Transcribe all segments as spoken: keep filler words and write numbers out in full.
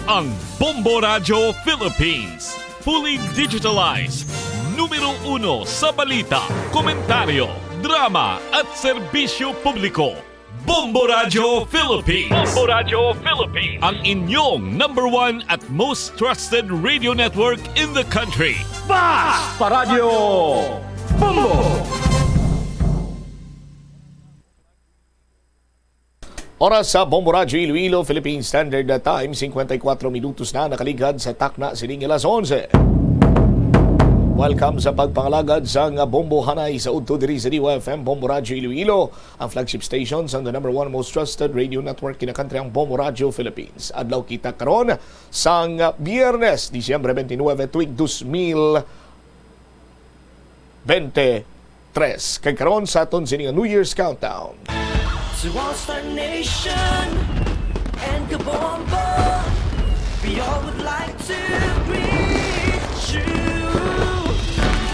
Ang Bombo Radyo Philippines, fully digitalized, numero uno sa balita, komentaryo, drama at serbisyo publiko. Bombo Radyo Philippines. Bombo Radyo Philippines. Ang inyong number one at most trusted radio network in the country. Basta Radyo Bombo! Oras sa Bombo Radyo Iloilo, Philippine Standard Time, singkwenta y kuwatro minutos na nakaligad sa takna sining alas onse. Welcome sa pagpangalagad sang Bombo Hanay sa udto diri sa D Y F M Bombo Radyo Iloilo, ang flagship station sang the number one most trusted radio network kinakantri, ang Bombo Radyo Philippines. Adlaw kita karon sang Biyernes, Disyembre twenty-nine, tuig dos mil twenty-three. Kag karon sa aton sini nga New Year's countdown. To all Star Nation and Kabombo, we all would like to greet you.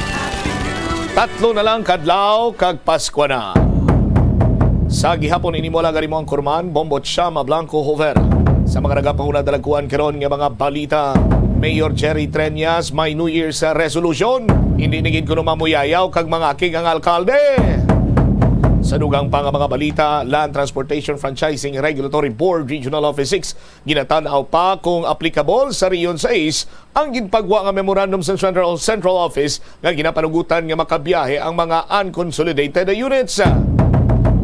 Happy New Year. Tatlo na lang kadlaw kag Pasko na. Sa gihapon, ini mo lang ang imo anchorman, Bombo Chama Blanco Hover. Sa mga nagapahuna dalagkuan karon nga mga balita, Mayor Jerry Treñas may New Year's, ah, resolution. Hindi na gid kuno mamuyayaw kag mangakig ang alkalde. Sa dugang pa nga mga balita, Land Transportation Franchising Regulatory Board Regional Office six ginatan-aw pa kung applicable sa Region sais ang ginpagwa nga memorandum sa Central, Central Office nga ginapanugutan nga makabiyahe ang mga unconsolidated units.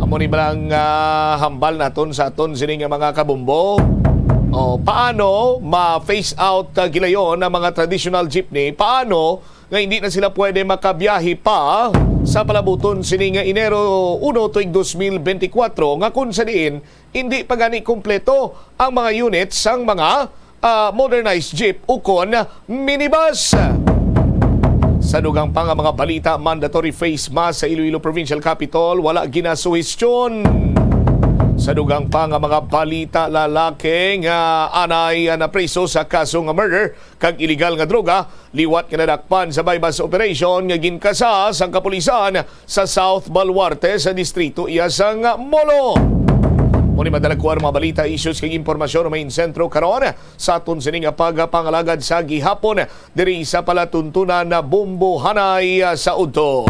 Amo ni lang, ah, hambal naton sa aton sini nga mga kabombo. O, paano ma-phase out, ah, gilayon ang mga traditional jeepney? Paano nga hindi na sila pwede makabiyahe pa sa palabuton sini nga Enero uno tuig dos mil benti kwatro, nga kung sa diin hindi pa gani kompleto ang mga unit sang mga, ah, modernized jeep ukon minibus. Sa dugang pa nga mga balita, mandatory face mask sa Iloilo Provincial Capitol wala ginasuhestyon. Sa dugang pa nga mga balita, lalaki nga anay, ah, napriso sa kaso nga murder kag iligal nga droga liwat nga nadakpan sa buy-bust operation nga ginkasa sang kapulisan sa South Baluarte sa distrito iya sang Molo. Mao ni madala ko ang mga balita, issues kag impormasyon nga main sentro karon sa aton sini nga pagpangalagad sa gihapon diri sa palatuntunan na Bombo Hanay sa udto.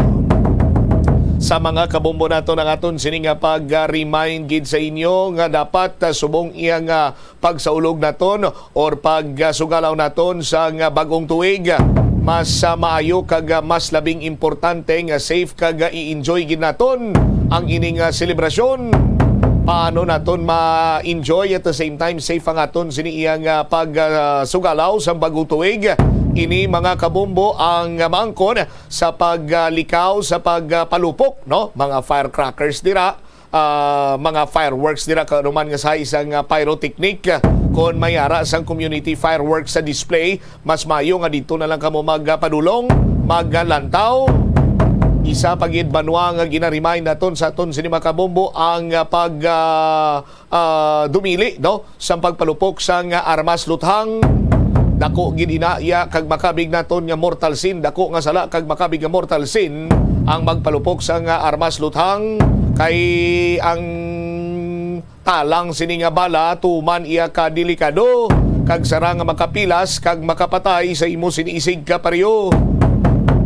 Sa mga kabombo nato, ang aton sini nga pag-remind gid sa inyo nga dapat, ah, subong iya nga pagsaulog naton or pagsugalaw naton sang bag-ong tuig, mas, ah, maayo kag, ah, mas labing importante nga safe kag, ah, i-enjoy gid naton ang ining, ah, selebrasyon. Paano naton ma-enjoy at the same time safe ang aton sini iya nga pag, ah, sugalaw sang bag-ong tuig? Ini, mga kabombo, ang, ah, maangkon sa paglikaw, sa pagpalupok, no? Mga firecrackers dira, ah, mga fireworks dira, kag ano man nga sa isang, ah, pyrotechnic. Kon may ara sang community fireworks sa display, mas maayo nga didto na lang kamo magpadulong, maglantaw. Isa pa gid, banwa, nga gina-remind naton sa aton sini, mga kabombo, ang, ah, pag, ah, ah, dumili, no, sang pagpalupok sang armas luthang. Dako gid ina iya kag makabig naton nga mortal sin, dako nga sala kag makabig nga mortal sin ang magpalupok sang armas luthang, kay ang talang sini nga bala tuman iya ka delikado kag sarang nga makapilas kag makapatay sa imo sini isig ka pareho.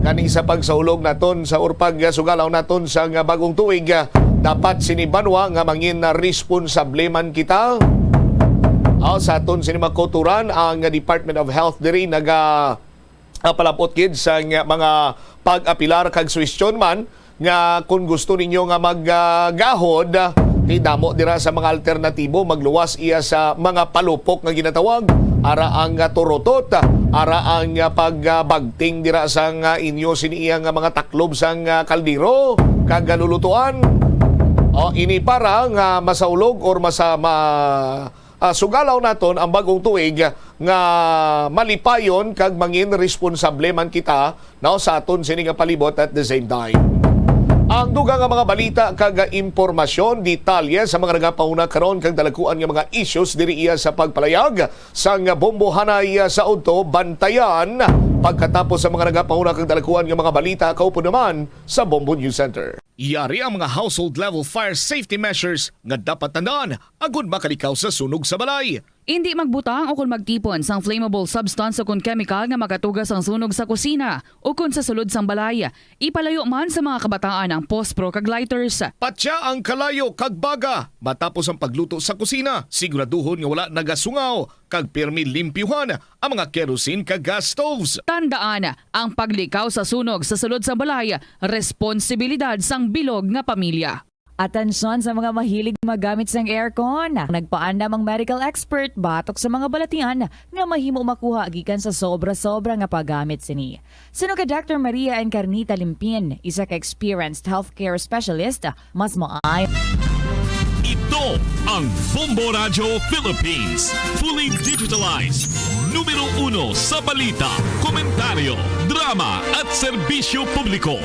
Gani, sa pagsaulog naton sa urpag sugalaw naton sang bag-ong tuig, dapat sini banwa nga mangin responsable man kita. Aw, sa aton sini makuturan, ang Department of Health diri naga, ah, palabot gid sa nga mga pag-apilar kag suhestyon man nga kung gusto ninyo nga mag, ah, gahod, ah, ti damo dira sa mga alternatibo, magluwas iya sa mga palupok nga ginatawag, ara ang, ah, turutot, ara ang, ah, pag, ah, bagting dira sa nga inyo sini iya nga mga taklob sa nga kaldero kag lulutuan. O, ini para nga masaulog or masa-, ma-, ah, sugalaw naton ang bag-ong tuig nga malipayon kag mangin responsable man kita, no, sa aton sini nga palibot at the same time. Ang dugang nga mga balita kag impormasyon, detalye sa mga nagapahuna karon kag dalagkuan nga mga issues diri iya sa pagpalayag sang Bombo Hanay sa udto, bantayan pagkatapos sa mga nagapahuna kag dalagkuan nga mga balita, kaupod naman sa Bombo News Center. Yari ang mga household level fire safety measures nga dapat tandaan agud makalikaw sa sunog sa balay. Indi magbutang o kon magtipon sang flammable substance o kon kemikal nga makatuga sang sunog sa kusina o kon sa sulod sang balay. Ipalayo man sa mga kabataan ang pospro kag lighters. Patya ang kalayo kag baga matapos ang pagluto sa kusina. Siguraduhon nga wala nagasungaw kag pirmi limpyuhan ang mga kerosene kag gas stoves. Tandaan, ang paglikaw sa sunog sa sulod sang balay, responsibilidad sang bilog nga pamilya. Atensyon sa mga mahilig magamit sang aircon. Nagpaandam ang medical expert batok sa mga balatian nga mahimo makuha gikan sa sobra-sobra nga paggamit sini. Suno kay Doctor Maria Encarnita Limpin, isa ka experienced healthcare specialist, mas maayo. Ito ang Bombo Radyo Philippines, fully digitalized, numero uno sa balita, komentaryo, drama, at serbisyo publiko.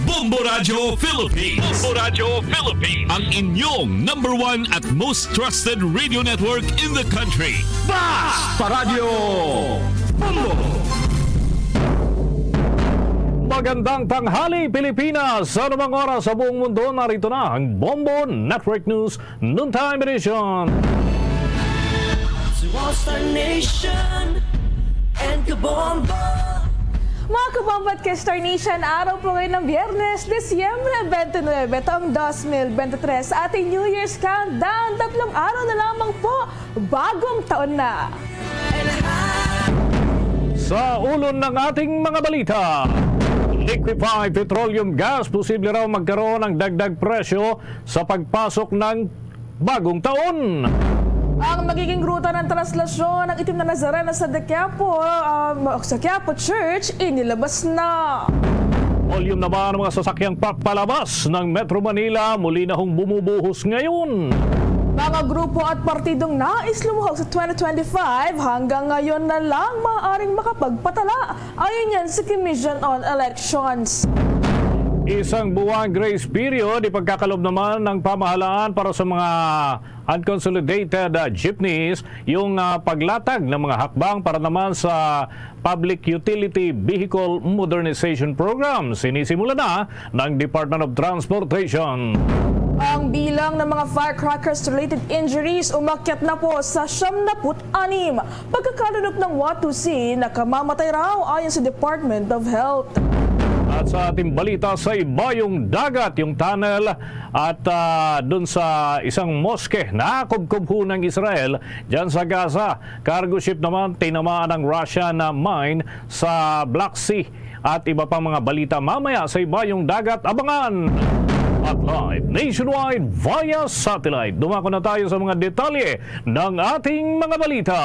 Bombo Radyo Philippines. Bombo Radyo Philippines. Ang inyong number one at most trusted radio network in the country. Basta Radyo Bombo! Magandang tanghali, Pilipinas! Sa anumang oras sa buong mundo, narito na ang Bombo Network News Noontime Edition. Star Nation and Kabombo. Mga Kabombo at Star Nation, araw po ngayon ng Biyernes, Disyembre twenty-nine, taong dos mil bente tres, sa ating New Year's countdown. Tatlong araw na lamang po, bagong taon na. Sa ulo ng ating mga balita, liquefied petroleum gas, posible raw magkaroon ng dagdag presyo sa pagpasok ng bagong taon. Ang magiging ruta ng traslasyon ng Itim na Nazareno sa Quiapo, um, sa Quiapo Church, inilabas na. Volume naman ng mga sasakyang papalabas ng Metro Manila muli na hong bumubuhos ngayon. Mga grupo at partidong nais lumuhog sa twenty twenty-five, hanggang ngayon na lang maaaring makapagpatala. Ayon yan sa Commission on Elections. Isang buwan grace period, ipagkakalob naman ng pamahalaan para sa mga unconsolidated, ah, jeepneys yung, ah, paglatag ng mga hakbang para naman sa Public Utility Vehicle Modernization Program. Sinisimula na ng Department of Transportation. Ang bilang ng mga firecrackers-related injuries umakyat na po sa siyam na put anim. Pagkakalunup ng Watusi, nakamamatay raw ayon sa Department of Health. At sa ating balita, sa Ibayong Dagat, yung tunnel at, ah, dun sa isang moske, nakubkob ho ng Israel dyan sa Gaza. Cargo ship naman, tinamaan ng Russian na mine sa Black Sea. At iba pang mga balita mamaya sa Ibayong Dagat, abangan! At live nationwide via satellite. Dumako na tayo sa mga detalye ng ating mga balita.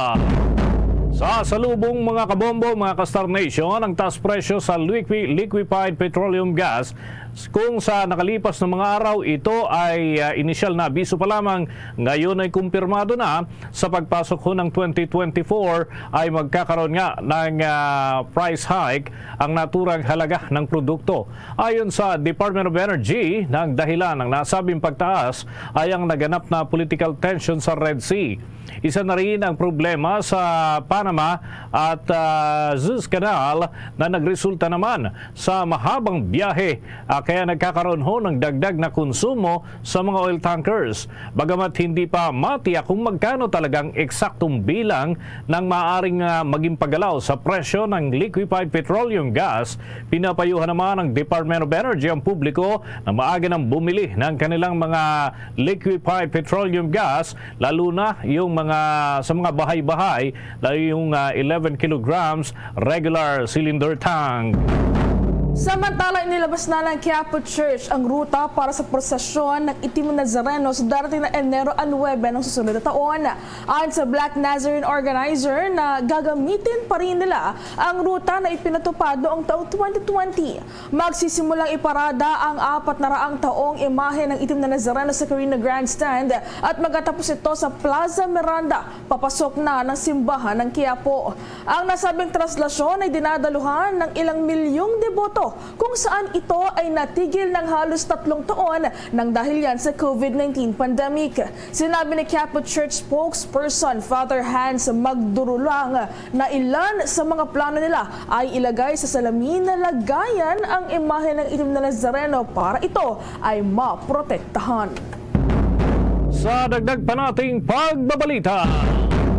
Sa salubong, mga kabombo, mga ka-Star Nation, ang taas presyo sa liqui-, liquefied petroleum gas, kung sa nakalipas na mga araw, ito ay, ah, inisyal na abiso pa lamang, ngayon ay kumpirmado na. Sa pagpasok ho ng twenty twenty-four ay magkakaroon nga ng, ah, price hike ang naturang halaga ng produkto. Ayon sa Department of Energy, ang dahilan ng nasabing pagtaas ay ang naganap na political tension sa Red Sea. Isa na rin ang problema sa Panama at, ah, Suez Canal na nagresulta naman sa mahabang biyahe, ah, kaya nagkakaroon ho ng dagdag na konsumo sa mga oil tankers. Bagamat hindi pa matiyak kung magkano talagang eksaktong bilang ng maaaring, ah, maging paggalaw sa presyo ng liquefied petroleum gas, pinapayuhan naman ng Department of Energy ang publiko na maaga nang bumili ng kanilang mga liquefied petroleum gas, lalo na yung mga, sa mga bahay-bahay, lalo yung, ah, eleven kilograms regular cylinder tank. Samantala, inilabas na ng Quiapo Church ang ruta para sa prosesyon ng Itim na Nazareno sa darating na Enero nuebe ng susunod na taon. Ayon sa Black Nazarene organizer na gagamitin pa rin nila ang ruta na ipinatupad noong taong twenty twenty. Magsisimulang iparada ang apat na raang taong imahe ng Itim na Nazareno sa Carino Grandstand at magkatapos ito sa Plaza Miranda, papasok na ng simbahan ng Quiapo. Ang nasabing traslasyon ay dinadaluhan ng ilang milyong deboto, kung saan ito ay natigil ng halos tatlong taon nang dahil yan sa COVID nineteen pandemic. Sinabi ni Quiapo Church spokesperson Father Hans Magdurulang na ilan sa mga plano nila ay ilagay sa salamin na lagayan ang imahe ng Itim na Nazareno para ito ay maprotektahan. Sa dagdag pa nating pagbabalita,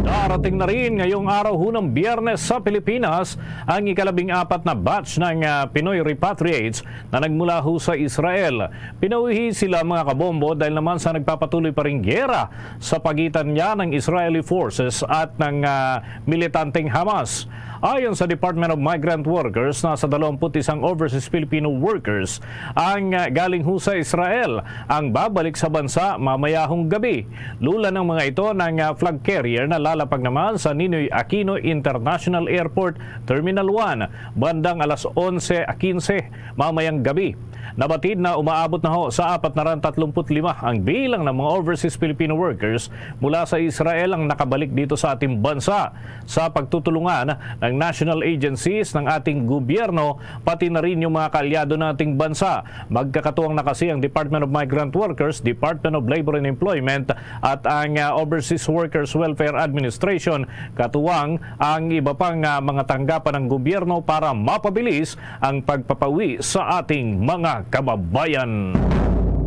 Darating na rin ngayong araw, hunang Biyernes, sa Pilipinas ang ikalabing apat na batch ng, ah, Pinoy repatriates na nagmula ho sa Israel. Pinauwi sila, mga kabombo, dahil naman sa nagpapatuloy pa ring giyera sa pagitan niya ng Israeli forces at ng, ah, militanteng Hamas. Ayon sa Department of Migrant Workers, nasa dalawampu't isang overseas Filipino workers ang, ah, galing ho sa Israel ang babalik sa bansa mamayahong gabi. Lula ng mga ito ng, ah, flag carrier na lalapag naman sa Ninoy Aquino International Airport Terminal one bandang alas onse quince mamayang gabi. Nabatid na umaabot na ho sa apat na rang tatlumpu't lima ang bilang ng mga overseas Filipino workers mula sa Israel ang nakabalik dito sa ating bansa. Sa pagtutulungan ng national agencies ng ating gobyerno, pati na rin yung mga kaalyado ng ating bansa, magkakatuwang na kasi ang Department of Migrant Workers, Department of Labor and Employment at ang, ah, Overseas Workers Welfare Administration, katuwang ang iba pang, ah, mga tanggapan ng gobyerno para mapabilis ang pagpapauwi sa ating mga kababayan.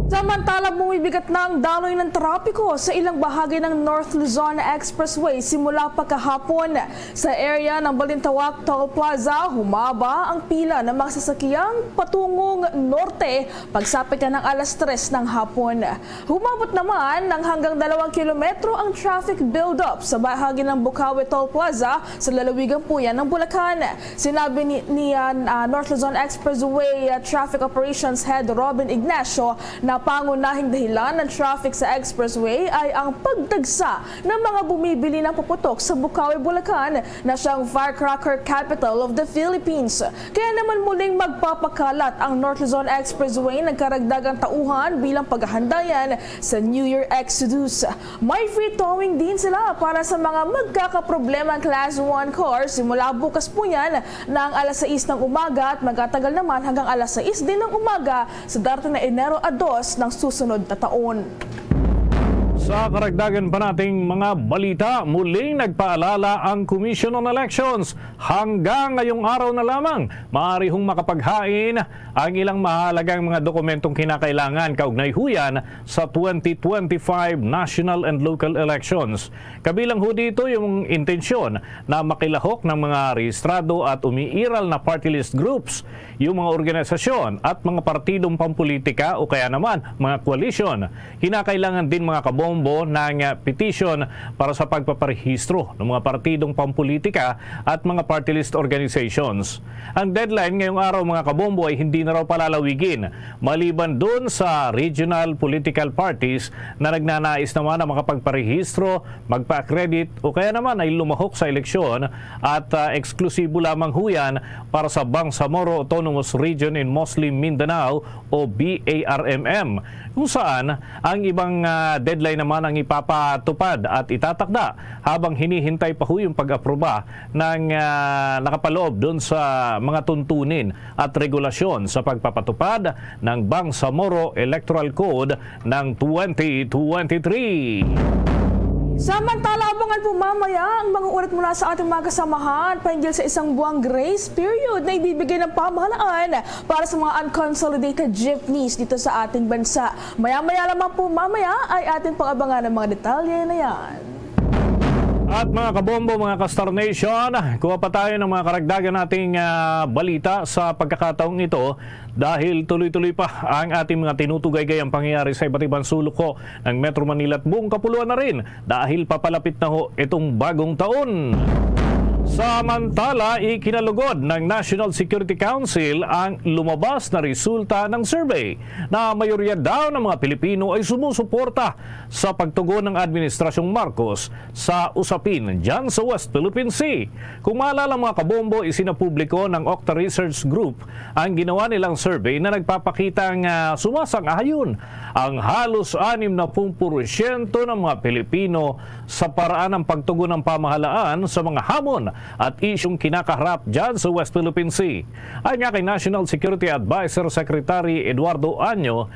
Samantala, bumibigat na ang daloy ng trapiko sa ilang bahagi ng North Luzon Expressway simula pa kahapon. Sa area ng Balintawak Toll Plaza, humaba ang pila ng mga sasakyang patungong norte pagsapit na ng alas tres ng hapon. Humabot naman ng hanggang dalawang kilometro ang traffic buildup sa bahagi ng Bukawi Toll Plaza sa lalawigan po yan ng Bulacan. Sinabi ni, ni, ah, ah, North Luzon Expressway, ah, Traffic Operations Head Robin Ignacio na pangunahing dahilan ng traffic sa expressway ay ang pagdagsa ng mga bumibili ng paputok sa Bukawi, Bulacan, na siyang firecracker capital of the Philippines. Kaya naman muling magpapakalat ang North Luzon Expressway ng karagdagang tauhan bilang paghahandayan sa New Year Exodus. May free towing din sila para sa mga magkakaproblemang Class one cars simula bukas po yan ng alas sais ng umaga at magtatagal naman hanggang alas sais din ng umaga sa darating na Enero a dos ng susunod na taon. Sa karagdagan pa nating mga balita, muling nagpaalala ang Commission on Elections. Hanggang ngayong araw na lamang, maaari hong makapaghain ang ilang mahalagang mga dokumentong kinakailangan kaugnay huyan sa twenty twenty-five national and local elections. Kabilang ho dito yung intensyon na makilahok ng mga rehistrado at umiiral na party list groups, yung mga organisasyon at mga partidong pampulitika o kaya naman mga koalisyon. Kinakailangan din, mga kabombo, ng, ah, petition para sa pagpaparehistro ng mga partidong pampulitika at mga party list organizations. Ang deadline ngayong araw, mga kabombo, ay hindi na raw palalawigin, maliban dun sa regional political parties na nagnanais naman na makapagparehistro, magpa-accredit, o kaya naman ay lumahok sa eleksyon at, ah, eksklusibo lamang huyan para sa Bangsamoro Autonomous Region in Muslim Mindanao o B A R M M, kung saan ang ibang, ah, deadline naman ang ipapatupad at itatakda habang hinihintay pa ho yung pag-aproba ng, ah, nakapaloob dun sa mga tuntunin at regulasyon sa pagpapatupad ng Bangsamoro Electoral Code ng twenty twenty-three. Samantala, abangan po mamaya ang mga ulat mula sa ating mga kasamahan pahinggil sa isang buwang grace period na ibibigay ng pamahalaan para sa mga unconsolidated jeepneys dito sa ating bansa. Maya-maya lamang po mamaya ay ating pag-abangan ang mga detalye na yan. At mga kabombo, mga ka-Star Nation, kuha pa tayo ng mga karagdagan nating, ah, balita sa pagkakataong ito dahil tuloy-tuloy pa ang ating mga tinutugay-gayang pangyayari sa iba't ibang sulok ho ng Metro Manila at buong kapuluan na rin dahil papalapit na ho itong bagong taon. Samantala, ikinalugod ng National Security Council ang lumabas na resulta ng survey na mayorya daw ng mga Pilipino ay sumusuporta sa pagtugon ng Administrasyong Marcos sa usapin dyan sa West Philippine Sea. Kung maalala, mga kabombo, isinapubliko ng Octa Research Group ang ginawa nilang survey na nagpapakita nga sumasang-ayon ang halos anim na pung porsyento ng mga Pilipino sa paraan ng pagtugon ng pamahalaan sa mga hamon at isyung kinakaharap dyan sa West Philippine Sea. Ayon nga kay National Security Advisor Secretary Eduardo Año,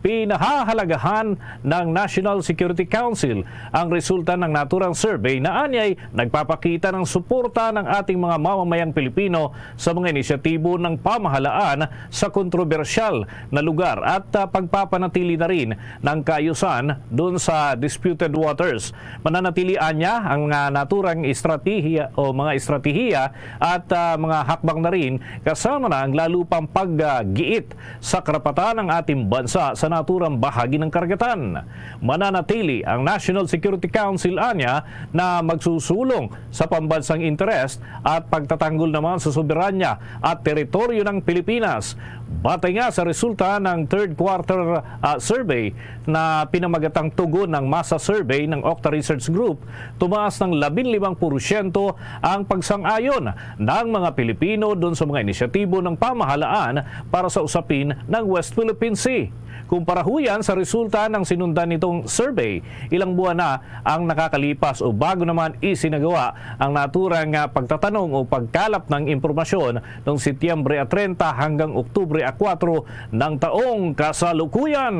Pinahahalagahan ng National Security Council ang resulta ng naturang survey na anyay nagpapakita ng suporta ng ating mga mamamayang Pilipino sa mga inisyatibo ng pamahalaan sa kontrobersyal na lugar at, ah, pagpapanatili na rin ng kaayusan dun sa disputed waters. Mananatili anya ang, ah, naturang estratehiya o mga estratehiya at, ah, mga hakbang na rin, kasama na ang lalo pang paggiit sa karapatan ng ating bansa sa naturang bahagi ng karagatan. Mananatili ang National Security Council anya na magsusulong sa pambansang interes at pagtatanggol naman sa soberanya at teritoryo ng Pilipinas. Batay nga sa resulta ng third quarter, ah, survey na pinamagatang tugon ng masa survey ng Okta Research Group, tumaas ng labing limang porsyento ang pagsang-ayon ng mga Pilipino dun sa mga inisyatibo ng pamahalaan para sa usapin ng West Philippine Sea. Kumpara ho yan sa resulta ng sinundan nitong survey, ilang buwan na ang nakakalipas o bago naman isinagawa ang naturang, ah, pagtatanong o pagkalap ng impormasyon noong Setyembre treinta hanggang Oktubre kuwatro ng taong kasalukuyan.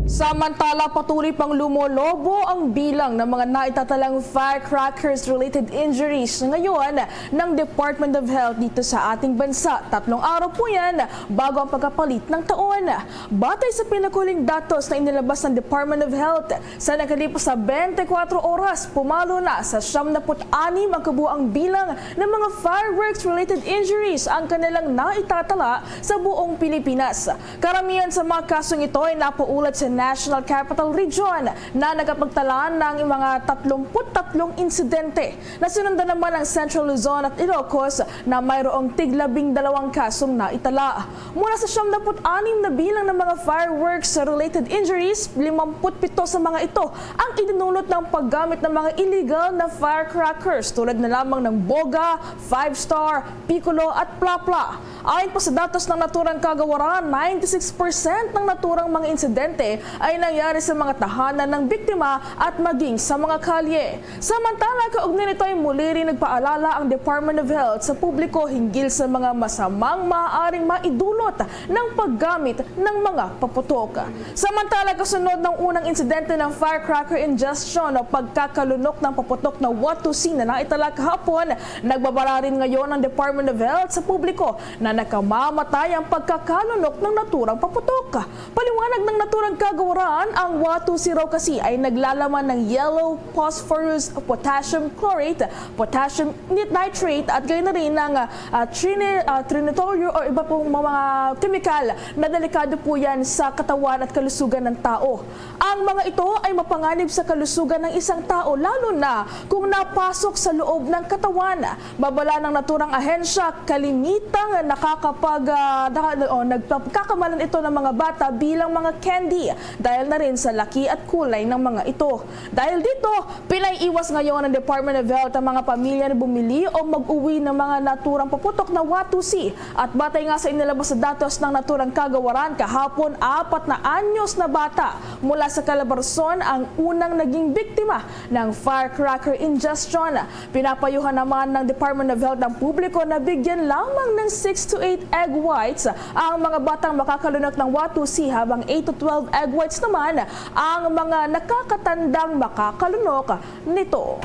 Samantala, patuloy pang lumolobo ang bilang ng mga naitatalang firecrackers-related injuries ngayon ng Department of Health dito sa ating bansa. Tatlong araw po yan bago ang pagkapalit ng taon. Batay sa pinakahuling datos na inilabas ng Department of Health, sa nakalipas na twenty-four oras, pumalo na sa siyam na put anim ang kabuang bilang ng mga fireworks-related injuries ang kanilang naitatala sa buong Pilipinas. Karamihan sa mga kasong ito ay napaulat sa National Capital Region na nakapagtala ng mga tatlumpu't tatlong insidente. Nasundan naman ang Central Luzon at Ilocos na mayroong tiglabing dalawang kasong naitala. Mula sa siyam na put anim na bilang ng mga fireworks-related injuries, limampu't pito sa mga ito ang idinulot ng paggamit ng mga illegal na firecrackers tulad na lamang ng Boga, Five Star, Piccolo at Plapla. Ayon pa sa datos ng naturang kagawaran, ninety-six percent ng naturang mga insidente ay nangyari sa mga tahanan ng biktima at maging sa mga kalye. Samantala, kaugnay nito ay muli rin nagpaalala ang Department of Health sa publiko hinggil sa mga masamang maaaring maidulot ng paggamit ng mga paputok. Samantala, kasunod ng unang insidente ng firecracker ingestion o pagkakalunok ng paputok na Watusi na naitala kahapon, nagbabala rin ngayon ang Department of Health sa publiko na nakamamatay ang pagkakalunok ng naturang paputok. Paliwanag ng naturang kagawaran, ang Watusi raw kasi ay naglalaman ng yellow phosphorus potassium chlorate, potassium nit-, nitrate, at gayon na rin ng, ah, trini-, ah, trinitolyo o iba pong mga kemikal na delikado po yan sa katawan at kalusugan ng tao. Ang mga ito ay mapanganib sa kalusugan ng isang tao, lalo na kung napasok sa loob ng katawan. Babala ng naturang ahensya, kalimitang nakakapag-, ah, naka-, o nagpapakamalan ito ng mga bata bilang mga candy dahil na rin sa laki at kulay ng mga ito. Dahil dito, pinaiwas ngayon ng Department of Health ang mga pamilya na bumili o mag-uwi ng mga naturang paputok na Watusi. At batay nga sa inilabas na datos ng naturang kagawaran kahapon, apat na anyos na bata mula sa Calabarzon ang unang naging biktima ng firecracker ingestion. Pinapayuhan naman ng Department of Health ang publiko na bigyan lamang ng six to eight egg whites ang mga batang makakalunok ng Watusi, habang eight to twelve egg whites naman ang mga nakakatandang makakalunok nito.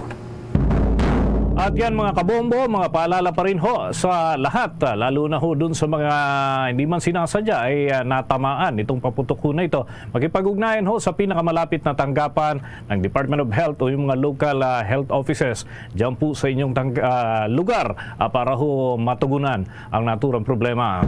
At yan, mga kabombo, mga paalala pa rin ho sa lahat, ah, lalo na ho dun sa mga hindi man sinasadya ay, ah, natamaan itong paputok ho na ito. Makipag-ugnayan ho sa pinakamalapit na tanggapan ng Department of Health o yung mga local, ah, health offices dyan po sa inyong tang-, ah, lugar, ah, para ho matugunan ang naturang problema.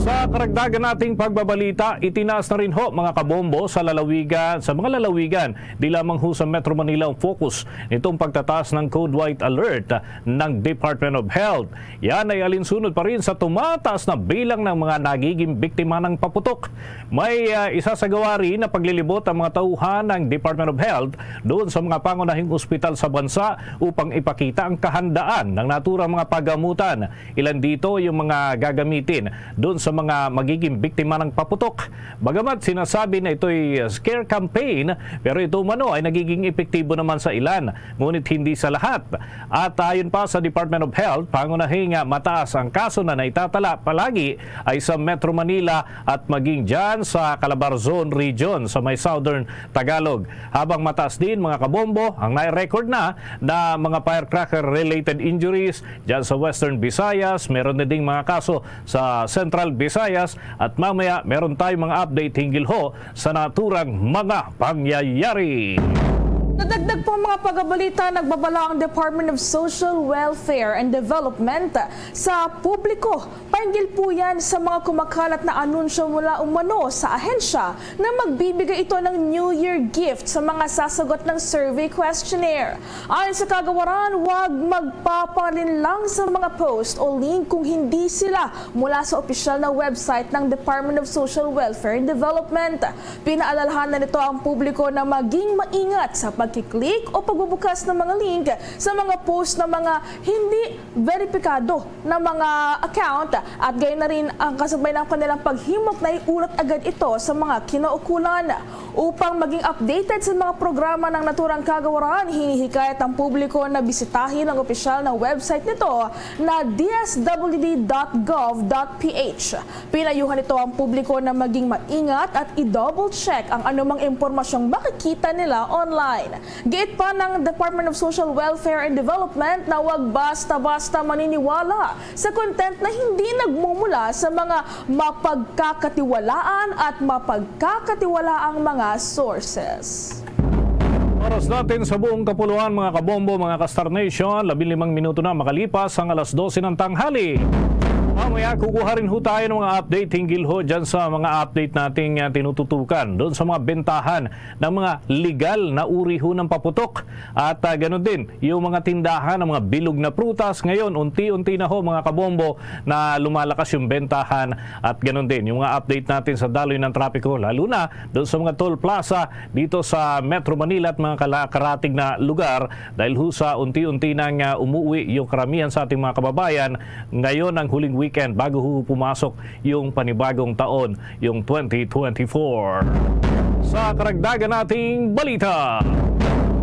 Sa karagdagan nating pagbabalita, itinaas na rin ho, mga kabombo, sa lalawigan, sa mga lalawigan, di lamang ho sa Metro Manila ang focus nitong pagtataas ng Code White Alert ng Department of Health. Yan ay alinsunod pa rin sa tumataas na bilang ng mga nagiging biktima ng paputok. May, ah, isasagawa rin na paglilibot ang mga tauhan ng Department of Health doon sa mga pangunahing ospital sa bansa upang ipakita ang kahandaan ng naturang mga pagamutan. Ilan dito yung mga gagamitin sa mga magiging biktima ng paputok. Bagamat sinasabi na ito'y scare campaign, pero ito umano ay nagiging epektibo naman sa ilan, ngunit hindi sa lahat. At ayon pa sa Department of Health, pangunahing, ah, mataas ang kaso na naitatala palagi ay sa Metro Manila at maging dyan sa Calabarzon Region sa may Southern Tagalog. Habang mataas din, mga kabombo, ang nai-record na na mga firecracker-related injuries dyan sa Western Visayas, meron na ding mga kaso sa Central Visayas, at mamaya meron tayong mga update hinggil ho sa naturang mga pangyayari. Nadagdag pang mga pagabalita, nagbabala ang Department of Social Welfare and Development sa publiko pahinggil po yan sa mga kumakalat na anunsyo mula umano sa ahensya na magbibigay ito ng New Year gift sa mga sasagot ng survey questionnaire. Ayon sa kagawaran, huwag magpapalinlang sa mga post o link kung hindi sila mula sa opisyal na website ng Department of Social Welfare and Development. Pinaalalahanan nito ang publiko na maging maingat sa pagkiklik o pagbubukas ng mga link sa mga post ng mga hindi veripikado na mga account, at gayon na rin ang kasabay ng kanilang paghimok na iulat agad ito sa mga kinaukulan. Upang maging updated sa mga programa ng naturang kagawaran, hinihikayat ang publiko na bisitahin ang opisyal na website nito na D S W D dot gov dot P H. Pinayuhan nito ang publiko na maging maingat at i-double check ang anumang impormasyong makikita nila online. Giit pa ng Department of Social Welfare and Development na huwag basta-basta maniniwala sa content na hindi nagmumula sa mga mapagkakatiwalaan at mapagkakatiwalaang mga sources. Oras natin sa buong kapuluan, mga kabombo, mga ka-Star Nation, labing limang minuto na makalipas ang alas dose ng tanghali. Mamaya, kukuha rin ho tayo ng mga update hinggil ho dyan sa mga update nating, ah, tinututukan doon sa mga bentahan ng mga legal na uri ho ng paputok. At, ah, ganun din, yung mga tindahan ng mga bilog na prutas, ngayon, unti-unti na ho, mga kabombo, na lumalakas yung bentahan. At ganun din, yung mga update natin sa daloy ng trapiko, lalo na doon sa mga toll plaza dito sa Metro Manila at mga kala-, karatig na lugar, dahil ho sa unti-unti nang, ah, umuwi yung karamihan sa ating mga kababayan ngayon, ang huling weekend, bago ho pumasok yung panibagong taon, yung twenty twenty-four. Sa karagdagan nating balita,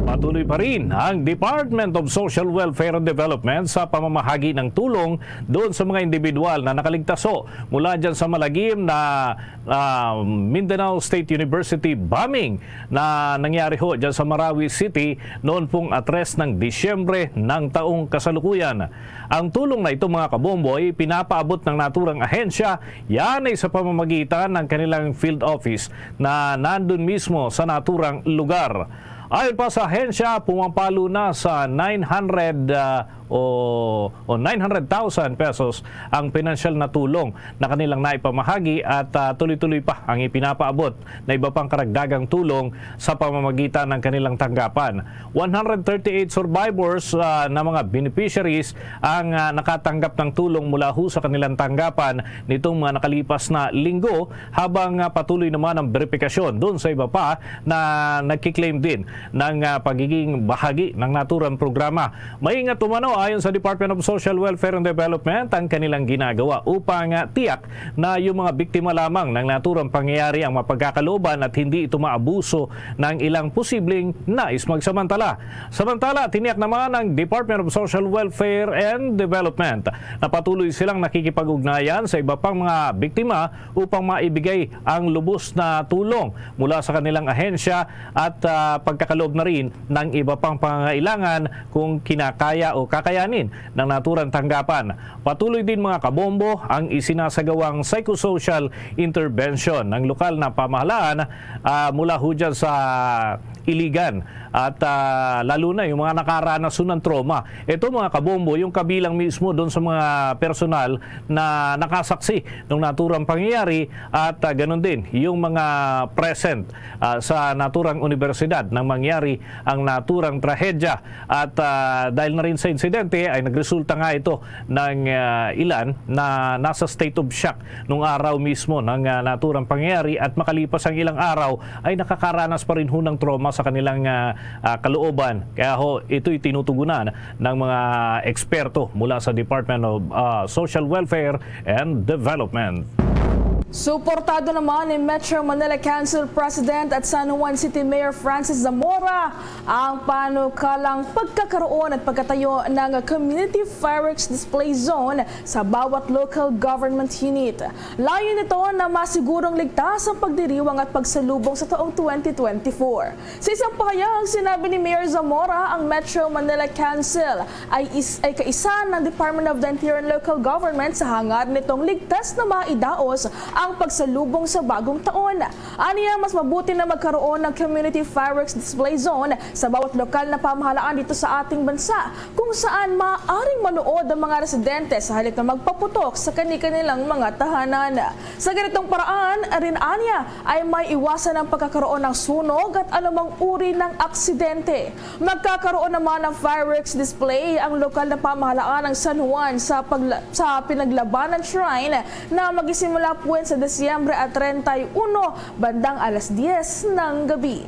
patuloy pa rin ang Department of Social Welfare and Development sa pamamahagi ng tulong doon sa mga individual na nakaligtas ho mula dyan sa malagim na, ah, Mindanao State University bombing na nangyari ho dyan sa Marawi City noon pong a tres ng Disyembre ng taong kasalukuyan. Ang tulong na ito, mga kabombo, ay pinapaabot ng naturang ahensya, yan ay sa pamamagitan ng kanilang field office na nandun mismo sa naturang lugar. Ayon pa sa ahensya, pumapalo na sa nine hundred, ah, o, o nine hundred thousand pesos ang pinansyal na tulong na kanilang naipamahagi at, ah, tuloy-tuloy pa ang ipinapaabot na iba pang karagdagang tulong sa pamamagitan ng kanilang tanggapan. One hundred thirty-eight survivors, ah, na mga beneficiaries ang, ah, nakatanggap ng tulong mula ho sa kanilang tanggapan nitong mga nakalipas na linggo, habang, ah, patuloy naman ang beripikasyon doon sa iba pa na nagkiklaim din ng, ah, pagiging bahagi ng naturang programa. Maingat umano, ayon sa Department of Social Welfare and Development, ang kanilang ginagawa upang, ah, tiyak na yung mga biktima lamang ng naturang pangyayari ang mapagkakalooban at hindi ito maabuso ng ilang posibleng nais magsamantala. Samantala, tiniyak naman ng Department of Social Welfare and Development na patuloy silang nakikipag-ugnayan sa iba pang mga biktima upang maibigay ang lubos na tulong mula sa kanilang ahensya at, ah, pagkakaloob na rin ng iba pang pangangailangan kung kinakaya o kakayanin ng naturang tanggapan. Patuloy din, mga kabombo, ang isinasagawang psychosocial intervention ng lokal na pamahalaan, ah, mula ho dyan sa Iligan at, ah, lalo na yung mga nakaranas ho ng trauma. Ito, mga kabombo, yung kabilang mismo doon sa mga personal na nakasaksi ng naturang pangyayari at, ah, ganun din yung mga present, ah, sa naturang universidad nang mangyari ang naturang trahedya. At, ah, dahil na rin sa insidente ay nagresulta nga ito ng, ah, ilan na nasa state of shock nung araw mismo ng, ah, naturang pangyayari at makalipas ang ilang araw ay nakakaranas pa rin ho ng trauma sa kanilang, ah, ah, kalooban. Kaya ho, ito'y tinutugunan ng mga eksperto mula sa Department of, ah, Social Welfare and Development. Suportado naman ni Metro Manila Council President at San Juan City Mayor Francis Zamora ang panukalang pagkakaroon at pagkatayo ng Community Fireworks Display Zone sa bawat local government unit. Layo nito na masigurong ligtas ang pagdiriwang at pagsalubong sa taong twenty twenty-four. Sa isang pahayag, sinabi ni Mayor Zamora ang Metro Manila Council ay, is, ay kaisa ng Department of the Interior and Local Government sa hangarin nitong ligtas na maidaos ang pagsalubong sa bagong taon. Aniya, mas mabuti na magkaroon ng community fireworks display zone sa bawat lokal na pamahalaan dito sa ating bansa, kung saan maaaring manood ang mga residente sa halip na magpaputok sa kani-kanilang mga tahanan. Sa ganitong paraan, rin anya ay may iwasan ang pagkakaroon ng sunog at anumang uri ng aksidente. Magkakaroon naman ng fireworks display ang lokal na pamahalaan ng San Juan sa pagla-, sa Pinaglabanan Shrine na magsisimula puwin sa Disyembre at treinta y uno bandang alas diez ng gabi.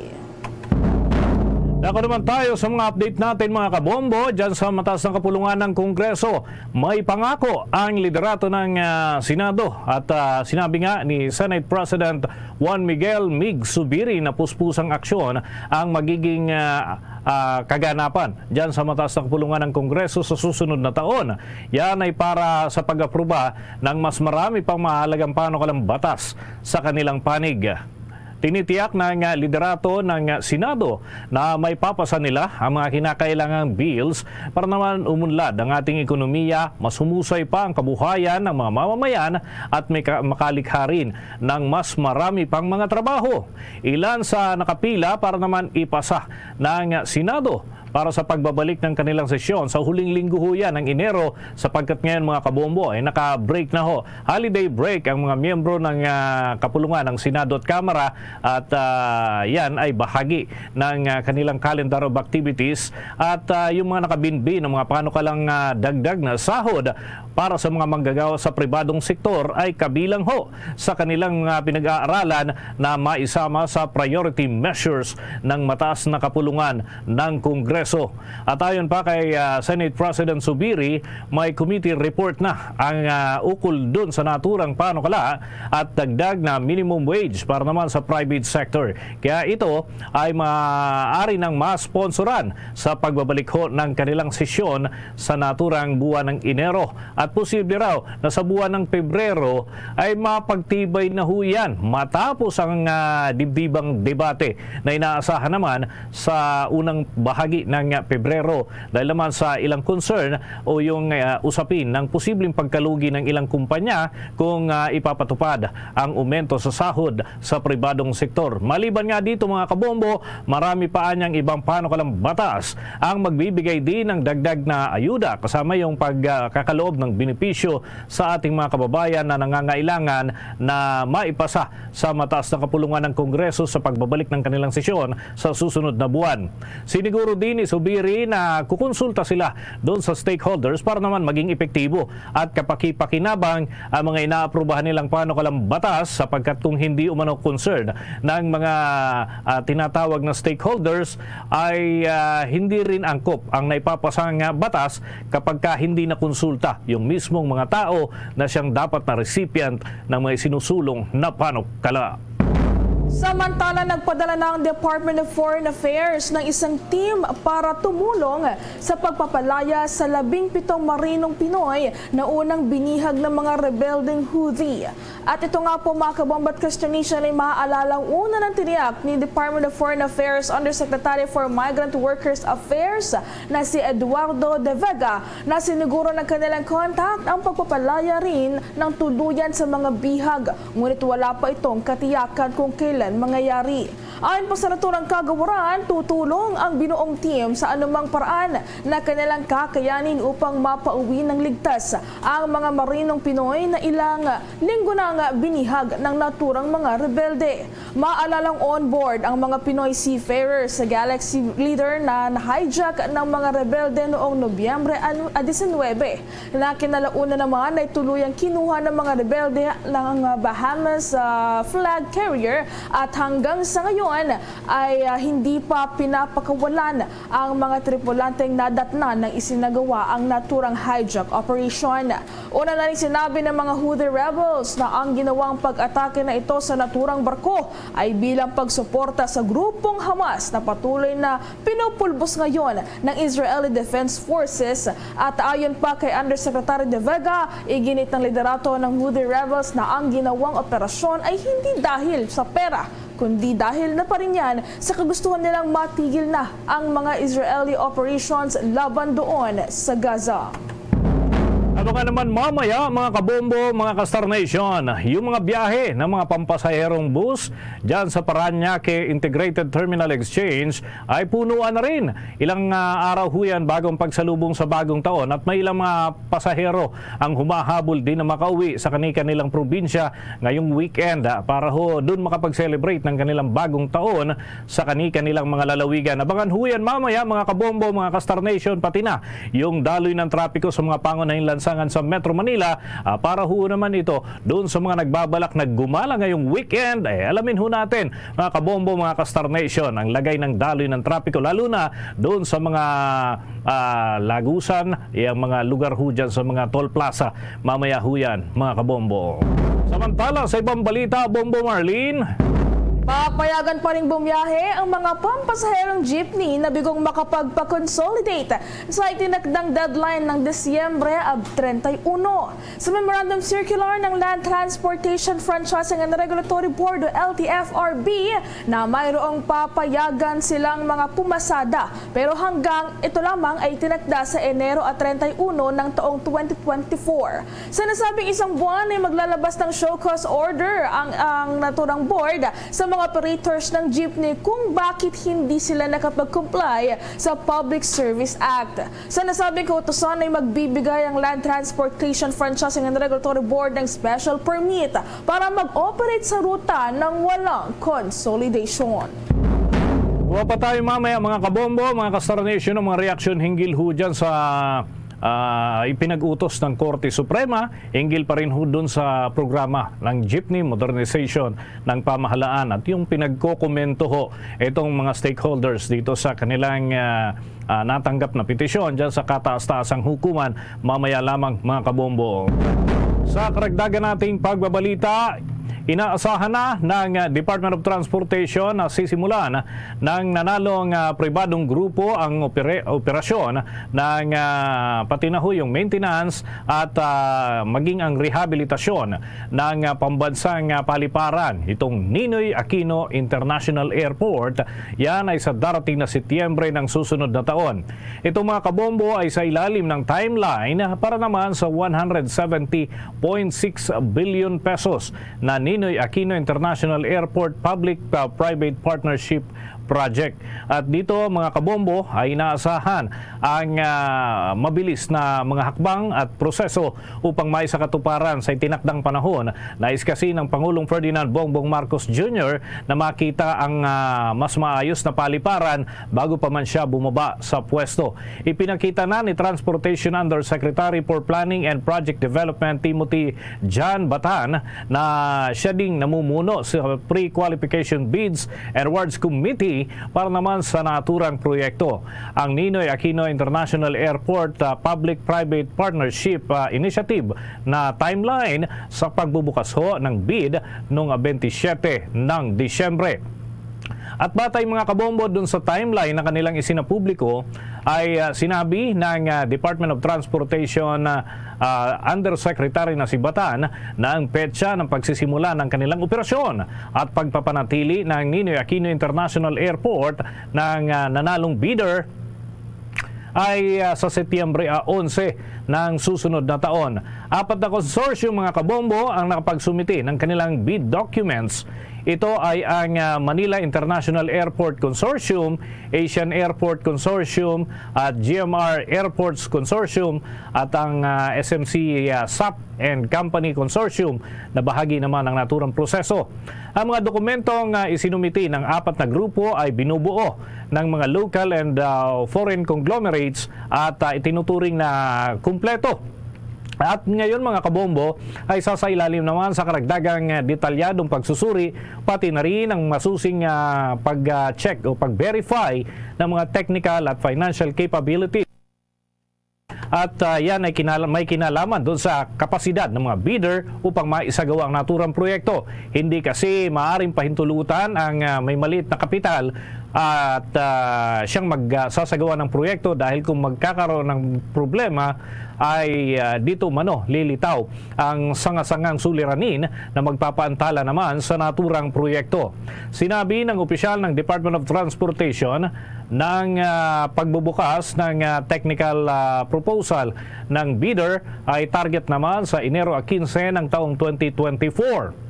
Dako naman tayo sa mga update natin, mga kabombo, dyan sa mataas ng kapulungan ng Kongreso. May pangako ang liderato ng, ah, Senado at, ah, sinabi nga ni Senate President Juan Miguel Mig Zubiri na puspusang aksyon ang magiging, ah, ah, kaganapan dyan sa mataas na kapulungan ng Kongreso sa susunod na taon. Yan ay para sa pag-aproba ng mas marami pang mahalagang panukalang batas sa kanilang panig. Tinitiyak ng, ah, liderato ng, ah, Senado na may papasa nila ang mga kinakailangang bills para naman umunlad ang ating ekonomiya, mas humusay pa ang kabuhayan ng mga mamamayan at may ka-, makalikha rin ng mas marami pang mga trabaho. Ilan sa nakapila para naman ipasa ng Senado para sa pagbabalik ng kanilang sesyon sa huling linggo ho yan ng Enero, sapagkat ngayon, mga kabombo, ay naka-break na ho, holiday break, ang mga miyembro ng, ah, kapulungan ng Senado at Kamara, at, ah, yan ay bahagi ng, ah, kanilang calendar of activities, at, ah, yung mga nakabinbin ng mga panukalang, ah, dagdag na sahod para sa mga manggagawa sa pribadong sektor ay kabilang ho sa kanilang, ah, pinag-aaralan na maisama sa priority measures ng mataas na kapulungan ng Kongreso. At ayon pa kay, ah, Senate President Zubiri, may committee report na ang, ah, ukol dun sa naturang panukala at dagdag na minimum wage para naman sa private sector. Kaya ito ay maaari nang masponsoran sa pagbabalik ho ng kanilang sesyon sa naturang buwan ng Enero. At posible raw na sa buwan ng Pebrero ay mapagtibay na ho yan matapos ang, ah, dibdibang debate na inaasahan naman sa unang bahagi ng, ah, Pebrero, dahil naman sa ilang concern o yung, ah, usapin ng posibleng pagkalugi ng ilang kumpanya kung, ah, ipapatupad ang aumento sa sahod sa pribadong sektor. Maliban nga dito, mga kabombo, marami pa anyang ibang panukalang batas ang magbibigay din ng dagdag na ayuda, kasama yung pagkakaloob ng benepisyo sa ating mga kababayan na nangangailangan na maipasa sa mataas na kapulungan ng Kongreso sa pagbabalik ng kanilang sesyon sa susunod na buwan. Siniguro din ni Zubiri na kukonsulta sila doon sa stakeholders para naman maging epektibo at kapakipakinabang ang mga inaaprubahan nilang panukalang batas, sapagkat kung hindi umano concern ng mga, ah, tinatawag na stakeholders, ay, ah, hindi rin angkop ang naipapasang, ah, batas kapag ka hindi nakonsulta yung mismong mga tao na siyang dapat na recipient ng mga isinusulong na panukala. Samantala, nagpadala na ang Department of Foreign Affairs ng isang team para tumulong sa pagpapalaya sa labing pitong marinong Pinoy na unang binihag ng mga rebeldeng Houthi. At ito nga po, mga kabombo at Christian Nation, ay maaalala ang una ng tiniyak ni Department of Foreign Affairs Undersecretary for Migrant Workers Affairs na si Eduardo de Vega na siniguro ng kanilang contact ang pagpapalaya rin ng tuluyan sa mga bihag, ngunit wala pa itong katiyakan kung kailan mangyayari. Ayon pa sa naturang kagawaran, tutulong ang binuong team sa anumang paraan na kanilang kakayanin upang mapauwi ng ligtas ang mga marinong Pinoy na ilang linggo nang binihag ng naturang mga rebelde. Maalalang on board ang mga Pinoy seafarers sa Galaxy Leader na na-hijack ng mga rebelde noong Nobyembre an-, a, diecinuebe. Na kinalaunan naman ay tuluyang kinuha ng mga rebelde ng, ah, Bahamas, ah, flag carrier At hanggang sa ngayon ay, ah, hindi pa pinapakawalan ang mga tripulanteng nadatnan ng isinagawa ang naturang hijack operation. Una na rin sinabi ng mga Houthi rebels na ang ginawang pag-atake na ito sa naturang barko ay bilang pagsuporta sa grupong Hamas na patuloy na pinupulbos ngayon ng Israeli Defense Forces. At ayon pa kay Undersecretary De Vega, iginit ng liderato ng Houthi rebels na ang ginawang operasyon ay hindi dahil sa pera, kundi dahil na pa rin yan sa kagustuhan nilang matigil na ang mga Israeli operations laban doon sa Gaza. Abangan naman mamaya, mga kabombo, mga ka-Star Nation, yung mga biyahe ng mga pampasaherong bus dyan sa Parañaque Integrated Terminal Exchange ay punuan na rin. Ilang, ah, araw ho yan bago ang pagsalubong sa bagong taon at may ilang mga pasahero ang humahabol din na makauwi sa kani-kanilang probinsya ngayong weekend, ah, para ho dun makapag-celebrate ng kanilang bagong taon sa kani-kanilang mga lalawigan. Abangan ho yan mamaya, mga kabombo, mga ka-Star Nation, pati na yung daloy ng trapiko sa mga pangunahing lansangan sa Metro Manila, ah, para ho naman ito doon sa mga nagbabalak na gumala ngayong weekend. Eh, alamin ho natin, mga kabombo, mga ka-Star Nation, ang lagay ng daloy ng trapiko, lalo na doon sa mga, ah, Lagusan, yung mga lugar ho dyan sa mga toll plaza. Mamaya ho yan, mga kabombo. Samantala, sa ibang balita, Bombo Marlene. Papayagan pa ring bumiyahe ang mga pampasaherong jeepney na bigong makapagpa-consolidate sa itinakdang deadline ng Disyembre ab treinta y uno. Sa memorandum circular ng Land Transportation Franchising and Regulatory Board o L T F R B, na mayroong papayagan silang mga pumasada, pero hanggang ito lamang ay tinakda sa Enero at treinta y uno ng taong twenty twenty-four. Sa nasabing isang buwan ay maglalabas ng show cause order ang, ang naturang board sa mga operators ng jeepney kung bakit hindi sila nakapag-comply sa Public Service Act. Sa nasabing kautusan ay magbibigay ang Land Transportation Franchising and Regulatory Board ng special permit para mag-operate sa ruta ng walang consolidation. Kuha pa tayo mamaya, mga kabombo, mga ka-Star Nation, ang mga reaksyon hinggil ho dyan sa, ah, ipinag-utos ng Korte Suprema hinggil pa rin ho dun sa programa ng jeepney modernization ng pamahalaan at yung pinagkokomento ho itong mga stakeholders dito sa kanilang, ah, ah, natanggap na petisyon dyan sa kataas-taasang hukuman mamaya lamang, mga kabombo. Sa karagdagan nating pagbabalita, inaasahan na ng, ah, Department of Transportation na sisimulan ng nanalong, ah, pribadong grupo ang opere-, operasyon ng, ah, pati na ho yung maintenance at, ah, maging ang rehabilitasyon ng, ah, pambansang, ah, paliparan, itong Ninoy Aquino International Airport. Yan ay sa darating na Setyembre ng susunod na taon. Itong, mga kabombo, ay sa ilalim ng timeline para naman sa one hundred seventy point six billion pesos na Ninoy Aquino International Airport Public, uh, Private Partnership Project. At dito, mga kabombo, ay inaasahan ang, ah, mabilis na mga hakbang at proseso upang maisakatuparan sa itinakdang panahon na iskasi ng Pangulong Ferdinand Bongbong Marcos Junior na makita ang, ah, mas maayos na paliparan bago pa man siya bumaba sa pwesto. Ipinakita na ni Transportation Undersecretary for Planning and Project Development, Timothy John Batan, na siya ding namumuno sa Pre-Qualification Bids and Awards Committee para naman sa naturang proyekto. Ang Ninoy Aquino International Airport, ah, Public-Private Partnership, ah, Initiative na timeline sa pagbubukas ho ng bid nung, ah, twenty-seven ng Disyembre. At batay, mga kabombo, dun sa timeline na kanilang isinapubliko, ay, ah, sinabi ng, ah, Department of Transportation, ah, ah, Undersecretary na si Batan na ang petsa ng pagsisimula ng kanilang operasyon at pagpapanatili ng Ninoy Aquino International Airport ng, ah, nanalong bidder ay, ah, sa Setyembre, ah, onse ng susunod na taon. Apat na konsorsyum, mga kabombo, ang nakapagsumite ng kanilang bid documents. Ito ay ang, ah, Manila International Airport Consortium, Asian Airport Consortium, at G M R Airports Consortium, at ang, ah, S M C, ah, S A P and Company Consortium na bahagi naman ng naturang proseso. Ang mga dokumentong, ah, isinumite ng apat na grupo ay binubuo ng mga local and, ah, foreign conglomerates at, ah, itinuturing na kumpleto At ngayon, mga kabombo, ay sasailalim naman sa karagdagang, ah, detalyadong pagsusuri, pati na rin ang masusing, ah, pag-check o pag-verify ng mga technical at financial capability. At, ah, yan ay kinala-, may kinalaman doon sa kapasidad ng mga bidder upang maisagawa ang naturang proyekto. Hindi kasi maaring pahintulutan ang, ah, may maliit na kapital at, ah, siyang magsasagawa ng proyekto, dahil kung magkakaroon ng problema ay, ah, dito umano lilitaw ang sanga-sangang suliranin na magpapaantala naman sa naturang proyekto. Sinabi ng opisyal ng Department of Transportation ng, ah, pagbubukas ng, ah, technical, ah, proposal ng bidder ay target naman sa Enero quince ng taong twenty twenty-four.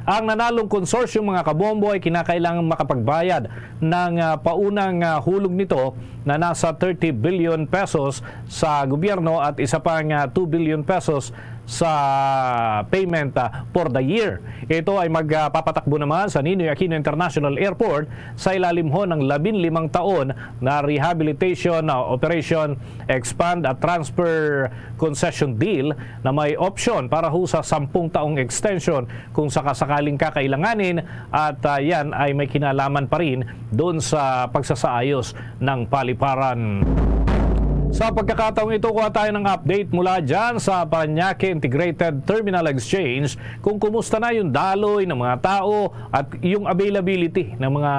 Ang nanalong konsorsyong, mga kabombo, ay kinakailangang makapagbayad ng, ah, paunang, ah, hulog nito na nasa thirty billion pesos sa gobyerno at isa pang, ah, two billion pesos sa payment, ah, for the year. Ito ay magpapatakbo naman sa Ninoy Aquino International Airport sa ilalim ho ng labing limang taon na rehabilitation, ah, operation, expand at transfer concession deal na may option para ho sa sampung taong extension kung sakasakaling kakailanganin, at, ah, yan ay may kinalaman pa rin doon sa pagsasaayos ng paliparan. Sa pagkakataong ito, kuha tayo ng update mula dyan sa Parañaque Integrated Terminal Exchange, kung kumusta na yung daloy ng mga tao at yung availability ng mga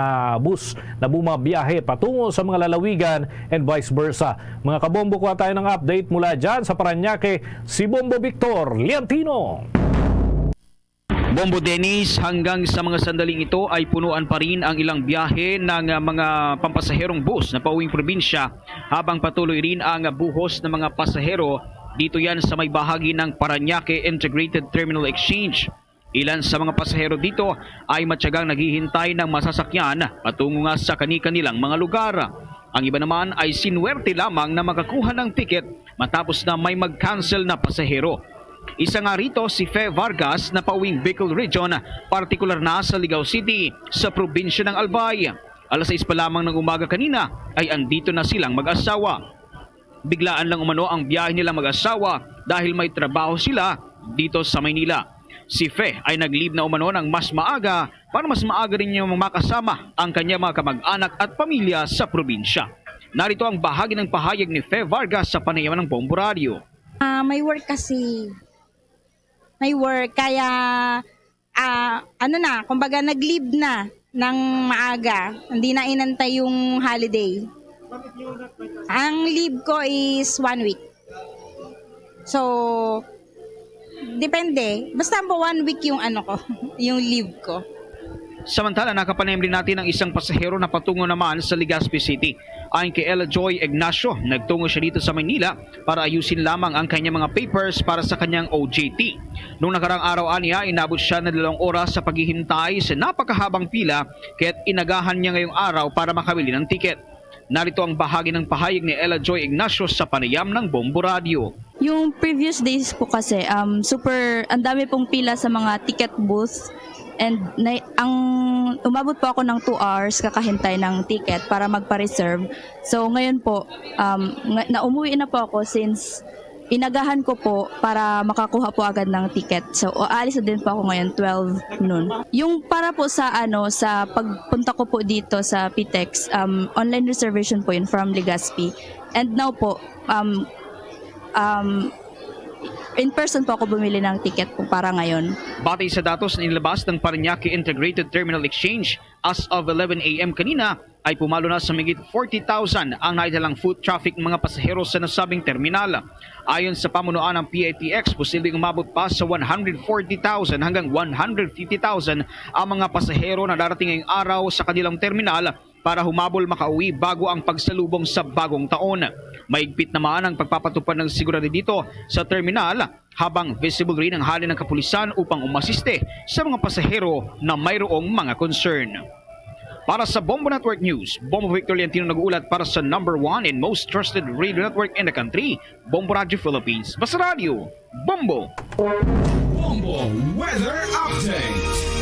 bus na bumabiyahe patungo sa mga lalawigan and vice versa. Mga kabombo, kuha tayo ng update mula dyan sa Parañaque, si Bombo Victor Liantino. Bombo Dennis, hanggang sa mga sandaling ito ay punuan pa rin ang ilang biyahe ng, ah, mga pampasaherong bus na pauwing probinsya, habang patuloy rin ang buhos ng mga pasahero dito yan sa may bahagi ng Parañaque Integrated Terminal Exchange. Ilan sa mga pasahero dito ay matyagang naghihintay ng masasakyan patungo nga sa kani-kanilang mga lugar. Ang iba naman ay sinuwerte lamang na makakuha ng tiket matapos na may mag-cancel na pasahero. Isa nga rito si Fe Vargas na pauwing Bicol Region, partikular na sa Ligao City, sa probinsya ng Albay. Alas sais pa lamang ng umaga kanina ay andito na silang mag-asawa. Biglaan lang umano ang biyahe nilang mag-asawa dahil may trabaho sila dito sa Maynila. Si Fe ay nag-leave na umano ng mas maaga para mas maaga rin niyang makasama ang kanyang mga kamag-anak at pamilya sa probinsya. Narito ang bahagi ng pahayag ni Fe Vargas sa panayam ng Bombo Radyo. Ah, may work kasi. May work, kaya, ah, ano na, kumbaga nag-leave na ng maaga. Hindi na inantay yung holiday. Ang leave ko is one week. So, depende. Basta po one week yung ano ko, yung leave ko. Samantala, nakapanayam din natin ang isang pasahero na patungo naman sa Legazpi City. Ayon kay Ella Joy Ignacio, nagtungo siya dito sa Maynila para ayusin lamang ang kanyang mga papers para sa kanyang O J T. Nung nakarang araw, aniya, inabot siya ng dalawang oras sa paghihintay sa napakahabang pila, kaya't inagahan niya ngayong araw para makabili ng tiket. Narito ang bahagi ng pahayag ni Ella Joy Ignacio sa panayam ng Bombo Radyo. Yung previous days po kasi, um, super, ang dami pong pila sa mga ticket booth. And na, ang, umabot po ako ng two hours kakahintay ng ticket para magpa-reserve. So, ngayon po, um, nga, na umuwi na po ako since inagahan ko po para makakuha po agad ng ticket. So, o, aalis na din po ako ngayon, twelve noon. Yung para po sa, ano, sa pagpunta ko po dito sa Pitex, um, online reservation po yun from Legazpi. And now po, um, um, in person po ako bumili ng ticket po para ngayon. Batay sa datos na inilabas ng Parañaque Integrated Terminal Exchange, as of eleven a m kanina, ay pumalo na sa mahigit forty thousand ang naidalang foot traffic ng mga pasahero sa nasabing terminal. Ayon sa pamunuan ng P I T X, posibleng umabot pa sa one hundred forty thousand hanggang one hundred fifty thousand ang mga pasahero na darating ngayong araw sa kanilang terminal para humabol makauwi bago ang pagsalubong sa bagong taon. Mahigpit naman ang pagpapatupad ng seguridad dito sa terminal, habang visible rin ang hali ng kapulisan upang umasiste sa mga pasahero na mayroong mga concern. Para sa Bombo Network News, Bombo Victor Leontino nag-uulat para sa number one and most trusted radio network in the country, Bombo Radio Philippines. Basta Radio, Bombo! Bombo Weather Update.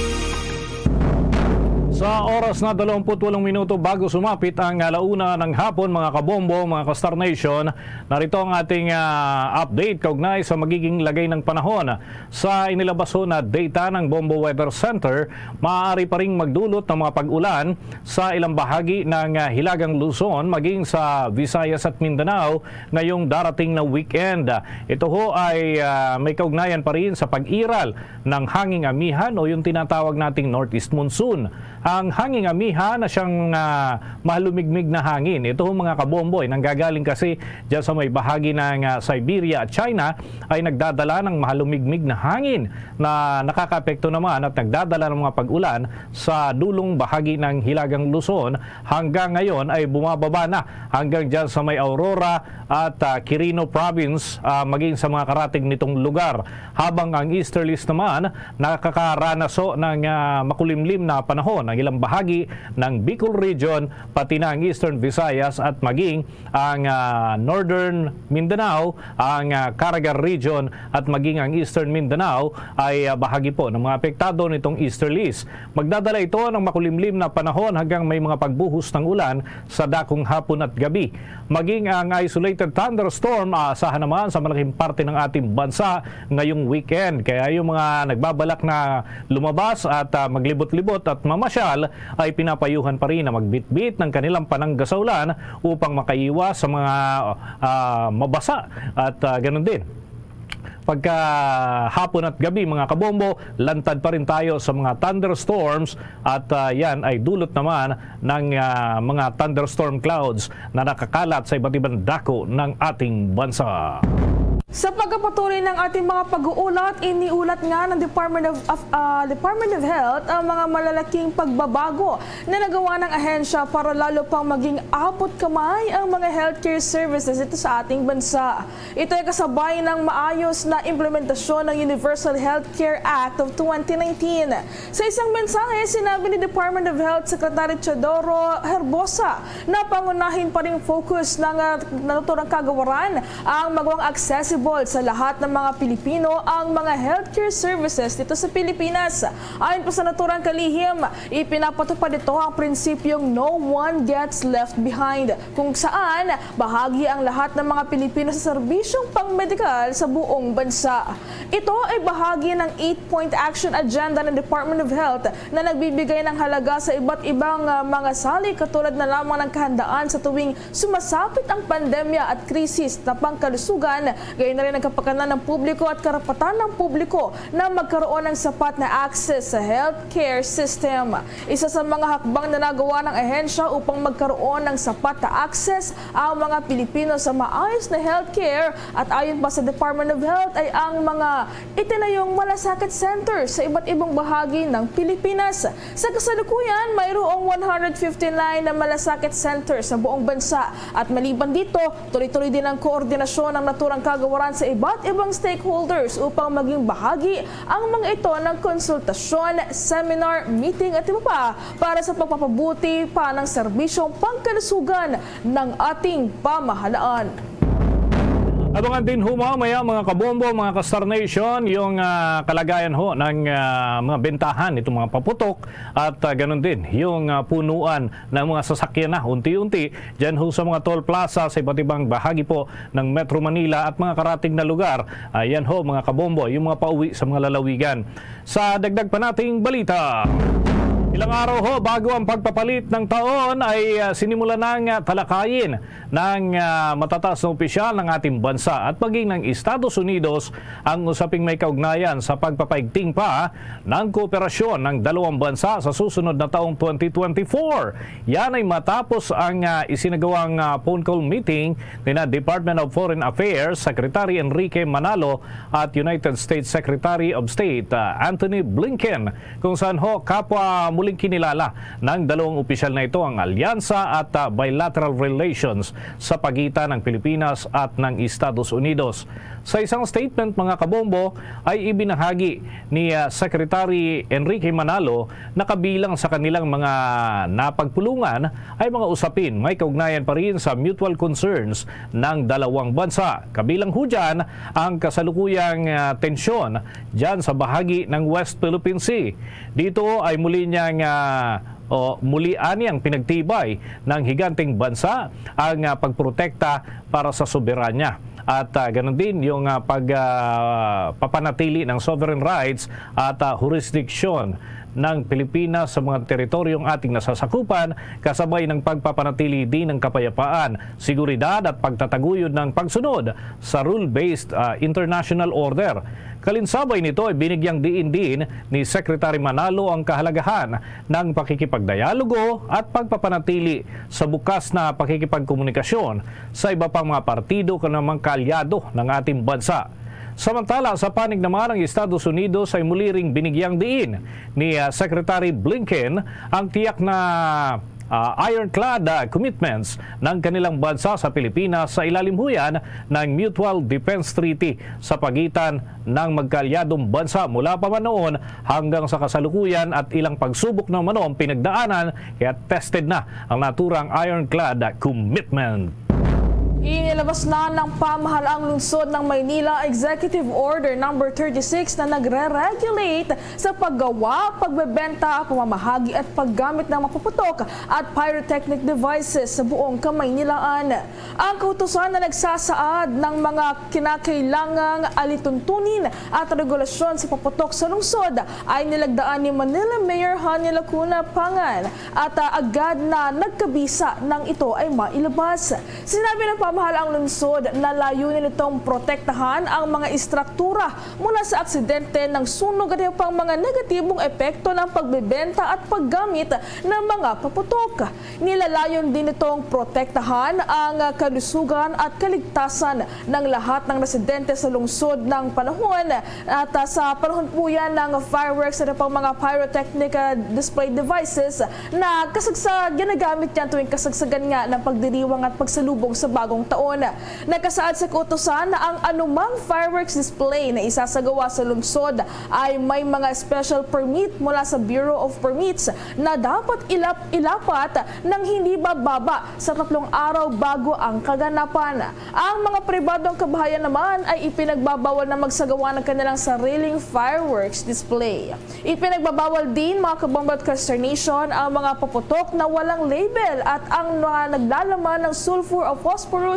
Sa oras na dalawampu't walong minuto bago sumapit ang, ah, alauna ng hapon, mga kabombo, mga ka-Star Nation, narito ang ating, ah, update kaugnay sa magiging lagay ng panahon. Sa inilabas ho na data ng Bombo Weather Center, maaari pa ring magdulot ng mga pag-ulan sa ilang bahagi ng, ah, Hilagang Luzon, maging sa Visayas at Mindanao ngayong darating na weekend. Ito ho ay, ah, may kaugnayan pa rin sa pag-iral ng hanging amihan o yung tinatawag nating northeast monsoon. Ang hanging amihan na siyang, ah, mahalumigmig na hangin. Ito ho, mga kabombo, ay nanggagaling kasi dyan sa may bahagi ng, ah, Siberia at China ay nagdadala ng mahalumigmig na hangin na nakakaapekto naman at nagdadala ng mga pag-ulan sa dulong bahagi ng Hilagang Luzon. Hanggang ngayon ay bumababa na hanggang dyan sa may Aurora at, ah, Quirino Province, ah, maging sa mga karatig nitong lugar. Habang ang easterlies naman nakakaranas ho ng, ah, makulimlim na panahon ang ilang bahagi ng Bicol Region, pati na ang Eastern Visayas at maging ang, ah, Northern Mindanao, ang, ah, Caraga Region at maging ang Eastern Mindanao ay, ah, bahagi po ng mga apektado nitong easterlies. Magdadala ito ng makulimlim na panahon hanggang may mga pagbuhos ng ulan sa dakong hapon at gabi. Maging ang isolated thunderstorm aasahan naman sa malaking parte ng ating bansa ngayong weekend. Kaya yung mga nagbabalak na lumabas at, ah, maglibot-libot at mamasyal ay pinapayuhan pa rin na magbitbit ng kanilang panangga sa ulan upang makaiwas sa mga, ah, mabasa at, ah, ganun din. Pagka hapon at gabi, mga kabombo, lantad pa rin tayo sa mga thunderstorms at, ah, yan ay dulot naman ng, ah, mga thunderstorm clouds na nakakalat sa iba't ibang dako ng ating bansa. Sa pagpapatuloy ng ating mga pag-uulat, iniulat nga ng Department of, of, ah, Department of Health ang mga malalaking pagbabago na nagawa ng ahensya para lalo pang maging abot kamay ang mga healthcare services dito sa ating bansa. Ito ay kasabay ng maayos na implementasyon ng Universal Health Care Act of twenty nineteen. Sa isang mensahe, sinabi ni Department of Health Secretary Teodoro Herbosa na pangunahin pa ring focus ng, ah, naturang kagawaran ang magawang accessible sa lahat ng mga Pilipino ang mga healthcare services dito sa Pilipinas. Ayon pa sa naturang kalihim, ipinapatupad ito ang prinsipyong "No one gets left behind", kung saan bahagi ang lahat ng mga Pilipino sa serbisyong pangmedikal sa buong bansa. Ito ay bahagi ng eight-point action agenda ng Department of Health na nagbibigay ng halaga sa iba't ibang, ah, mga sali, katulad na lamang ng kahandaan sa tuwing sumasapit ang pandemya at krisis na pangkalusugan, gayon na rin ang kapakanan ng publiko at karapatan ng publiko na magkaroon ng sapat na access sa healthcare system. Isa sa mga hakbang na nagawa ng ahensya upang magkaroon ng sapat na access ang mga Pilipino sa maayos na healthcare, at ayon pa sa Department of Health, ay ang mga itinayong malasakit center sa iba't ibang bahagi ng Pilipinas. Sa kasalukuyan, mayroong one hundred fifty-nine na malasakit center sa buong bansa, at maliban dito, tuloy-tuloy din ang koordinasyon ng naturang kagawaran sa iba't ibang stakeholders upang maging bahagi ang mga ito ng konsultasyon, seminar, meeting at iba pa para sa pagpapabuti pa ng serbisyong pangkalusugan ng ating pamahalaan. Abangan din ho mamaya, mga kabombo, mga ka-Star Nation, yung, ah, kalagayan ho ng, ah, mga bentahan nitong mga paputok at, ah, ganun din yung, ah, punuan ng mga sasakyan na unti-unti dyan ho sa mga toll plaza sa iba't ibang bahagi po ng Metro Manila at mga karatig na lugar. Ayan ho, mga kabombo, yung mga pauwi sa mga lalawigan. Sa dagdag pa nating balita, ilang araw ho bago ang pagpapalit ng taon ay, ah, sinimulan ng, ah, talakayin ng, ah, matataas na opisyal ng ating bansa at maging ng Estados Unidos ang usaping may kaugnayan sa pagpapaigting pa ng kooperasyon ng dalawang bansa sa susunod na taong twenty twenty-four. Yan ay matapos ang, ah, isinagawang, ah, phone call meeting nina Department of Foreign Affairs Secretary Enrique Manalo at United States Secretary of State, ah, Antony Blinken, kung saan ho kapwa muling kinilala ng dalawang opisyal na ito ang alyansa at, ah, bilateral relations sa pagitan ng Pilipinas at ng Estados Unidos. Sa isang statement, mga kabombo, ay ibinahagi ni, ah, Secretary Enrique Manalo na kabilang sa kanilang mga napagpulungan ay mga usapin may kaugnayan pa rin sa mutual concerns ng dalawang bansa. Kabilang ho dyan ang kasalukuyang, ah, tensyon dyan sa bahagi ng West Philippine Sea. Dito ay muli niyang, ah, O muli ani ang pinagtibay ng higanteng bansa ang, ah, pagprotekta para sa soberanya at, ah, ganun din yung, ah, pag, ah, papanatili ng sovereign rights at, ah, jurisdiction ng Pilipinas sa mga teritoryong ating nasasakupan, kasabay ng pagpapanatili din ng kapayapaan, seguridad at pagtataguyod ng pagsunod sa rule-based, ah, international order. Kalinsabay nito ay binigyang diin din ni Secretary Manalo ang kahalagahan ng pakikipagdialogo at pagpapanatili sa bukas na pakikipagkomunikasyon sa iba pang mga partido kanang mga kaalyado ng ating bansa. Samantala, sa panig naman ng Estados Unidos ay muli ring binigyang diin ni, ah, Secretary Blinken ang tiyak na, ah, ironclad, ah, commitments ng kanilang bansa sa Pilipinas sa ilalimhuyan ng Mutual Defense Treaty sa pagitan ng magkaalyadong bansa mula pa man noon hanggang sa kasalukuyan at ilang pagsubok na umano ang pinagdaanan, kaya tested na ang naturang ironclad commitment. Inilabas na ng pamahalaang lungsod ng Maynila Executive Order Number thirty-six na nagre-regulate sa paggawa, pagbebenta, pamamahagi at paggamit ng mapuputok at pyrotechnic devices sa buong Kamaynilaan. Ang kautusan na nagsasaad ng mga kinakailangang alituntunin at regulasyon sa paputok sa lungsod ay nilagdaan ni Manila Mayor Honey Lacuna Pangan at, ah, agad na nagkabisa nang ito ay mailabas. Sinabi ng pamahalaang lungsod na layunin nitong protektahan ang mga istruktura mula sa aksidente ng sunog at iba pang mga negatibong epekto ng pagbebenta at paggamit ng mga paputok. Nilalayon din nitong protektahan ang kalusugan at kaligtasan ng lahat ng residente sa lungsod ng panahon at, ah, sa panahon po yan ng fireworks at iba pang mga pyrotechnic, ah, display devices na kasagsa-, ginagamit yan tuwing kasagsagan nga ng pagdiriwang at pagsalubong sa bagong taon. Nakasaad sa kautusan na ang anumang fireworks display na isasagawa sa lungsod ay may mga special permit mula sa Bureau of Permits na dapat ilap-, ilapat nang hindi bababa sa tatlong araw bago ang kaganapan. Ang mga pribadong kabahayan naman ay ipinagbabawal na magsagawa ng kanilang sariling fireworks display. Ipinagbabawal din, mga kabombo at consternation, ang mga paputok na walang label at ang mga naglalaman ng sulfur o phosphorus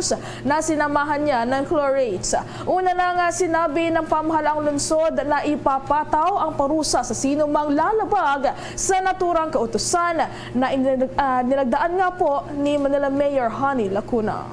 na sinamahan niya ng chlorates. Una na nga sinabi ng pamahalaang lungsod na ipapataw ang parusa sa sino mang lalabag sa naturang kautusan na inilagdaan nga po ni Manila Mayor Honey Lacuna.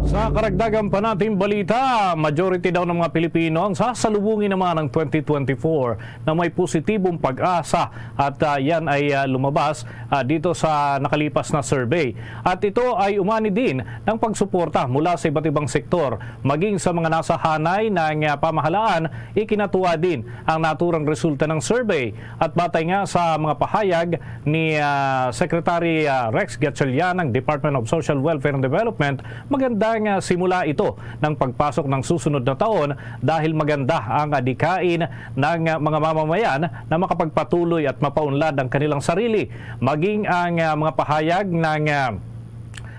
Sa karagdagan pa nating balita, majority daw ng mga Pilipino ang sasalubungin naman ang twenty twenty-four na may positibong pag-asa at, ah, yan ay, ah, lumabas, ah, dito sa nakalipas na survey. At ito ay umani din ng pagsuporta mula sa iba't ibang sektor, maging sa mga nasa hanay ng, ah, pamahalaan, ikinatuwa din ang naturang resulta ng survey. At batay nga sa mga pahayag ni, ah, Secretary, ah, Rex Gatchalian ng Department of Social Welfare and Development, magandang, ah, simula ito ng pagpasok ng susunod na taon dahil maganda ang adikain ng, ah, mga mamamayan na makapagpatuloy at mapaunlad ang kanilang sarili. Maging ang, ah, mga pahayag ng, ah,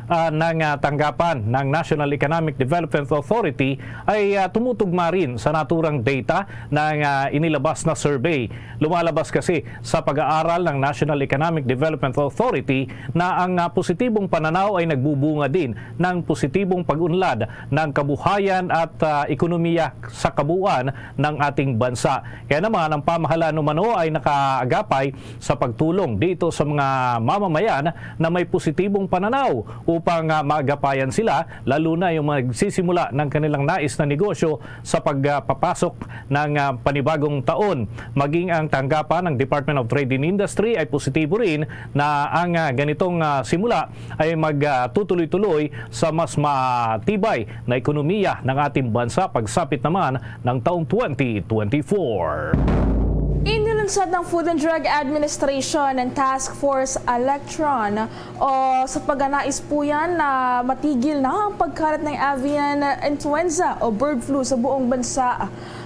ah, ng, ah, tanggapan ng National Economic Development Authority ay, ah, tumutugma rin sa naturang data ng, ah, inilabas na survey. Lumalabas kasi sa pag-aaral ng National Economic Development Authority na ang, ah, positibong pananaw ay nagbubunga din ng positibong pag-unlad ng kabuhayan at, ah, ekonomiya sa kabuuan ng ating bansa. Kaya naman, ang pamahalaan umano ay nakaagapay sa pagtulong dito sa mga mamamayan na may positibong pananaw upang, ah, maagapayan sila, lalo na yung mga nagsisimula ng kanilang nais na negosyo sa pagpapasok ng, ah, panibagong taon. Maging ang tanggapan ng Department of Trade and Industry ay positibo rin na ang, ah, ganitong, ah, simula ay magtutuloy-tuloy sa mas matibay na ekonomiya ng ating bansa pagsapit naman ng taong twenty twenty-four. Inilunsad ng Food and Drug Administration ang Task Force Electron o sa paganais po yan na matigil na ang pagkalat ng avian influenza o bird flu sa buong bansa.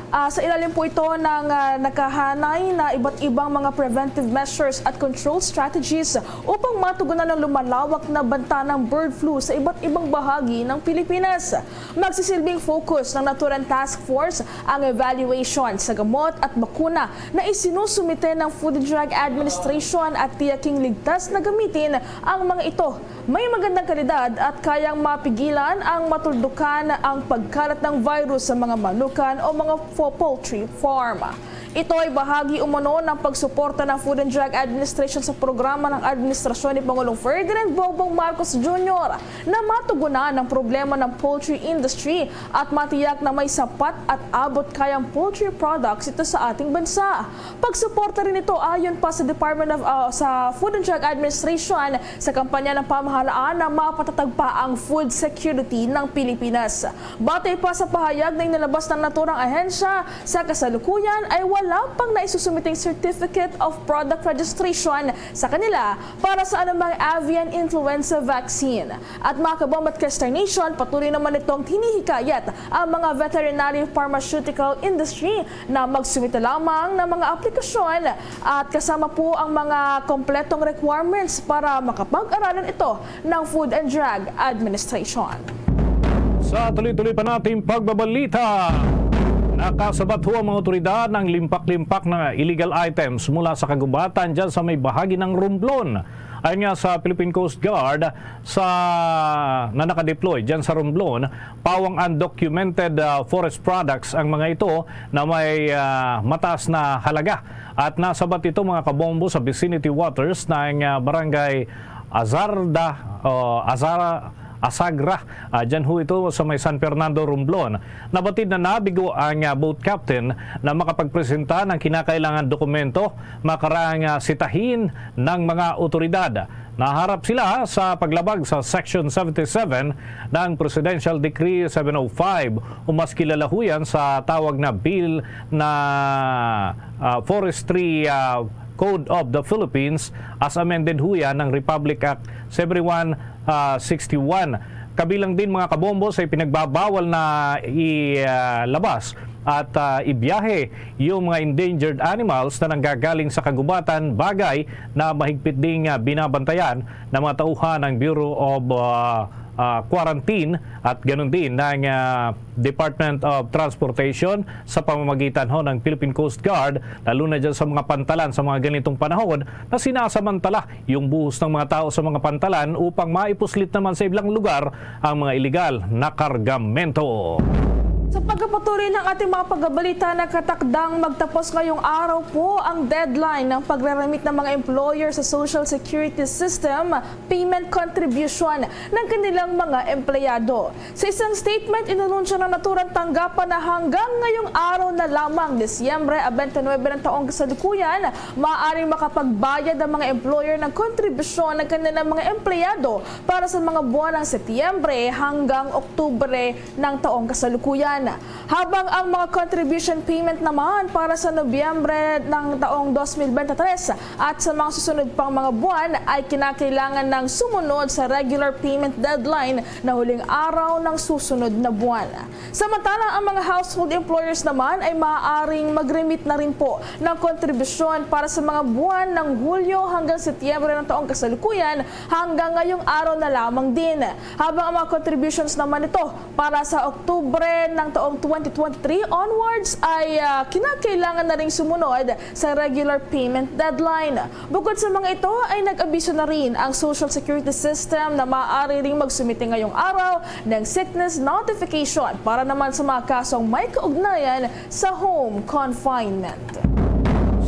Ah, sa ilalim po ito ng, ah, nakahanay na iba't ibang mga preventive measures at control strategies upang matugunan ang lumalawak na banta ng bird flu sa iba't ibang bahagi ng Pilipinas. Magsisilbing focus ng naturang task force ang evaluation sa gamot at bakuna na isinusumite ng Food and Drug Administration at tiyaking ligtas na gamitin ang mga ito. May magandang kalidad at kayang mapigilan ang matuldukan ang pagkalat ng virus sa mga manukan o mga fo-, poultry farm. Ito ay bahagi umano ng pagsuporta ng Food and Drug Administration sa programa ng administrasyon ni Pangulong Ferdinand Bongbong Marcos Junior na matugunan ang problema ng poultry industry at matiyak na may sapat at abot-kayang poultry products ito sa ating bansa. Pagsuporta rin ito ayon pa sa Department of, ah, sa Food and Drug Administration sa kampanya ng pamahalaan na mapatatag pa ang food security ng Pilipinas. Batay pa sa pahayag na inilabas ng naturang ahensya, sa kasalukuyan ay wala pang naisusumiting Certificate of Product Registration sa kanila para sa anumang avian influenza vaccine. At mga kabombo at Kester Nation, patuloy naman itong hinihikayat ang mga veterinary pharmaceutical industry na magsumite lamang ng mga aplikasyon at kasama po ang mga kompletong requirements para makapag-aralan ito ng Food and Drug Administration. Sa tuloy-tuloy pa nating pagbabalita, nakasabat ho ang mga otoridad ng limpak-limpak na illegal items mula sa kagubatan dyan sa may bahagi ng Romblon. Ayon nga sa Philippine Coast Guard, sa, na nakadeploy dyan sa Romblon, pawang undocumented, ah, forest products ang mga ito na may, ah, mataas na halaga. At nasabat ito, mga kabombo, sa vicinity waters ng, ah, barangay Azarda, o Azara, Asagra. Ah, dyan ho ito sa may San Fernando, Romblon. Nabatid na nabigo ang, ah, boat captain na makapagpresenta ng kinakailangan dokumento makarang, ah, sitahin ng mga otoridad. Naharap sila sa paglabag sa Section seventy-seven ng Presidential Decree seven oh five, o mas kilala ho yan sa tawag na bill na, ah, Forestry, ah, Code of the Philippines as amended ho yan ng Republic Act seventy-one, ah, sixty-one. Kabilang din, mga kabombo, sa ipinagbabawal na ilabas at, ah, ibiyahe yung mga endangered animals na nanggagaling sa kagubatan, bagay na mahigpit ding, ah, binabantayan ng mga tauhan ng Bureau of, ah, ah, Quarantine at ganun din ng, ah, Department of Transportation sa pamamagitan ho ng Philippine Coast Guard, lalo na dyan sa mga pantalan sa mga ganitong panahon na sinasamantala yung buhos ng mga tao sa mga pantalan upang maipuslit naman sa ibang lugar ang mga iligal na kargamento. Sa pagpapatuloy ng ating mga pagbabalita, nakatakdang magtapos ngayong araw po ang deadline ng pagre-remit ng mga employer sa Social Security System payment contribution ng kanilang mga empleyado. Sa isang statement, inanunsyo ng naturang tanggapan na hanggang ngayong araw na lamang, Disyembre twenty-nine ng taong kasalukuyan, maaaring makapagbayad ang mga employer ng kontribusyon ng kanilang mga empleyado para sa mga buwan ng Setyembre hanggang Oktubre ng taong kasalukuyan. Habang ang mga contribution payment naman para sa Nobyembre ng taong twenty twenty-three at sa mga susunod pang mga buwan ay kinakailangan ng sumunod sa regular payment deadline na huling araw ng susunod na buwan. Samantala, ang mga household employers naman ay maaaring mag-remit na rin po ng kontribusyon para sa mga buwan ng Hulyo hanggang Setyembre ng taong kasalukuyan hanggang ngayong araw na lamang din. Habang ang mga contributions naman ito para sa Oktubre ng taong twenty twenty-three onwards ay, ah, kinakailangan na ring sumunod sa regular payment deadline. Bukod sa mga ito ay nag-abiso na rin ang Social Security System na maaari ring magsumite ngayong araw ng sickness notification para naman sa mga kasong may kaugnayan sa home confinement.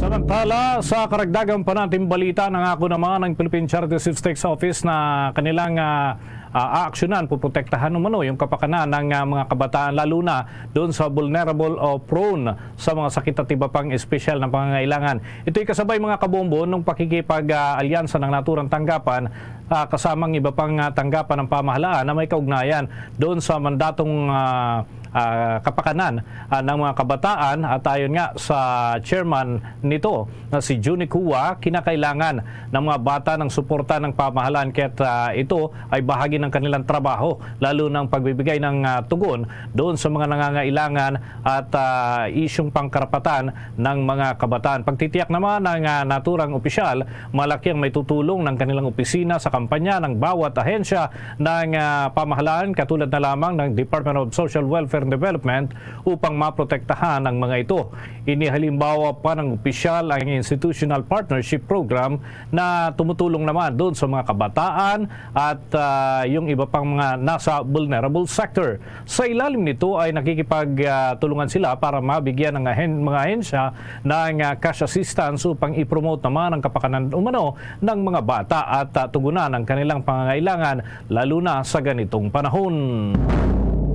Samantala, sa karagdagan pa nating balita, nangako naman ang Philippine Charity Sweepstakes Office na kanilang, ah, ah, aaksyonan, puprotektahan umano yung kapakanan ng, ah, mga kabataan, lalo na doon sa vulnerable o prone sa mga sakit at iba pang espesyal na pangangailangan. Ito'y kasabay, mga kabombo, nung pakikipag-alyansa ng naturang tanggapan, ah, kasamang iba pang, ah, tanggapan ng pamahalaan na may kaugnayan doon sa mandatong, ah, ah, kapakanan, ah, ng mga kabataan. At ayon nga sa chairman nito na si Junie Cua, kinakailangan ng mga bata ng suporta ng pamahalaan kaya't, ah, ito ay bahagi ng kanilang trabaho, lalo ng pagbibigay ng, ah, tugon doon sa mga nangangailangan at, ah, isyung pangkarapatan ng mga kabataan. Pagtitiyak naman ng, ah, naturang opisyal, malaki ang maitutulong ng kanilang opisina sa kampanya ng bawat ahensya ng, ah, pamahalaan, katulad na lamang ng Department of Social Welfare and Development, upang maprotektahan ang mga ito. Inihalimbawa pa ng opisyal ang Institutional Partnership Program na tumutulong naman doon sa mga kabataan at, ah, yung iba pang mga nasa vulnerable sector. Sa ilalim nito ay nakikipagtulungan sila para mabigyan ng ahen-, mga ahensya ng, ah, cash assistance upang i-promote naman ang kapakanan umano ng mga bata at, ah, tugunan ang kanilang pangangailangan, lalo na sa ganitong panahon.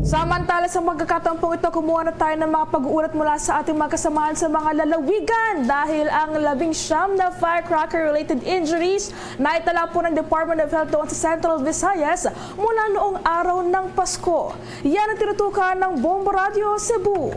Samantala, sa magkakataon pong ito, kumuha na tayo ng mga pag-uulat mula sa ating mga kasamahan sa mga lalawigan, dahil ang labing siyam na firecracker-related injuries na itala po ng Department of Health doon sa Central Visayas mula noong araw ng Pasko. Yan ang tinutukan ng Bombo Radio Cebu.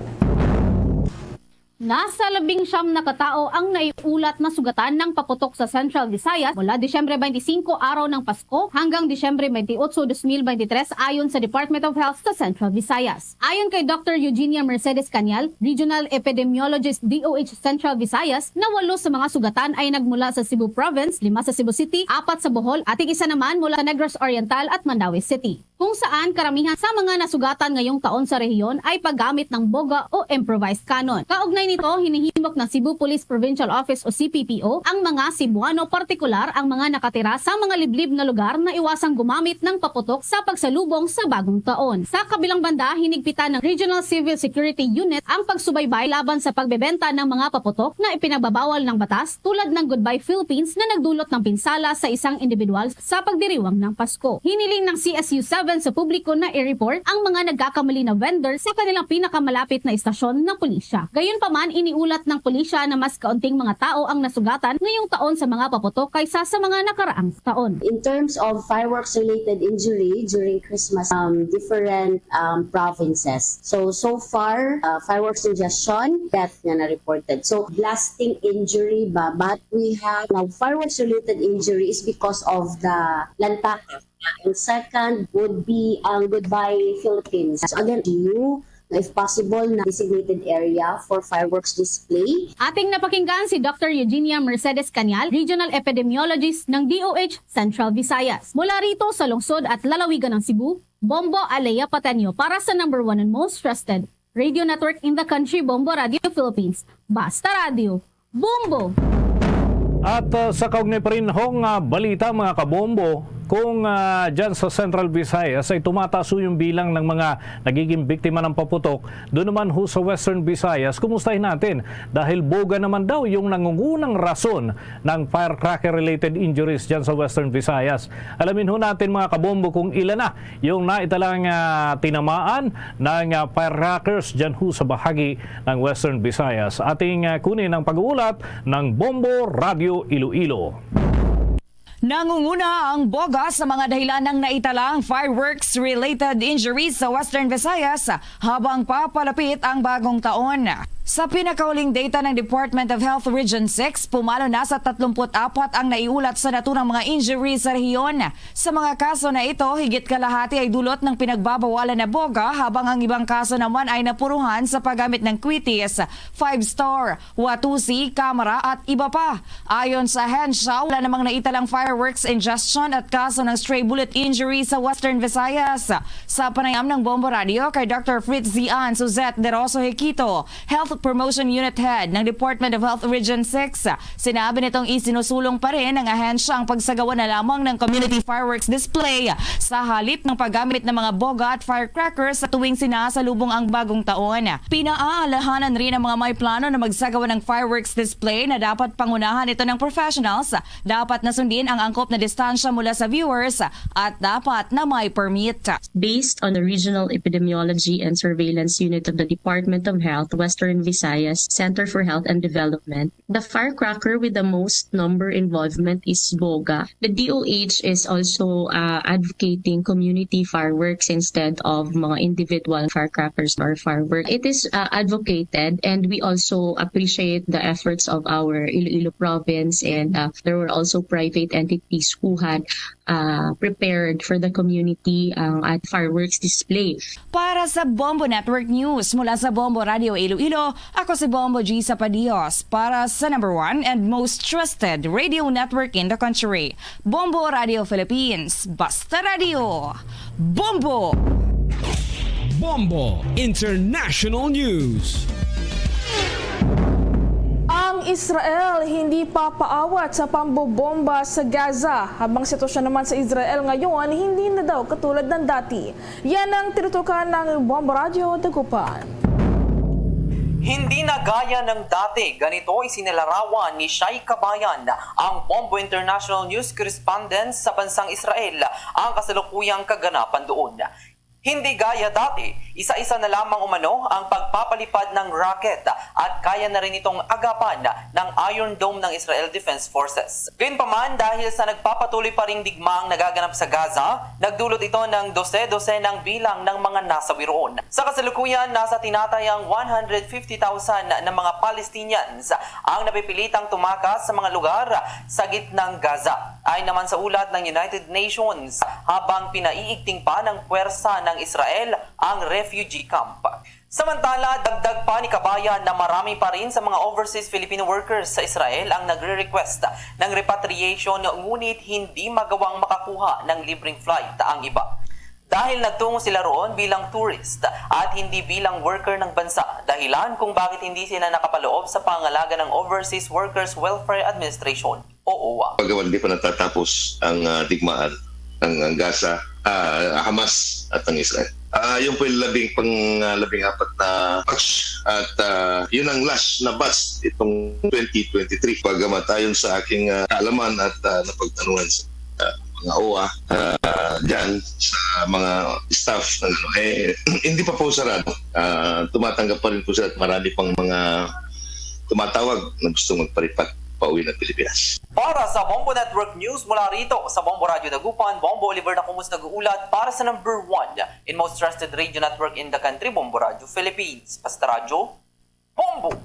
Nasa labing siyam na katao ang naiulat na sugatan ng paputok sa Central Visayas mula Disyembre twenty-five, araw ng Pasko, hanggang Disyembre twenty-eight, twenty twenty-three, ayon sa Department of Health sa Central Visayas. Ayon kay Doctor Eugenia Mercedes Cañal, Regional Epidemiologist, D O H Central Visayas, na walo sa mga sugatan ay nagmula sa Cebu Province, lima sa Cebu City, apat sa Bohol, at isa naman mula sa Negros Oriental at Mandaue City, kung saan karamihan sa mga nasugatan ngayong taon sa rehiyon ay paggamit ng boga o improvised cannon. Kaugnay nito, hinihimok ng Cebu Police Provincial Office o C P P O ang mga Cebuano, partikular ang mga nakatira sa mga liblib na lugar, na iwasang gumamit ng paputok sa pagsalubong sa Bagong Taon. Sa kabilang banda, hinigpitan ng Regional Civil Security Unit ang pagsubaybay laban sa pagbebenta ng mga paputok na ipinagbabawal ng batas, tulad ng Goodbye Philippines na nagdulot ng pinsala sa isang individual sa pagdiriwang ng Pasko. Hiniling ng C S U seven sa publiko na i-report ang mga nagkakamali na vendor sa kanilang pinakamalapit na istasyon ng pulisya. Gayunpaman, iniulat ng pulisya na mas kaunting mga tao ang nasugatan ngayong taon sa mga paputok kaysa sa mga nakaraang taon. In terms of fireworks-related injury during Christmas, um, different, um, provinces. So, so far, uh, fireworks ingestion, death nga na-reported. So, blasting injury ba? But we have now fireworks-related injury is because of the lantaka. And second would be ang Goodbye Philippines. So again, you, if possible, na designated area for fireworks display. Ating napakinggan si Doctor Eugenia Mercedes Cañal, Regional Epidemiologist ng D O H Central Visayas. Mula rito sa lungsod at lalawigan ng Cebu, Bombo Alea Pateño para sa number one and most trusted radio network in the country, Bombo Radio Philippines. Basta Radio, Bombo! At, uh, sa kaugnay pa rin hong, uh, balita, mga kabombo, kung, uh, dyan sa Central Visayas ay tumataas yung bilang ng mga nagiging biktima ng paputok, doon naman ho sa Western Visayas, kumustahin natin? Dahil boga naman daw yung nangungunang rason ng firecracker-related injuries dyan sa Western Visayas. Alamin ho natin, mga kabombo, kung ilan na yung naitalang, ah, tinamaan ng, ah, firecrackers dyan ho sa bahagi ng Western Visayas. Ating, ah, kunin ang pag-uulat ng Bombo Radio Iloilo. Nangunguna ang boga sa mga dahilan ng naitalang fireworks-related injuries sa Western Visayas habang papalapit ang Bagong Taon. Sa pinakahuling data ng Department of Health Region six, pumalo na sa tatlumput apat ang naiulat sa naturang mga injury sa rehiyon. Sa mga kaso na ito, higit kalahati ay dulot ng pinagbabawalan na boga, habang ang ibang kaso naman ay napuruhan sa paggamit ng kwitis, five-star, watusi, kamera at iba pa. Ayon sa ahensya, wala namang naitalang fireworks ingestion at kaso ng stray bullet injury sa Western Visayas. Sa panayam ng Bombo Radio kay Doctor Fritz Zian, Suzette Deroso Hiquito, Health Promotion Unit Head ng Department of Health Region six, sinabi nitong isinusulong pa rin ng ahensya ang pagsagawa na lamang ng community fireworks display sa halip ng paggamit ng mga boga at firecrackers sa tuwing sinasalubong ang Bagong Taon. Pinaaalalahanan rin ang mga may plano na magsagawa ng fireworks display na dapat pangunahan ito ng professionals, dapat na sundin ang angkop na distansya mula sa viewers, at dapat na may permit. Based on the Regional Epidemiology and Surveillance Unit of the Department of Health, Western Visayas Center for Health and Development, the firecracker with the most number involvement is BOGA. The D O H is also uh, advocating community fireworks instead of mga individual firecrackers or fireworks. It is uh, advocated, and we also appreciate the efforts of our Iloilo province, and uh, there were also private entities who had uh, prepared for the community ang at fireworks display. Para sa Bombo Network News, mula sa Bombo Radio Iloilo, ako si Bombo G Sapadios para sa number one and most trusted radio network in the country, Bombo Radio Philippines. Basta Radio! Bombo! Bombo International News. Ang Israel hindi papaawat sa pambobomba sa Gaza, habang sitwasyon naman sa Israel ngayon hindi na daw katulad ng dati. Yan ang tinutukan ng Bombo Radyo Dagupan. Hindi na gaya ng dati, ganito isinilarawan ni Shai Kabayan, ang Bombo International News Correspondent sa bansang Israel, ang kasalukuyang kaganapan doon. Hindi gaya dati, isa-isa na lamang umano ang pagpapalipad ng rocket at kaya na rin itong agapan ng Iron Dome ng Israel Defense Forces. Gayunpaman, dahil sa nagpapatuloy pa ring digmaang nagaganap sa Gaza, nagdulot ito ng dose-dose ng bilang ng mga nasawi roon. Sa kasalukuyan, nasa tinatayang one hundred fifty thousand na mga Palestinians ang napipilitang tumakas sa mga lugar sa gitnang Gaza. Ay naman sa ulat ng United Nations, habang pinaiigting pa ng puwersa ng Israel ang refugee camp. Samantala, dagdag pa ni Kabayan na marami pa rin sa mga overseas Filipino workers sa Israel ang nagre-request ng repatriation, ngunit hindi magawang makakuha ng libreng flight ang iba. Dahil nagtungo sila roon bilang tourist at hindi bilang worker ng bansa, dahilan kung bakit hindi sila nakapaloob sa pangangalaga ng Overseas Workers Welfare Administration o OWWA. Pagawan di pa natatapos ang uh, digmaan ng, ng Gaza, uh, Hamas at ng Israel. Uh, yung po yung labing pang uh, labing apat na batch at uh, yun ang last na batch itong twenty twenty-three. Pagamat ayon sa aking uh, kaalaman at uh, napagtanuan sa uh, mga OWWA uh, dyan sa mga staff ng ano, eh, hindi pa po sarado. Uh, tumatanggap pa rin po sila at marami pang mga tumatawag na gusto magparipat pauwi ng Pilipinas. Para sa Bombo Network News mula rito sa Bombo Radyo Dagupan, Bombo Oliver Nakumus nag-uulat para sa number one and most trusted radio network in the country, Bombo Radyo Philippines. Basta Radyo, Bombo!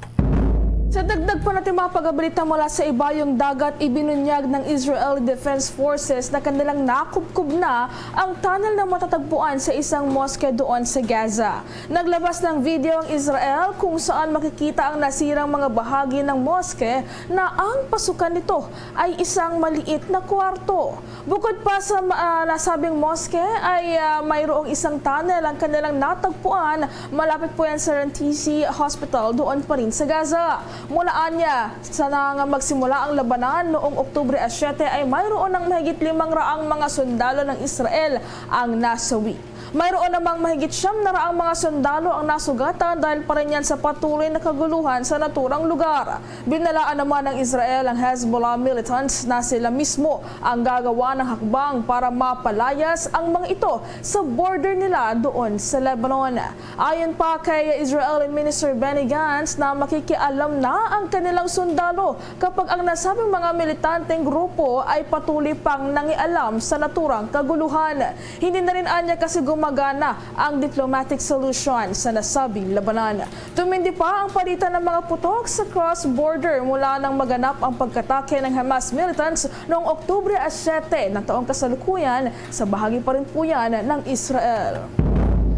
Sa dagdag pa natin mga pagabalita mula sa ibayong dagat, ibinunyag ng Israel Defense Forces na kanilang nakubkob na ang tunnel na matatagpuan sa isang mosque doon sa Gaza. Naglabas ng video ang Israel kung saan makikita ang nasirang mga bahagi ng mosque na ang pasukan nito ay isang maliit na kwarto. Bukod pa sa uh, nasabing mosque ay uh, mayroong isang tunnel ang kanilang natagpuan malapit po yan sa Rantisi Hospital doon pa rin sa Gaza. Mula anya, sa nang magsimula ang labanan noong Oktubre a siyete ay mayroon ng mahigit limang raang mga sundalo ng Israel ang nasawi. Mayroon namang mahigit siyam na raang mga sundalo ang nasugatan dahil pa rin yan sa patuloy na kaguluhan sa naturang lugar. Binalaan naman ng Israel ang Hezbollah militants na sila mismo ang gagawa ng hakbang para mapalayas ang mga ito sa border nila doon sa Lebanon. Ayon pa kay Israeli Minister Benny Gantz na makikialam na ang kanilang sundalo kapag ang nasabing mga militanteng grupo ay patuloy pang nangialam sa naturang kaguluhan. Hindi na rin anya kasi gumagana ang diplomatic solution sa nasabing labanan. Tumindi pa ang palitan ng mga putok sa cross-border mula nang maganap ang pagkatake ng Hamas militants noong Oktubre a siyete ng taong kasalukuyan sa bahagi pa rin po yan ng Israel.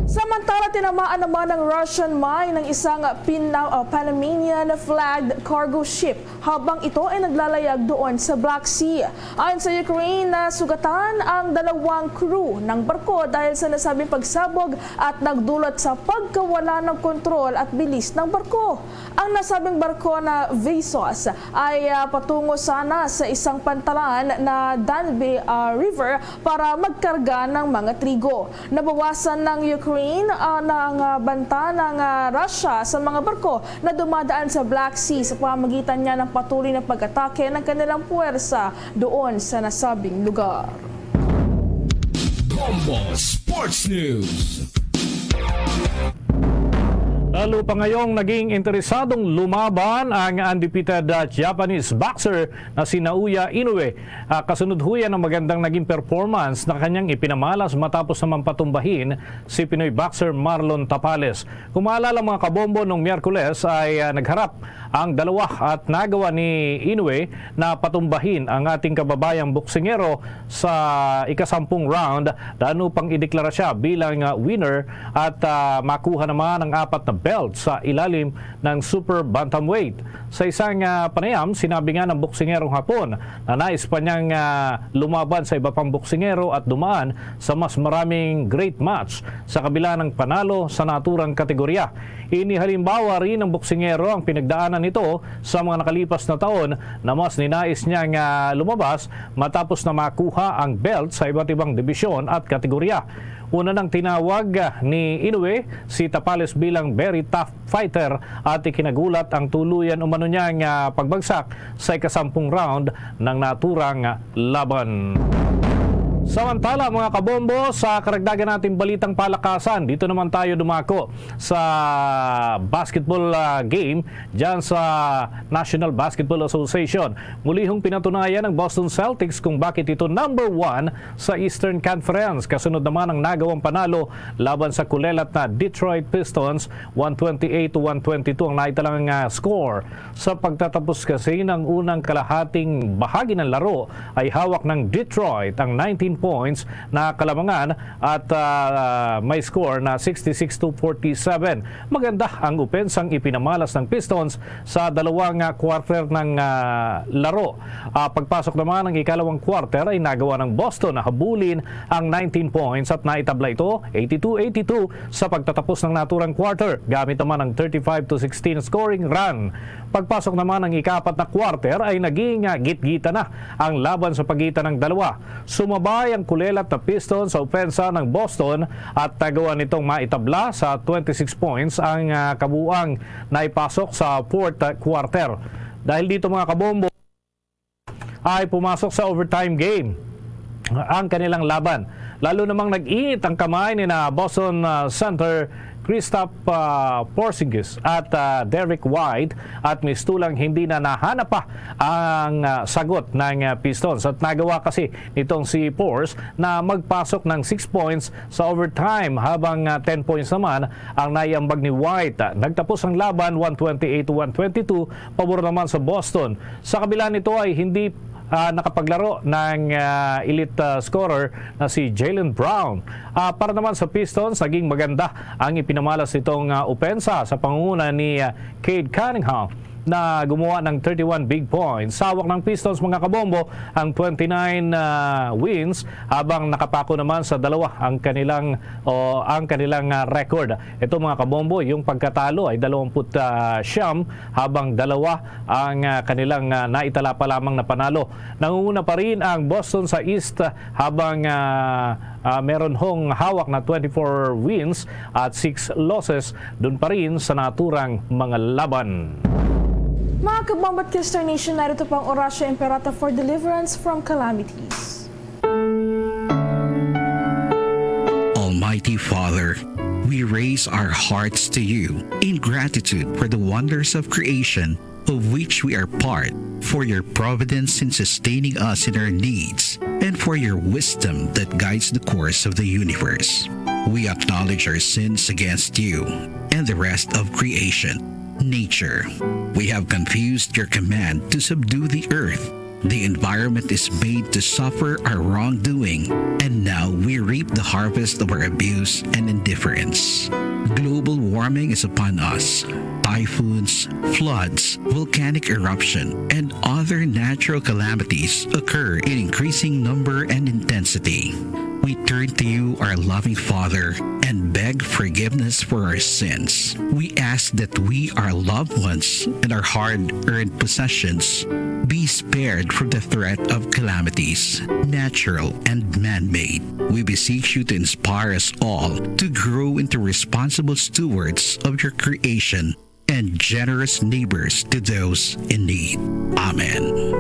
Samantala, tinamaan naman ng Russian mine ng isang Pina- uh, Panamanian flagged cargo ship habang ito ay naglalayag doon sa Black Sea. Ayon sa Ukraine, nasugatan ang dalawang crew ng barko dahil sa nasabing pagsabog at nagdulot sa pagkawala ng kontrol at bilis ng barko. Ang nasabing barko na Visos ay uh, patungo sana sa isang pantalan na Danube uh, River para magkarga ng mga trigo. Nabawasan ng Ukraine uh, ng uh, banta ng uh, Russia sa mga barko na dumadaan sa Black Sea sa pamamagitan niya ng patuloy na pag-atake ng kanilang puwersa doon sa nasabing lugar. Bombo Sports News. Lalo pa ngayong naging interesadong lumaban ang undefeated, uh, Japanese boxer na si Naoya Inoue, uh, kasunod huya ng magandang naging performance na kanyang ipinamalas matapos naman patumbahin si Pinoy boxer Marlon Tapales. Kung maalala, mga kabombo, nung Miyerkules ay, uh, nagharap ang dalawa at nagawa ni Inoue na patumbahin ang ating kababayang boksingero sa ikasampung round, daan upang ideklara siya bilang, ah, winner at, ah, makuha naman ang apat na belt sa ilalim ng super bantamweight. Sa isang, ah, panayam, sinabi nga ng boksingerong Hapon na nais pa niyang, ah, lumaban sa iba pang boksingero at dumaan sa mas maraming great match sa kabila ng panalo sa naturang kategorya. Ini halimbawa rin ng boksingero ang pinagdaanan nito sa mga nakalipas na taon na mas ninais niyang, ah, lumabas matapos na makuha ang belt sa iba't ibang dibisyon at kategorya. Una nang tinawag, ah, ni Inoue si Tapales bilang very tough fighter at ikinagulat ang tuluyan umano niyang, ah, pagbagsak sa ikasampung round ng naturang laban. Samantala, mga kabombo, sa karagdagan nating balitang palakasan, dito naman tayo dumako sa basketball, ah, game dyan sa National Basketball Association. Muli hong pinatunayan ng Boston Celtics kung bakit ito number one sa Eastern Conference. Kasunod naman ang nagawang panalo laban sa kulelat na Detroit Pistons, one twenty-eight to one twenty-two ang naitalang, ah, score. Sa pagtatapos kasi ng unang kalahating bahagi ng laro, ay hawak ng Detroit ang nineteen points na kalamangan at, ah, may score na sixty-six to forty-seven. Maganda ang opensang ipinamalas ng Pistons sa dalawang, ah, quarter ng, ah, laro. Ah, pagpasok naman ng ikalawang quarter ay nagawa ng Boston na habulin ang nineteen points at naitabla ito eighty-two eighty-two sa pagtatapos ng naturang quarter, gamit naman ang thirty-five to sixteen scoring run. Pagpasok naman ng ikaapat na quarter ay naging, ah, gitgita na ang laban sa pagitan ng dalawa. Sumabay ang kulelat na Pistons sa opensa ng Boston at nagawa nitong maitabla sa twenty-six points ang, ah, kabuang naipasok sa fourth quarter. Dahil dito, mga kabombo, ay pumasok sa overtime game ang kanilang laban. Lalo namang nag-init ang kamay ni na Boston, ah, center Kristaps, ah, Porzingis at, ah, Derrick White at mistulang hindi na nahanap pa ang, ah, sagot ng, ah, Pistons. At nagawa kasi nitong si Pors na magpasok ng six points sa overtime, habang, ah, ten points naman ang naiambag ni White. Ah, nagtapos ang laban one twenty-eight to one twenty-two, pabor naman sa Boston. Sa kabila nito ay hindi, ah, nakapaglaro ng, ah, elite, ah, scorer na si Jaylen Brown. Ah, para naman sa Pistons, naging maganda ang ipinamalas nitong, ah, opensa sa pangunguna ni, ah, Cade Cunningham na gumawa ng thirty-one big points. Hawak ng Pistons, mga kabombo, ang twenty-nine, ah, wins, habang nakapako naman sa dalawa ang kanilang, o ang kanilang, ah, record. Ito, mga kabombo, yung pagkatalo ay dalawampu't siyam, habang dalawa ang, ah, kanilang, ah, naitala pa lamang na panalo. Nangunguna pa rin ang Boston sa East, habang, ah, ah, meron hong hawak na twenty-four wins at six losses, dun pa rin sa naturang mga laban. Mga kabombo at Kester Nation, narito po ang Oratio Imperata for deliverance from calamities. Almighty Father, we raise our hearts to you in gratitude for the wonders of creation of which we are part, for your providence in sustaining us in our needs, and for your wisdom that guides the course of the universe. We acknowledge our sins against you and the rest of creation, nature. We have confused your command to subdue the earth. The environment is made to suffer our wrongdoing, and now we reap the harvest of our abuse and indifference. Global warming is upon us. Typhoons, floods, volcanic eruption, and other natural calamities occur in increasing number and intensity. We turn to you, our loving Father, and beg forgiveness for our sins. We ask that we, our loved ones, and our hard-earned possessions be spared from the threat of calamities, natural and man-made. We beseech you to inspire us all to grow into responsible stewards of your creation and generous neighbors to those in need. Amen.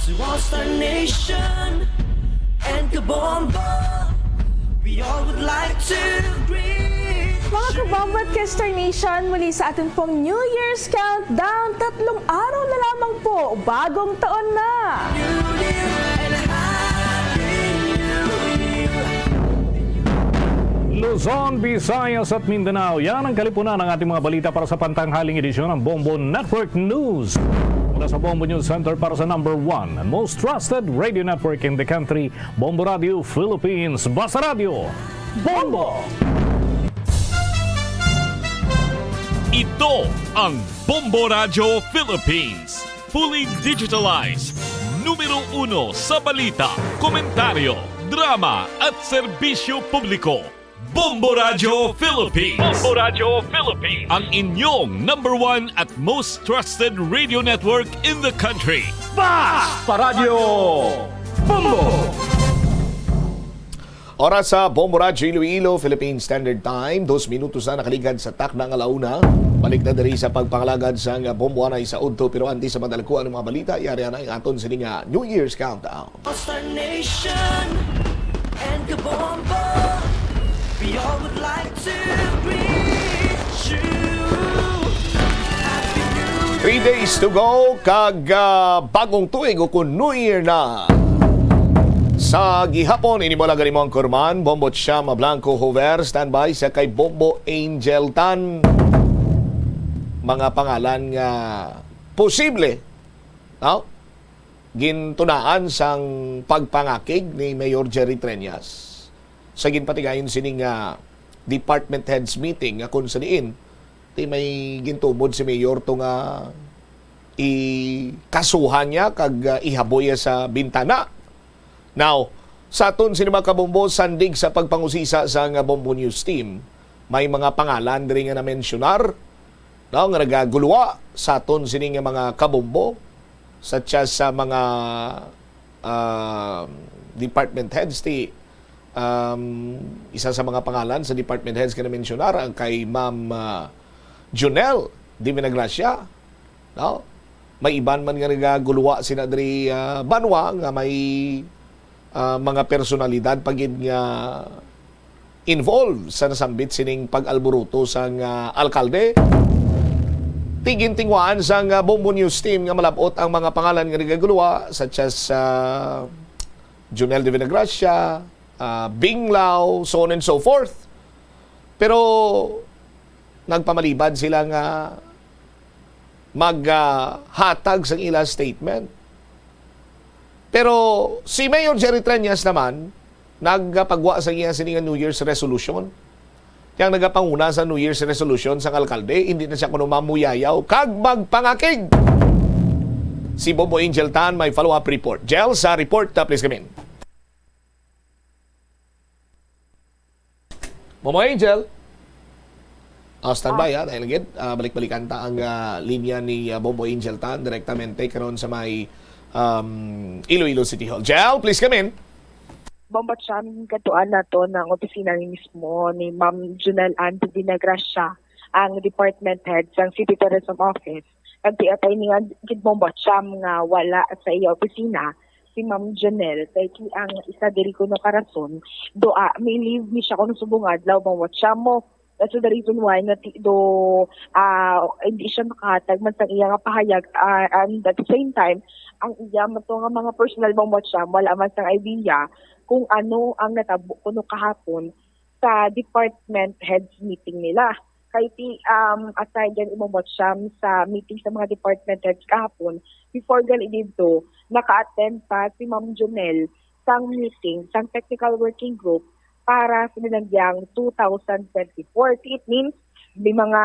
To all Star Nation and Kabombo. Mga Kabombo at Kester Nation, muli sa aton pong New Year's Countdown, tatlong araw na lamang po, bagong taon na! Luzon, Visayas at Mindanao, yan ang kalipunan ng ating mga balita para sa pantanghaling edisyon ng Bombo Network News. Mula sa Bombo News Center para sa number one most trusted radio network in the country, Bombo Radio Philippines, Basta Radio, Bombo! Ito ang Bombo Radio Philippines, fully digitalized, numero uno sa balita, komentaryo, drama at serbisyo publiko. Bombo Radio Philippines. Bombo Radio Philippines. Ang inyong number one at most trusted radio network in the country. Basta Radio Bombo! Oras sa Bombo Radyo Iloilo, Philippine Standard Time, dos minutos na nakaligad sa takna nga launa. Balik na diri sa pagpangalagad sa nga Bombo anay sa udto, pero antes sa madalkuan ng mga balita, yari na ang aton sini nga New Year's Countdown. All Star Nation and Kabombo, we all would like to greet you. Happy New Year. Three days to go, kag, ah, bagong tuig o kung New Year na. Sa gihapon, ini mo lang gani mo ang kurman, Bombo Chama Blanco Hover, standby sa kay Bombo Angel Tan. Mga pangalan nga posible, no? Gintunaan sang pagpangakig ni Mayor Jerry Treñas sa ginpatigayon sini nga department heads meeting nga kung sa diin ti may gintumod si Mayor to nga ikasuhan niya kag, ah, ihaboy sa bintana. Now, sa aton sini mga kabombo, sandig sa pagpangusisa sa nga Bombo News Team, may mga pangalan diri nga na-mensionar, no, nga nagaguluwa sa aton sini nga mga kabombo, such as sa mga, ah, department heads. Ti, um, isa sa mga pangalan sa department heads nga na-mensionar ang kay Ma'am, ah, Junel Divinagracia, no? May iban man nga nagaguluwa sina diri, ah, banwa nga may, ah, mga personalidad pa gid nga involved sa nasambit sining pag-alboroto sang, ah, alkalde. Ti gintinguhaan sang, ah, Bombo News Team nga malab-ot ang mga pangalan nga nagaguluwa, such as, ah, Junel Divinagracia, ah, Binglaw, so on and so forth. Pero nagpamalibad sila nga maghatag sang ila statement. Pero si Mayor Jerry Treñas naman, nagpagwa sa iya sini nga New Year's resolution. Kaya nagapanguna sa New Year's resolution sang alkalde, hindi na siya kuno mamuyayaw kag magpangakig. Si Bombo Angel Tan may follow-up report. Jel, sa report, uh, please come in. Bombo Angel. Ah, standby, ha, dahil gid, ah, balik-balikan ta ang, ah, linya ni, ah, Bombo Angel Tan direktamente karon sa may, um, Iloilo City Hall. Jel, please come in. Bombo Cham, katuan nato ng opisina ni mismo ni Ma'am Junel Ann Divinagracia, ang department head sang City Tourism Office. Nagtiatay ni nga gid, Bombo Cham, nga wala sa iya opisina si Ma'am Junel, kay ti ang isa diri kuno ka rason, do, ah, may leave ni siya kuno subong adlaw, Bombo Cham mo. That's the reason why nga ti-, do, ah, hindi siya makahatag man sang iya nga pahayag, ah, and at the same time, ang iya man to nga mga personal, Bombo Cham, wala man sang idea kung ano ang natabo kuno kahapon sa department heads meeting nila. Kay ti, um, aside yan, Bombo Cham, sa meeting sa mga department heads kahapon, before gani dito, naka-attend pa si Ma'am Junel sang meeting sang technical working group para sa nanagyang two thousand twenty-four. It means may mga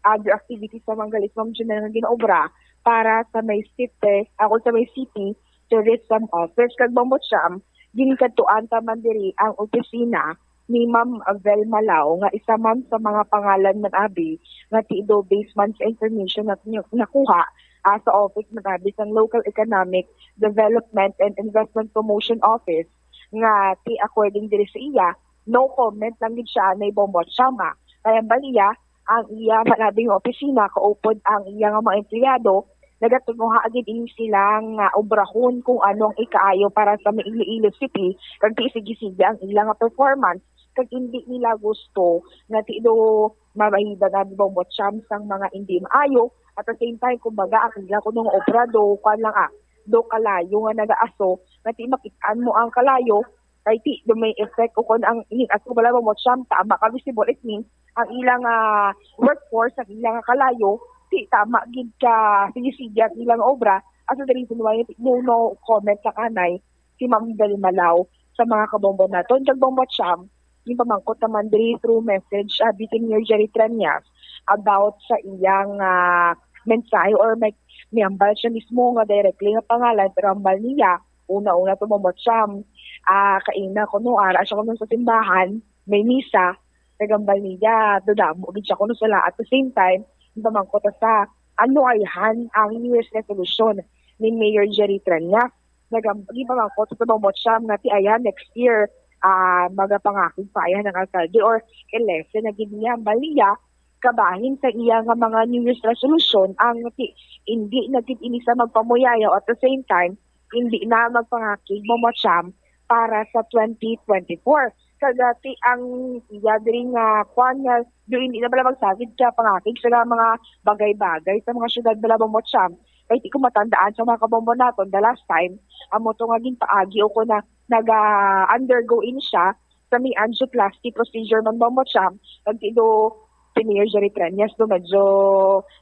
other activities pa man gali si Ma'am Junel nga ginaobra para sa may city, ako sa may city tourism office. Kag, Bombo Cham, ginkadtuan ta man diri ang opisina ni Ma'am Velma Lao, nga isa man sa mga pangalan man abi nga ti do, based man sa information na nakuha, ah, sa office man abi sang Local Economic Development and Investment Promotion Office, nga ti, according diri sa iya, no comment lang gid siya anay, Bombo Cham. Kaya baliya, ang iya man abi nga opisina, kaupod ang iya nga mga empleyado, nagatinguha gid ini sila nga obrahon kung ano ang ikaayo para sa may Iloilo City, kag ti sige-sige ang ila nga performance kag hindi nila gusto nga ti do mabahida na Bombo Champ sang mga hindi maayo. At the same time, kumbaga, ang ila kuno nga obra do, kuwan lang, ah, do kalayo nga nagaaso, nga ti makit-an mo ang kalayo, kay ti do may effect o kon ang ining aso bala Bombo Champ, tama ka visible, it means ang ilang, ah, workforce, ang ilang kalayo, ti tama gid ka sige-sige ang ilang obra. As the reason why, no, no comment lang anay si Ma'am Del Malao sa mga kabombo naton. Kag Bombo Champ, ginpamangkot naman diri through message, ah, si Mayor Jerry Treñas about sa iyang, ah, mensahe or may, may hambal siya mismo nga directly nga pangalan, pero hambal niya, una-una to, Bombo Champ, ah, kaina kuno, ara siya kuno sa simbahan, may misa, nagambal niya, dadamo gid siya kuno sila. At the same time, ginpamangkot sa ano ayhan ang New Year's resolution ni Mayor Jerry Treñas. Nagam-, ginpamangkot sa Bombo Champ nga ti ayhan next year, ah, magapangakig pa ayhan ang alkalde or election na gid niya. Hambal niya, kabahin sa iya nga mga New Year's resolution ang ti-, hindi na gid ini sa magpamuyayaw, at the same time, hindi na magpangakig, Bombo Champ, para sa twenty twenty-four. Kag, ah, ti ang iya diri nga kwan nga, do hindi na bala magsagid ka pangakig sa mga bagay-bagay sa mga syudad bala, Bombo Champ. Kay ti ko matandaan sa mga kabombo naton, the last time, amo to nga ginpaagi o ko na naga-undergo ini siya sa may angioplasty procedure man, Bombo Champ, nagtido si Mayor Jerry Treñas do medyo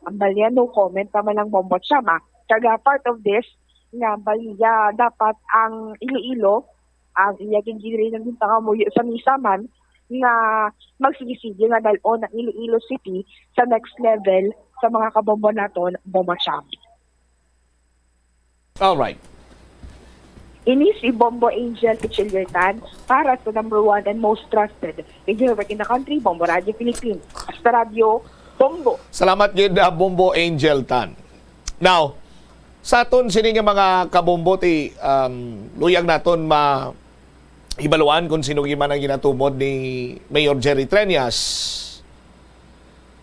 hambal niya, no comment pa man lang, Bombo Champ, ah. Kag, ah, part of this, nga hambal niya dapat ang Iloilo, ang iya gin-, gin-, gin-, pangamuyo sa misa man, nga magsige-sige nga dal-on ang Iloilo City sa next level sa mga kabombo naton, Bombo Champ. Alright. Ini si Bombo Angel Pichiliertan para sa number one and most trusted radio network in the country, Bombo Radio Philippines. Hasta Radyo, Bombo. Salamat gid, ah, Bombo Angel Tan. Now, sa aton sini nga mga kabombo, ti, um, luyag naton ma-, hibaluan kung sino man ang ginatumod ni Mayor Jerry Treñas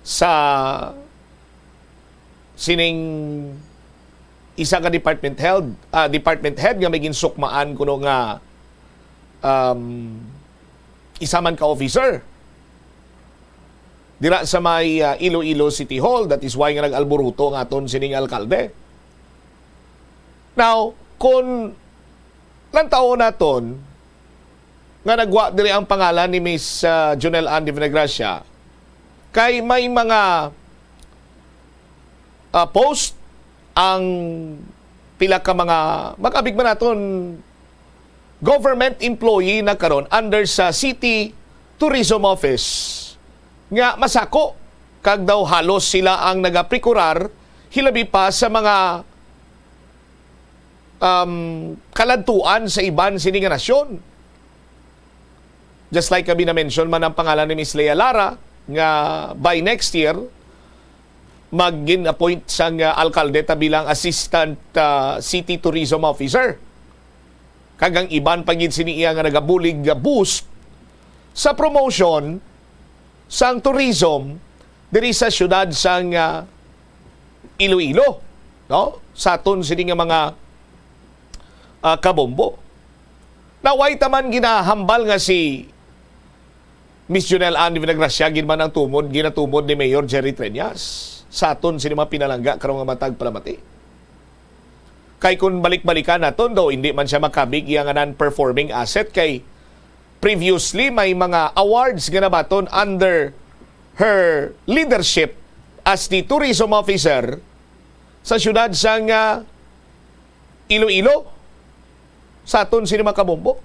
sa sining isa ka department head, ah, department head nga may ginsukmaan kuno nga, um, isa man ka officer dira sa may, ah, Iloilo City Hall. That is why nga nag-alburuto ang aton sining alkalde. Now, kung lantawon naton nga nagwa diri ang pangalan ni Miss, ah, Jonel Ann de Villagracia, kay may mga, ah, post ang pila ka mga, makabig man naton, government employee na karon under sa City Tourism Office nga masako, kag daw halos sila ang nagaprekurar, hilabi pa sa mga, um, kaladtuan sa iban sini nga nasyon. Just like kami na-mention man ang pangalan ni Miss Lea Lara, nga by next year, mag-gin-appoint sang, uh, alkalde ta bilang Assistant, uh, City Tourism Officer. Kag ang iban pa gid sini iya nga nagabulig nga boost sa promotion sang tourism diri sa siyudad sang, ah, Iloilo, no? Sa aton sini nga mga, ah, kabombo. Na way ta man ginahambal nga si Miss Jonel Ann Villagracia gid man ang tumod, ginatumod ni Mayor Jerry Treñas sa aton sini mga pinalangga karon nga matag palamati. Kay kung balik-balikan naton daw, hindi man siya makabig iya nga non-performing asset kay previously may mga awards nga nabaton under her leadership as the tourism officer sa siyudad sang, ah, Iloilo, sa aton sini mga kabombo.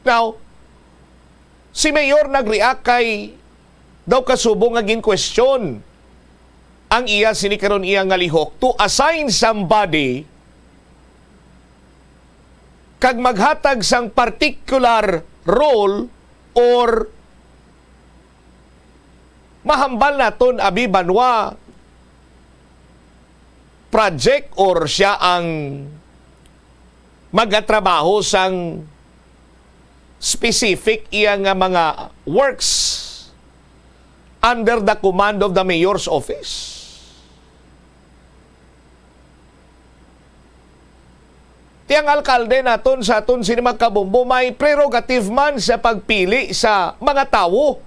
Now, si Mayor nag-react kay daw kasubong nga gin-question ang iya sini karon iya nga lihok to assign somebody kag maghatag sang particular role or mahambal naton abi banwa project or siya ang magatrabaho sang specific iya nga mga works under the command of the mayor's office. Ti ang alkalde naton sa aton sini, mga kabombo, may prerogative man sa pagpili sa mga tawo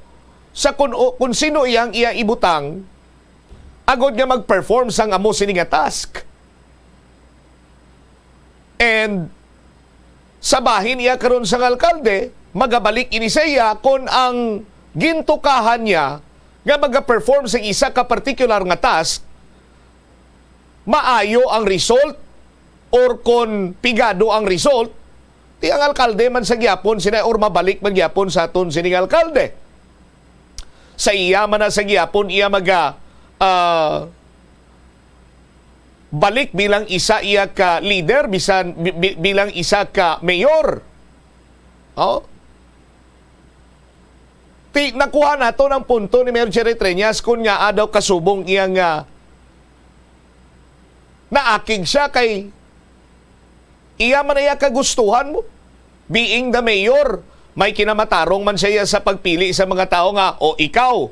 sa kun, kun sino iyang iya ibutang agod nga mag-perform sang amo sini nga task. And sa bahin iya karon sang alkalde, magabalik ini sa iya kon ang gintukahan niya nga maga-perform sa isa ka partikular nga task, maayo ang result or kon pigado ang result, ti ang alkalde man sa gihapon sina or mabalik man gihapon sa aton sining alkalde. Sa iya man na sa gihapon iya maga, ah, balik bilang isa iya ka leader, bisan bi-, bi-, bilang isa ka mayor. Oh? Ti, nakuha nato ang punto ni Mayor Jerry Treñas kun ngaa daw kasubong iya nga naakig siya kay iya man iya kagustuhan mo. Being the mayor, may kinamatarong man siya sa pagpili sa mga tawo nga, "O ikaw,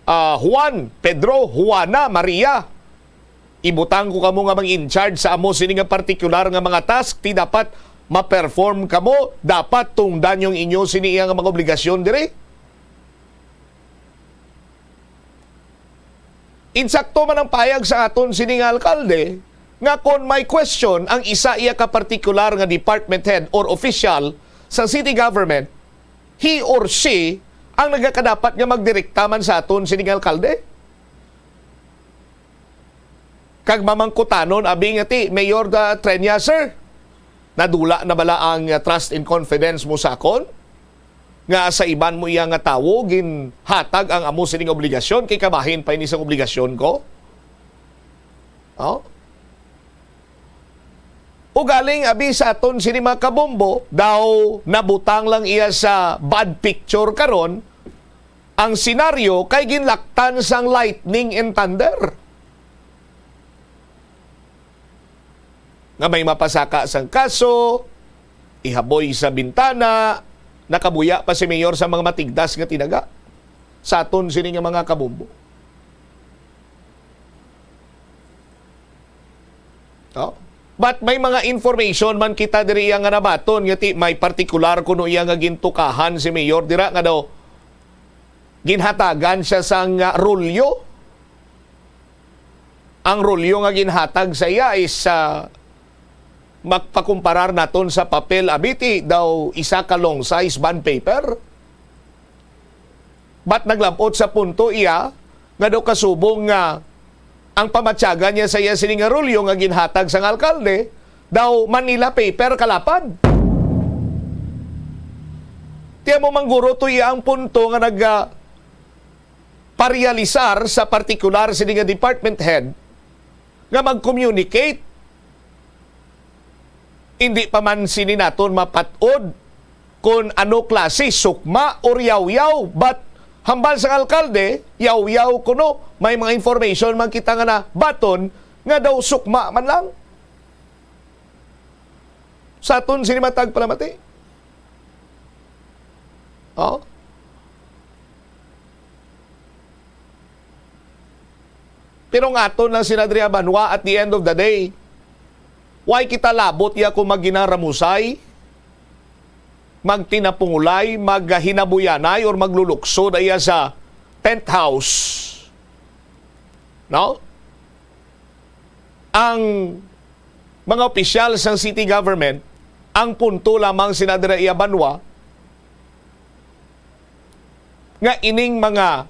ah, Juan, Pedro, Juana, Maria, ibutang ko kamo nga mag-in-charge sa amo sini nga partikular nga mga task, ti dapat ma-perform kamo, dapat tungdan niyo ang inyo sini iya nga mga obligasyon diri." Insakto man ang payag sa aton sini nga alkalde nga kon may question ang isa iya ka partikular nga department head or official sa city government, he or she ang nagakadapat nga magdirekta man sa aton sini nga alkalde. Kag mamangkutanon, abi nga ti, "Mayor da Treñas, sir, nadula na bala ang, uh, trust and confidence mo sa akon? Nga sa iban mo iya nga tawo ginhatag ang amo sining obligasyon, kay kabahin pa ini sang obligasyon ko?" Oh? Ugaling, abi sa aton sini, mga kabombo, daw nabutang lang iya sa bad picture karon ang senaryo kay ginlaktan sang lightning and thunder. Nga may mapasaka sang kaso, ihaboy sa bintana, nakabuya pa si Mayor sa mga matigdas nga tinaga. Sa aton sini nga mga kabombo. No? But may mga information man kita diri iya nga nabaton nga ti may partikular kuno iya nga gintukahan si Mayor dira nga daw ginhatagan siya sang, ah, rolyo. Ang rolyo nga ginhatag sa iya is, ah, magpakumparar naton sa papel, abi ti daw isa ka long size bond paper. But naglab-ot sa punto iya nga daw kasubong nga ang pamatyagan niya sa iya sini nga rolyo nga ginhatag sang alkalde daw Manila paper kalapad. Ti amo man guro to iya ang punto nga nag, ah, parealisar sa partikular sini nga department head nga mag-communicate. Indi pa man sini naton mapat-od kon ano klase, sukma or yawyaw, but hambal sang alkalde, yawyaw kuno. May mga information man kita nga nabaton nga daw sukma man lang. Sa aton sini matag palamati. Oh? Pero ang aton lang sina diri, banwa, at the end of the day, why kita labot iya kung magginaramusay, magtinapungulay, maghinabuyanay, or maglulukso na iya sa penthouse? No? Ang mga opisyal sang city government, ang punto lamang sina dira iya banwa, nga ining mga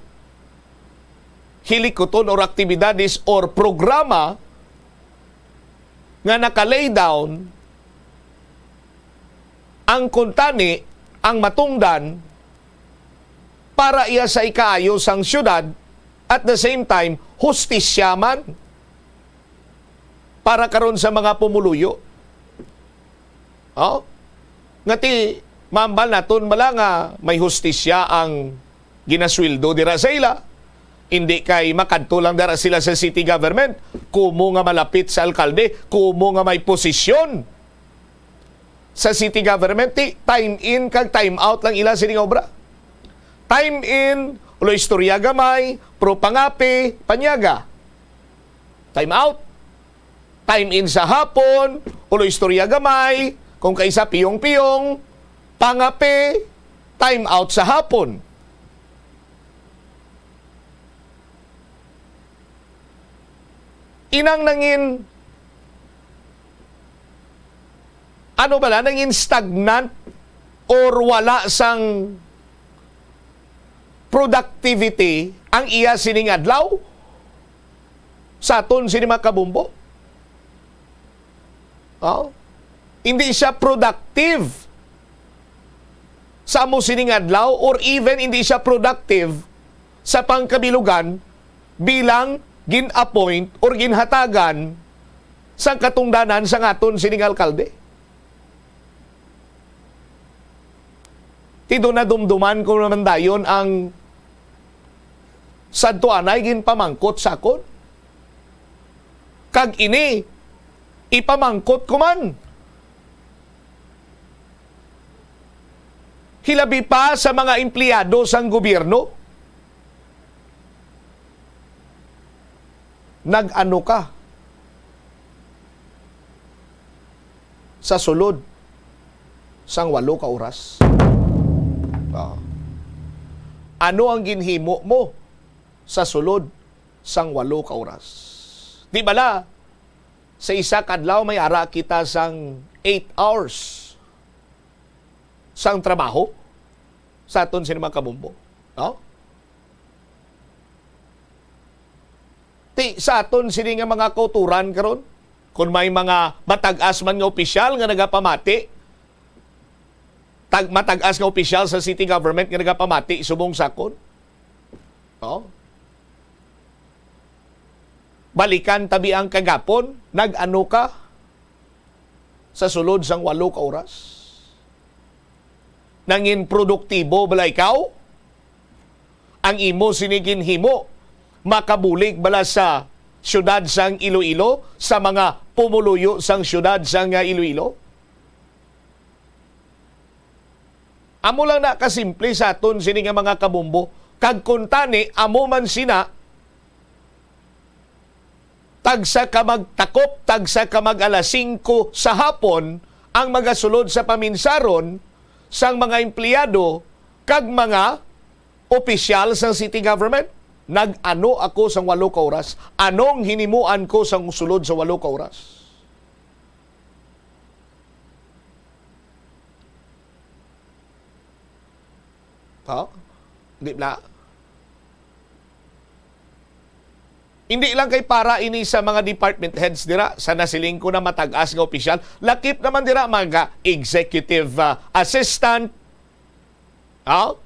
hilikuton or aktibidades or programa nga naka-lay down ang kuntani, ang matungdan para iya sa ikaayo sang siyudad, at the same time, hustisya man para karon sa mga pumuluyo. Oh? Nga ti, mambal naton bala nga may hustisya ang ginasweldo dira sa ila. Hindi kay makadto lang dira sila sa city government, kumo nga malapit sa alkalde, kumo nga may posisyon sa city government, ti time in kag time out lang ila sining obra. Time in, ulo istorya gamay, pro pangapi, panyaga. Time out. Time in sa hapon, ulo istorya gamay, kung kaisa piyong-piyong, pangape, time out sa hapon. Inang nangin, ano bala, nangin stagnant or wala sang productivity ang iya sining adlaw sa aton sini mga kabumbo? Oh? Hindi siya productive sa amo sining adlaw, or even hindi siya productive sa pangkabilugan bilang gin-appoint or ginhatagan sang katungdanan sang aton sining alkalde. Ti do nadumduman ko naman dayon ang sadto anay ginpamangkot sa akon. Kag ini, ipamangkot ko man. Hilabi pa sa mga empleyado sang gobyerno. Nag-ano ka sa sulod sang walo ka oras? Ah. Ano ang ginhimo mo sa sulod sang walo ka oras? Di bala, sa isa ka adlaw may ara kita sang eight hours sang trabaho sa aton sini mga kabumbo, no? Ti, sa aton sini nga mga kauturan karon, kung may mga matag-as man nga opisyal nga nagapamati, tag-, matag-as nga opisyal sa city government nga nagapamati subong sa akon, no? Balikan tabi ang kagapon, nag-ano ka sa sulod sang walo ka oras? Nangin produktibo bala ikaw? Ang imo sini ginhimo makabulig bala sa siyudad sang Iloilo, sa mga pumuluyo sang siyudad sang, ah, Iloilo? Amo lang na kasimple sa aton sini nga mga kabumbo. Kag kuntani, amo man sina, tagsa ka magtakop, tagsa ka mag alas singko sa hapon ang magasulod sa paminsaron sang mga empleyado kag mga opisyal sang city government. Nag-ano ako sang walo ka oras? Anong hinimuan ko sang sulod sa walo ka oras? Oh? Di ba? Hindi lang kay para ini sa mga department heads dira, sa nasiling ko na matag-as nga opisyal, lakip naman dira mga executive, ah, assistant, oh?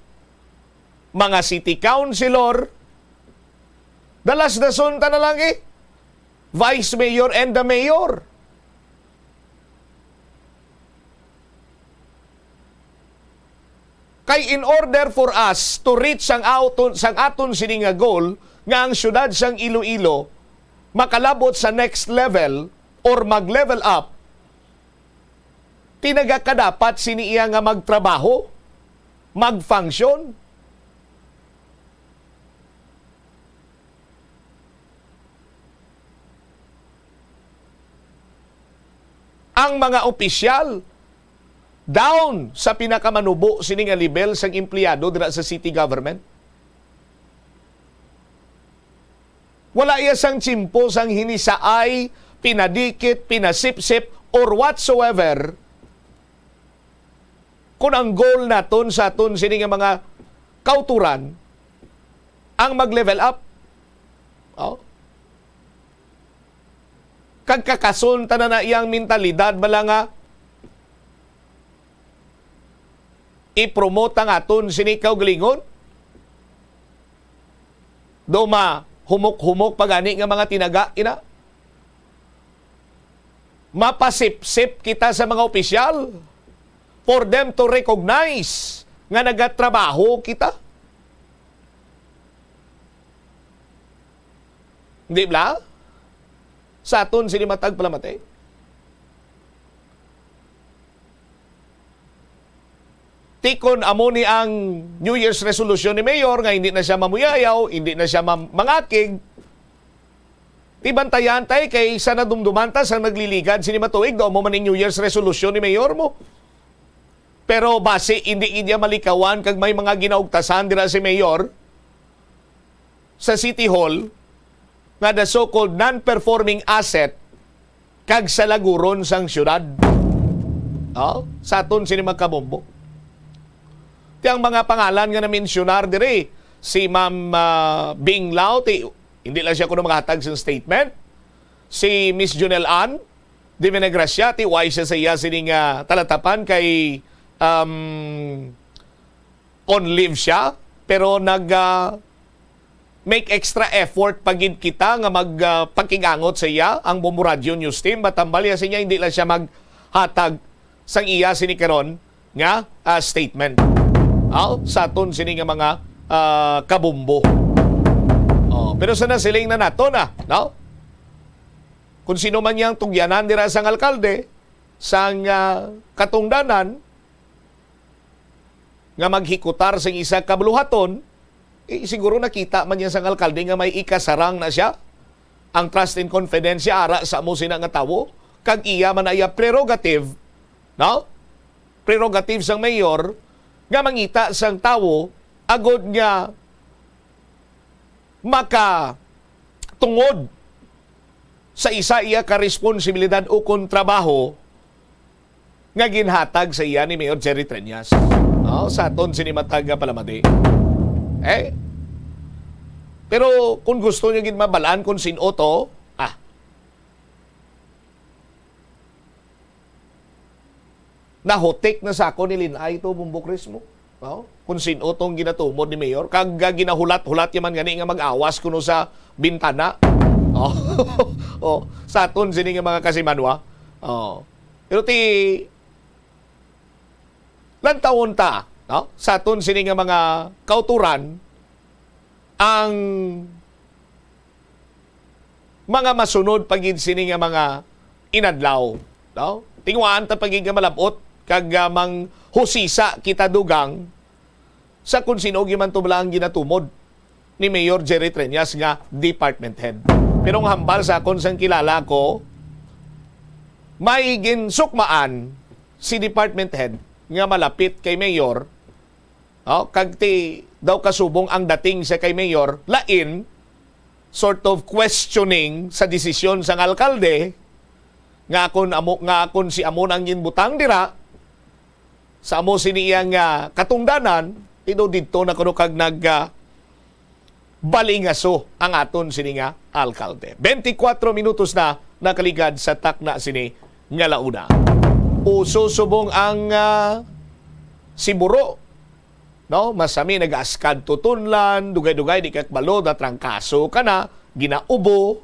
Mga city councilor, dalas-dason ta na lang eh. Vice mayor and the mayor. Kay in order for us to reach sang aton, sang aton sini nga goal, nga ang siyudad sang Iloilo makalabot sa next level or mag-level up, ti nagakadapat sini iya nga magtrabaho, mag-function. Ang mga opisyal down sa pinakamanubo sini nga level sang empleyado dira sa city government. Wala iya sang tiyempo sang hinisaay, pinadikit, pinasipsip, or whatsoever. Kung ang goal naton sa aton sini nga mga kauturan, ang mag-level up. Oh. Kag kakason tanan na iyang mentalidad bala nga i-promote ang aton sini kaugalingon. Do mahumok-humok pa gani nga mga tinaga, ina. Mapasipsip kita sa mga opisyal for them to recognize nga nagatrabaho kita. Di ba? Sa aton sini matag palamati. Ti kon amo ni ang New Year's resolution ni Mayor nga hindi na siya mamuyayaw, hindi na siya mam-, mangakig, Ti bantayan tay kay sa nadumduman ta sang nagliligad sini matuig, daw mo man ni New Year's resolution ni Mayor mo. Pero basi hindi gid iya malikawan kag may mga ginaugtasan dira si Mayor sa City Hall nga the so-called non-performing asset kag salaguron sang syudad. Oh, sa aton sini mga kabombo. Ti ang mga pangalan nga na-mensionar diri, si Ma'am, ah, Bing Lao, ti, hindi lang siya kuno makahatag sa statement. Si Miss Junel Ann de Venegracia, ti wala siya sa iya sining, ah, talatapan kay, um, on leave siya, pero nag, ah, make extra effort pa gid kita nga mag, ah, pakigangot sa iya, ang Bombo Radio News Team. Matambal niya sa iya, hindi lang siya maghatag sang iya sini karon nga, ah, statement. Aw, sa aton sini nga mga, ah, kabombo. Oh, pero sa nasiling na nato na, no? Kung sino man yang tugyanan dira sang alkalde, sang, ah, katungdanan, nga maghikutar sang isa ka buluhaton, eh, siguro nakita man niya sang alkalde nga may ikasarang na siya. Ang trust and confidence siya ara sa amo sina nga tawo, kag iya man na iya prerogative, no? Prerogative sang mayor nga mangita sang tawo agod nga makatungod sa isa iya ka responsibilidad o kon trabaho nga ginhatag sa iya ni Mayor Jerry Treñas. Oh, sa aton sini matag nga palamati. Eh? Pero kung gusto niyo gid mabalaan kung sin-o to, ah, nahutik na sa ako ni Linay to, Bumbo Chris mo. Oh, kung sin-o tong ginatumod ni Mayor, kag, ah, ginahulat-hulat niya man gani nga mag-awas kuno sa bintana. Oh, oh, sa aton sini nga mga kasimanwa. Oh. Pero ti, lantawon ta, no? Sa aton sini nga mga kauturan, ang mga masunod pa gid sini nga mga inadlaw, no? Tinguhaan ta pa gid nga malab-ot kag, ah, manghusisa kita dugang sa kung sin-o gid man to bala ang ginatumod ni Mayor Jerry Treñas nga department head. Pero ang hambal sa akon sang kilala ko, may ginsukmaan si department head nga malapit kay Mayor, oh, kag ti daw kasubong ang dating sa kay Mayor, lain, sort of questioning sa desisyon sang alkalde nga akon amo, nga akon si amo nang ginbutang dira sa amo sini iyang, ah, katungdanan, ti daw didto na kuno kag nag, ah, balingaso ang aton sini nga alkalde. Twenty-four minutos na nakaligad sa takna sini nga launa. Uso subong ang, ah, siburo, no? Masami nag-askad tutunlan, dugay-dugay di ka kabalo, natrangkaso ka na, ginaubo.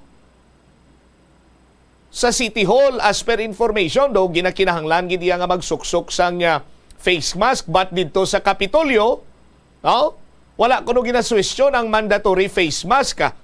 Sa City Hall, as per information, do, ginakinahanglan gid iya nga magsuksok sang, ah, face mask, but didto sa Kapitolyo, no? Wala kuno ginasuwestyon ang mandatory face mask, ah.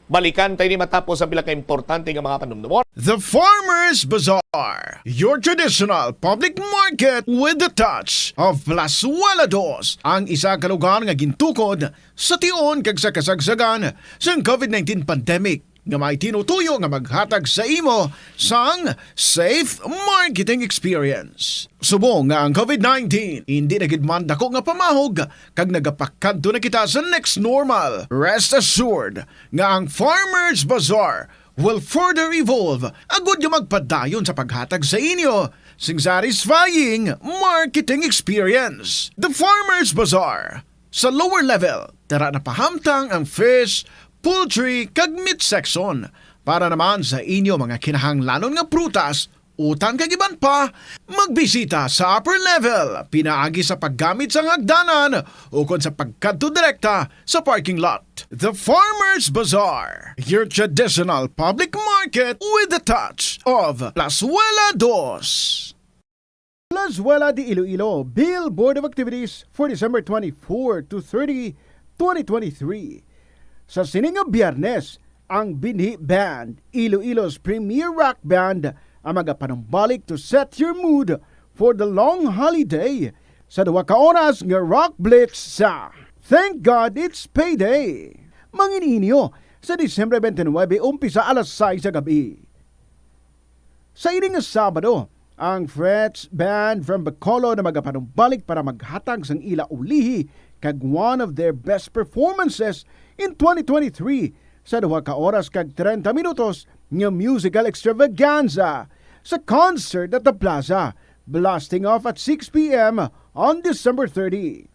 Balikan tayo ni matapos ang pila ka importante nga mga panumdumon. The Farmers Bazaar, your traditional public market with the touch of Plazuela Dos, ang isa ka lugar nga gintukod sa tion kag sa kasagsagan sang covid nineteen pandemic, nga may tinutuyo nga maghatag sa imo sang safe marketing experience. Subong nga ang covid nineteen indi na gid man dako nga pamahog kag nagapakadto na kita sa next normal, rest assured nga ang Farmers Bazaar will further evolve agud nga magpadayon sa paghatag sa inyo sing satisfying marketing experience. The Farmers Bazaar, sa lower level, tara na pahamtang ang fish, poultry, kag meat section. Para naman sa inyo mga kinahanglanon nga prutas, utang kag iban pa, magbisita sa upper level, pinaagi sa paggamit sang hagdanan ukon sa pagkadto direkta sa parking lot. The Farmers Bazaar, your traditional public market with the touch of Plazuela Dos. Plazuela de Iloilo, Bill Board of Activities for December twenty-four to thirty, twenty twenty-three. Sa sini nga Biyernes, ang Binhi Band, Iloilo's premier rock band, ang magapanumbalik to set your mood for the long holiday sa duha ka oras nga rock blitz sa Thank God It's Payday. Mangin-inyo sa Disyembre twenty-nine, umpisa alas sais sa gabi. Sa ini nga Sabado, ang Frets Band from Bacolod na magapanumbalik para maghatag sang ila ulihi kag one of their best performances in twenty twenty-three sa duha ka oras kag treinta minutos nga musical extravaganza sa Concert at the Plaza, blasting off at six p m on December thirty.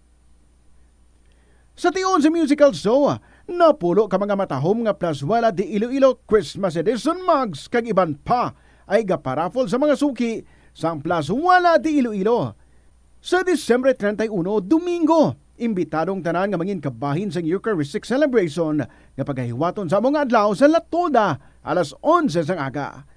Sa tion sa musical show, napulo ka mga matahom nga Plazuela de Iloilo Christmas Edition mugs kag iban pa ay gaparaffle sa mga suki sang Plazuela de Iloilo. Sa Disyembre treinta y uno, Domingo, imbitado ang tanan nga mangin kabahin sang Eucharistic Celebration nga pagahiwaton sa amo nga adlaw sa Latoda alas onse sang aga.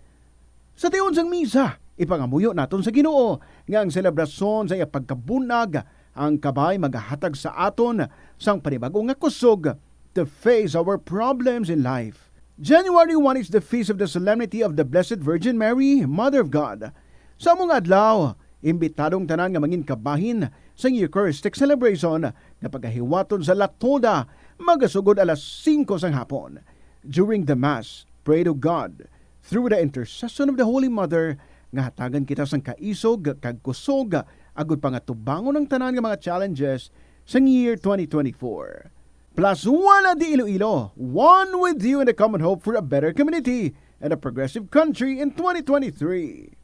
Sa tion sang misa, ipangamuyo naton sa Ginoo nga ang selebrasyon sa iya pagkabunag ang kabay magahatag sa aton sang panibag-o nga kusog to face our problems in life. January one is the feast of the Solemnity of the Blessed Virgin Mary, Mother of God. Sa among adlaw, imbitado ang tanan nga mangin kabahin sang Eucharistic Celebration nga pagahiwaton sa Latoda, magasugod alas singko sang hapon. During the Mass, pray to God through the intercession of the Holy Mother nga hatagan kita sang kaisog kag kusog agud pa nga tubangon ang tanan nga mga challenges sang year twenty twenty-four. Plazuela de Iloilo, one with you in the common hope for a better community and a progressive country in twenty twenty-three.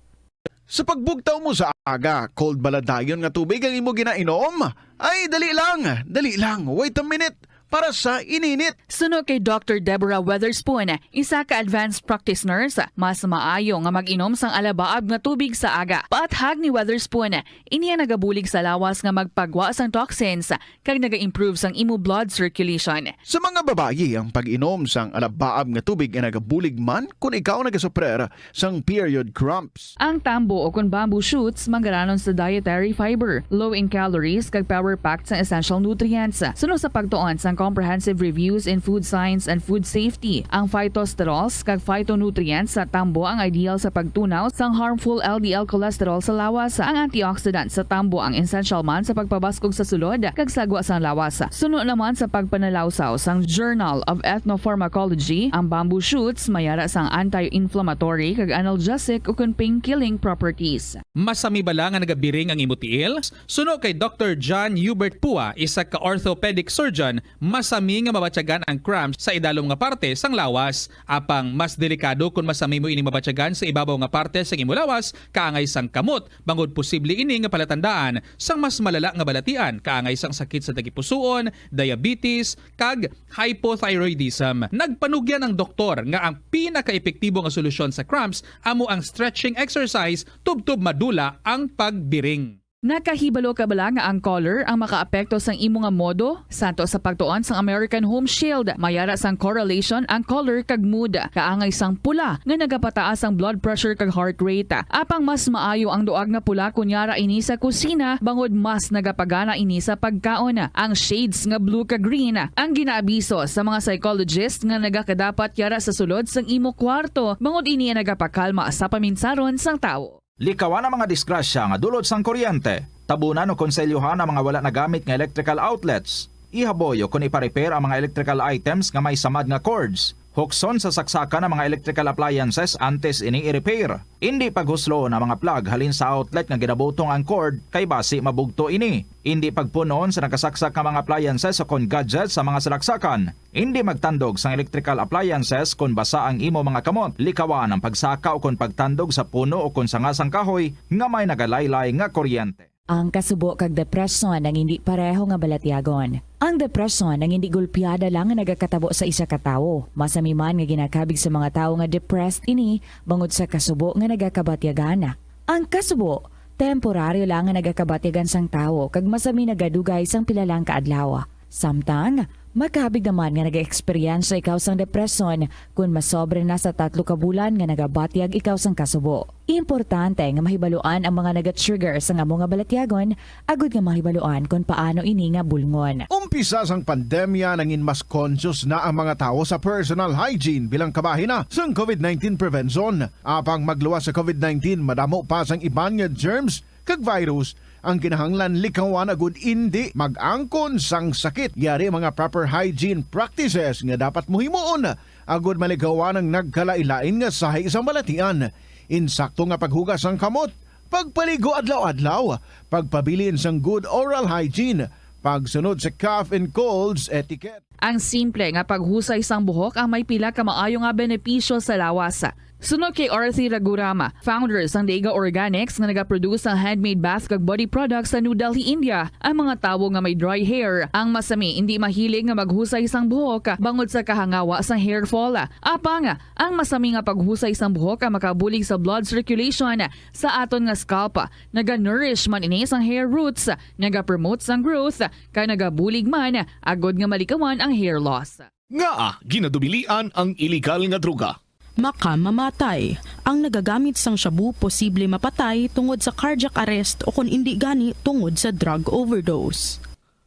Sa pagbugtaw mo sa aga, cold bala dayon nga tubig ang imo ginainom? Ay, dali lang, dali lang, wait a minute, para sa ininit. Suno kay Doctor Deborah Weatherspoon, isa ka advanced practice nurse, mas maayo nga mag-inom sang alabaab nga tubig sa aga. Paathag ni Weatherspoon, ini ang nagabulig sa lawas nga magpagwa sang toxins kag naga-improve sang imo blood circulation. Sa mga babayi, ang pag-inom sang alabaab nga tubig ay nagabulig man kon ikaw nagasuprer sang period cramps. Ang tambo o kon bamboo shoots manggaranon sa dietary fiber, low in calories, kag power-packed sang essential nutrients. Suno sa pagtuon sang Comprehensive Reviews in Food Science and Food Safety, ang phytosterols kag phytonutrients sa tambo ang ideal sa pagtunaw sang harmful L D L cholesterol sa lawas. Ang antioxidant sa tambo ang essential man sa pagpabaskog sa sulod kag sagwa sang lawas. Suno naman sa pagpanalawsaw sang Journal of Ethnopharmacology, ang bamboo shoots may ara sang anti-inflammatory kag analgesic ukon pain-killing properties. Masami bala nga nagabiring ang imo tiil? Suno kay Doctor John Hubert Pua, isa ka orthopedic surgeon, masami nga mabatyagan ang cramps sa idalom nga parte sang lawas. Apang mas delikado kon masami mo ining mabatyagan sa ibabaw nga parte sang imo lawas, kaangay sang kamot, bangod posible ini nga palatandaan sang mas malala nga balatian, kaangay sang sakit sa tagipusoon, diabetes, kag hypothyroidism. Nagpanugyan ang doktor nga ang pinakaepektibo nga solusyon sa cramps amo ang stretching exercise tubtob madula ang pagbiring. Nakahibalo ka bala nga ang color ang makaapekto sang imo nga modo? Santo sa pagtuon sang American Home Shield, may ara sang correlation ang color kag mood. Kaangay sang pula nga nagapataas ang blood pressure kag heart rate. Apang mas maayo ang duag nga pula kon yara ini sa kusina, bangod mas nagapagana ini sa pagkaon. Ang shades nga blue kag green ang ginaabiso sa mga psychologist nga nagakadapat yara sa sulod sang imo kwarto, bangod ini ang nagapakalma sa paminsaron sang tawo. Likawan ang mga disgrasya nga dulot sang kuryente. Tabunan o konselyuhan ang mga wala nagamit nga electrical outlets. Ihaboy o kon ipa-repair ang mga electrical items nga may samad nga cords. Hukson sa saksakan ang mga electrical appliances antes ini i-repair. Indi paghusloon ang mga plug halin sa outlet nga ginabutong ang cord, kay basi mabugto ini. Indi pagpun-on sa nakasaksak nga mga appliances o kon gadgets sa mga salaksakan. Indi magtandog sang electrical appliances kon basa ang imo mga kamot. Likawan ang pagsaka o kon pagtandog sa puno o kon sanga sang kahoy nga may nagalaylay nga kuryente. Ang kasubo kag depresyon ang indi pareho nga balatyagon. Ang depresyon ang indi gulpiada lang nga nagakatabo sa isa ka tawo. Masami man nga ginakabig sa mga tawo nga depressed ini bangod sa kasubo nga nagakabatyagan. Ang kasubo, temporaryo lang nga nagakabatyagan sang tawo kag masami nagadugay sang pila lang ka adlaw. Samtang, makabig naman nga nag-eksperyensya ikaw sang depresyon kon masobra na sa tatlo ka bulan nga nagabatyag ikaw sang kasubo. Importante nga mahibaluan ang mga naga-trigger sang amo nga balatyagon agud nga mahibaluan kon paano ini nga bulngon. Umpisa sang pandemya, nangin mas conscious na ang mga tawo sa personal hygiene bilang kabahin na sang covid nineteen prevention. Apang magluwas sa covid nineteen, madamo pa sang iban nga germs kag virus Ang kinahanglan likawan agud indi mag-angkon sang sakit. Yari mga proper hygiene practices nga dapat mo himuon agud malikawan ang nagkalain-lain nga sahi sang balatian. Insakto nga paghugas sang kamot, pagpaligo adlaw-adlaw, pagpabilin sang good oral hygiene, pagsunod sa cough and colds etiquette. Ang simple nga paghusay sang buhok ang may pila ka maayo nga benepisyo sa lawas. Suno kay Arthi Ragurama, founder sang Daiga Organics nga nagaproduce sang handmade bath kag body products sa New Delhi, India, ang mga tawo nga may dry hair ang masami indi mahilig nga maghusay sang buhok bangod sa kahangawa sang hair fall. Apang ang masami nga paghusay sang buhok ang makabulig sa blood circulation sa aton nga scalp. Naga-nourish man ini sang hair roots, nagapromote sang growth, kag nagabulig man agod nga malikawan ang hair loss. Ngaa ginadubilian ang iligal nga droga? Makamamatay. Ang nagagamit sang shabu posible mapatay tungod sa cardiac arrest o kon indi gani tungod sa drug overdose.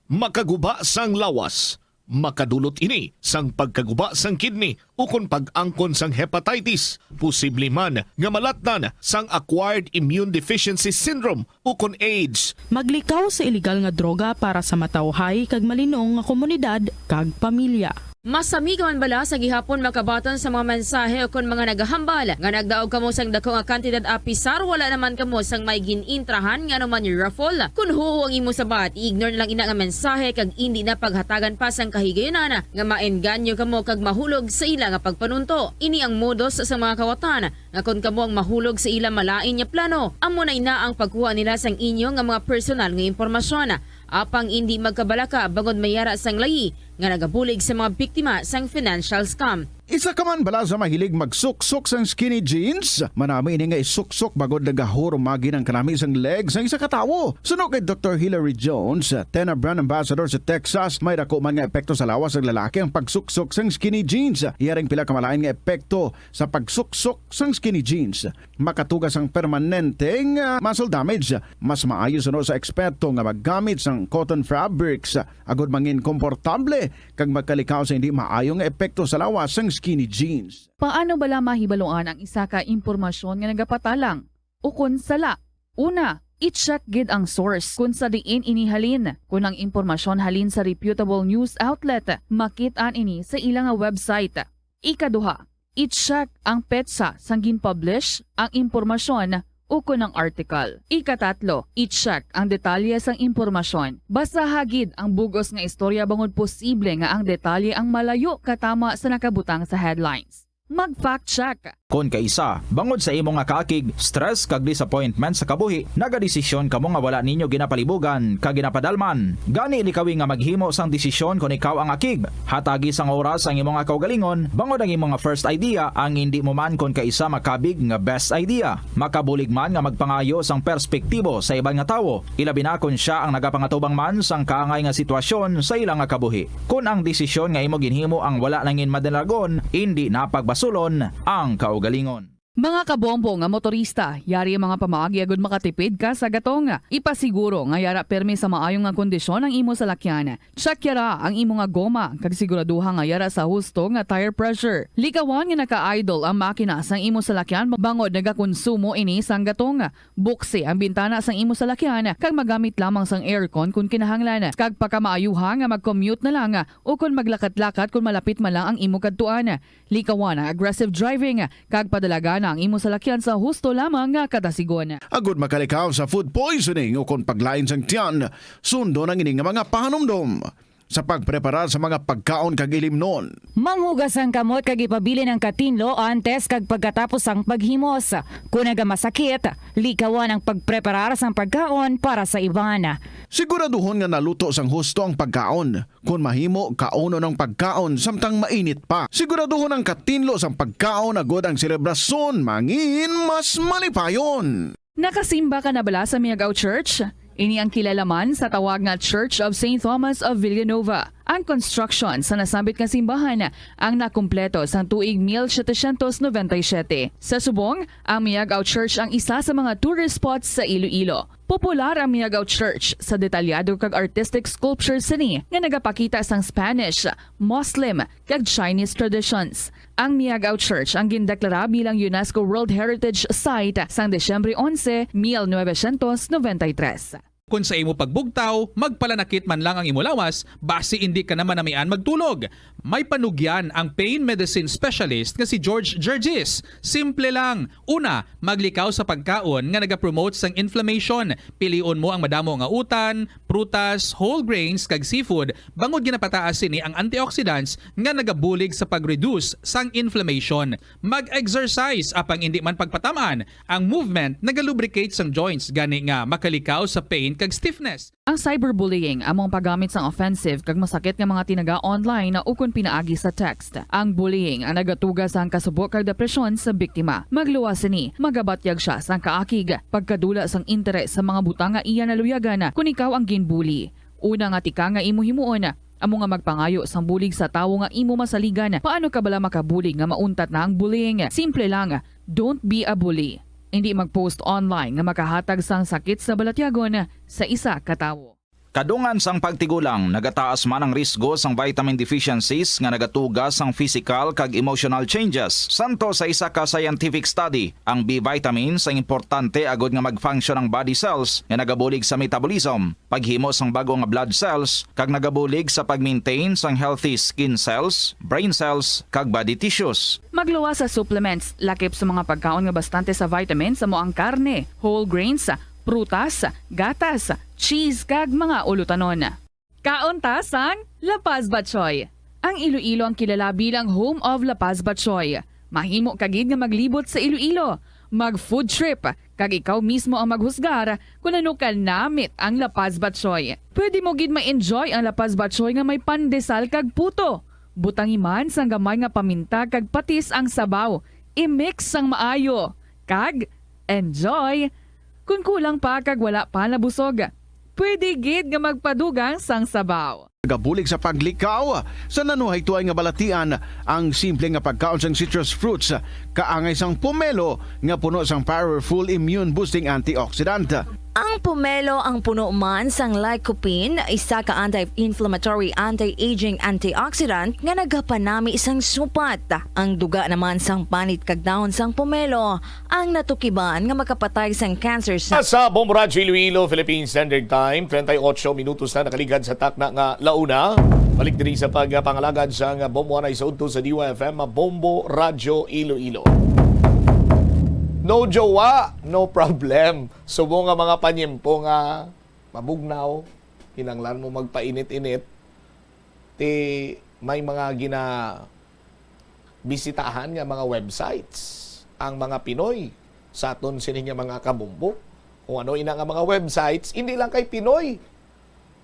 Makaguba sang lawas. Makadulot ini sang pagkaguba sang kidney ukon pag-angkon sang hepatitis. Posible man nga malatnan sang acquired immune deficiency syndrome ukon AIDS. Maglikaw sa iligal nga droga para sa matawhay kag malinong nga komunidad kag pamilya. Masami ka man bala sa gihapon makabaton sa mga mensahe ukon mga nagahambal nga nagdaog kamo sang dako nga kantidad apisar wala naman kamo sang may gin-intrahan nga ano man ni raffle? Kon huo ang imo sabat, i-ignore na lang ina nga mensahe kag indi na paghatagan pa sang kahigayunan nga maengganyo kamo kag mahulog sa ila nga pagpanunto. Ini ang modus sa mga kawatan nga kon kamo ang mahulog sa ila malain nga plano, amo na ina ang pagkuha nila sang inyo nga mga personal nga impormasyon. Apang indi magkabalaka bangod may ara sang layi nga nagabulig sa mga biktima sang financial scam. Isa ka man bala sa mahilig magsuksok sang skinny jeans? Manami ini nga isuksok bangod nagahurumagi ang kanami sang leg sang isa ka tawo. Suno kay Doktor Hilary Jones, Tena brand ambassador sa Texas, may dako man nga epekto sa lawas sang lalaki ang pagsuksok sang skinny jeans. Iya ring pila ka malain nga epekto sa pagsuksok sang skinny jeans. Makatuga sang permanente nga muscle damage. Mas maayo suno sa eksperto nga maggamit sang cotton fabrics agud mangin komportable kag magkalikaw sa hindi maayo nga epekto sa lawas sang skinny jeans. Paano bala mahibaluan ang isa ka impormasyon nga nagapatalang ukon sala? Una, i-check gid ang source kon sa diin ini halin. Kon ang impormasyon halin sa reputable news outlet, makit-an ini sa ila nga website. Ikaduha, i-check ang petsa sang gin-publish ang impormasyon ukon ang article. Ikatatlo, i-check ang detalye sang impormasyon. Basaha gid ang bug-os nga istorya bangod posible nga ang detalye ang malayo katama sa nakabutang sa headlines. Mag-fact check. Kon kaisa, bangod sa imo nga kaakig, stress kag disappointment sa kabuhi, nagadesisyon kamo nga wala ninyo ginapalibugan kag ginapadalman. Gani, likawi nga maghimo sang desisyon kon ikaw ang akig. Hatagi sang oras ang imo nga kaugalingon, bangod ang imo nga first idea ang indi mo man kon kaisa makabig nga best idea. Makabulig man nga magpangayo sang perspektibo sa iban nga tawo, ilabi na kon sia ang nagapangatubang man sang kaangay nga sitwasyon sa ila nga kabuhi. Kon ang desisyon nga imo ginhimo ang wala nangin madalagon, indi na pagbasulon ang kaugalingon. Mga kabombo nga motorista, yari ang mga pamaagi agud makatipid ka sa gatong. Ipasiguro nga yara permi sa maayo nga kondisyon ang imo salakyan. Check yara ang imo nga goma kag siguraduha nga yara sa husto nga tire pressure. Likawan nga naka-idle ang makina sang imo salakyan bangod nagakonsumo ini sang gatong. Buksi ang bintana sang imo salakyan kag magamit lamang sang aircon kon kinahanglan. Kag pakamaayuha nga mag-commute na lang o kon maglakat-lakat kon malapit man lang ang imo kadtuan. Likawan ang aggressive driving kag padalagana ang imo salakyan sa husto lamang nga kadasigon. Agud makalikaw sa food poisoning o kon paglain sang tiyan, sundon ang ini nga mga pahanumdom sa pagpreparar sa mga pagkaon kag ilimnon. Manghugas ang kamot kag ipabilin ang katinlo antes kag pagkatapos sang paghimos. Kon nagamasakit, likawan ang pagpreparar sang pagkaon para sa iban. Siguraduhon nga naluto sang husto ang pagkaon. Kon mahimo, kaunon ang pagkaon samtang mainit pa. Siguraduhon ang katinlo sang pagkaon agud ang selebrasyon mangin mas malipayon. Nakasimba ka na bala sa Miagao Church? Ini ang kilala man sa tawag nga Church of Saint Thomas of Villanova. Ang construction sa nasambit nga simbahan ang nakumpleto sang tuig mil setecientos noventa y siete. Sa subong, ang Miagao Church ang isa sa mga tourist spots sa Iloilo. Popular ang Miagao Church sa detalyado kag artistic sculpture sini nga nagapakita sang Spanish, Muslim, kag Chinese traditions. Ang Miagao Church ang gindeklara bilang UNESCO World Heritage Site sang Disyembre onse, mil novecientos noventa y tres. Kon sa imo pagbugtaw, magpalanakit man lang ang imo lawas, basi indi ka na manamian magtulog. May panugyan ang pain medicine specialist nga si George Gergis. Simple lang. Una, maglikaw sa pagkaon nga nagapromote sang inflammation. Pilion mo ang madamo nga utan, prutas, whole grains, kag seafood, bangod ginapataas sini ang antioxidants nga nagabulig sa pag-reduce sang inflammation. Mag-exercise, apang indi man pagpatam-an. Ang movement nagalubricate sang joints, gani nga makalikaw sa pain kag stiffness. Ang cyberbullying amo ang paggamit sang offensive kag masakit nga mga tinaga online ukon pinaagi sa text. Ang bullying ang nagatuga sang kasubo kag depresyon sa biktima. Magluwas sini, magabatyag sia sang kaakig, pagkadula sang interes sa mga butang nga iya naluyagan kon ikaw ang ginbully. Una nga tika nga imo himuon, amo nga magpangayo sang bulig sa tawo nga imo masaligan. Paano ka bala makabulig nga mauntat na ang bullying? Simple lang, don't be a bully. Indi mag-post online nga makahatag sang sakit sa balatyagon sa isa ka tawo. Kadungan sang pagtigulang, nagataas man ang risgo sang vitamin deficiencies nga nagatuga sang physical kag emotional changes. Santo sa isa ka scientific study, ang B vitamins ang importante agod nga mag-function ang body cells nga nagabulig sa metabolism, paghimo sang bag-o nga blood cells, kag nagabulig sa pag-maintain sang healthy skin cells, brain cells, kag body tissues. Magluwas sa supplements, lakip sa mga pagkaon nga bastante sa vitamins, amo ang karne, whole grains, prutas, gatas, cheese, kag mga ulutanon. Kaon ta sang La Paz Batchoy. Ang Iloilo ang kilala bilang home of La Paz Batchoy. Mahimo ka gid nga maglibot sa Iloilo, mag-food trip, kag ikaw mismo ang maghusgar kon ano ka namit ang La Paz Batchoy. Pwede mo gid ma-enjoy ang La Paz Batchoy nga may pandesal kag puto. Butangi man sang gamay nga paminta kag patis ang sabaw. I-mix sang maayo. Kag enjoy! Kon kulang pa kag wala pa nabusog, pwede gid nga magpadugang sang sabaw. Nagabulig sa paglikaw sa nanuhaytoay nga balatian ang simple nga pagkaon sang citrus fruits, kaangay sang pomelo nga puno sang powerful immune-boosting antioxidant. Ang pomelo ang puno man sang lycopene, isa ka anti-inflammatory, anti-aging antioxidant nga nagapanami sang supat. Ang duga naman sang panit kag dahon sang pomelo ang natukiban nga makapatay sang cancer sa Sa Bombo Radyo Iloilo, Philippine Standard Time, treinta y ocho minutos na nakaligad sa takna nga launa. Balik diri sa pagpangalagad sang Bombo Anay sa udto sa D Y F M, Bombo Radyo Iloilo. No jowa, no problem. Subong nga mga panyempo nga mabugnaw, kinahanglan mo magpainit-init, ti may mga ginabisitahan nga mga websites ang mga Pinoy sa aton sini nga mga kabombo. Kung ano ina nga mga websites, hindi lang kay Pinoy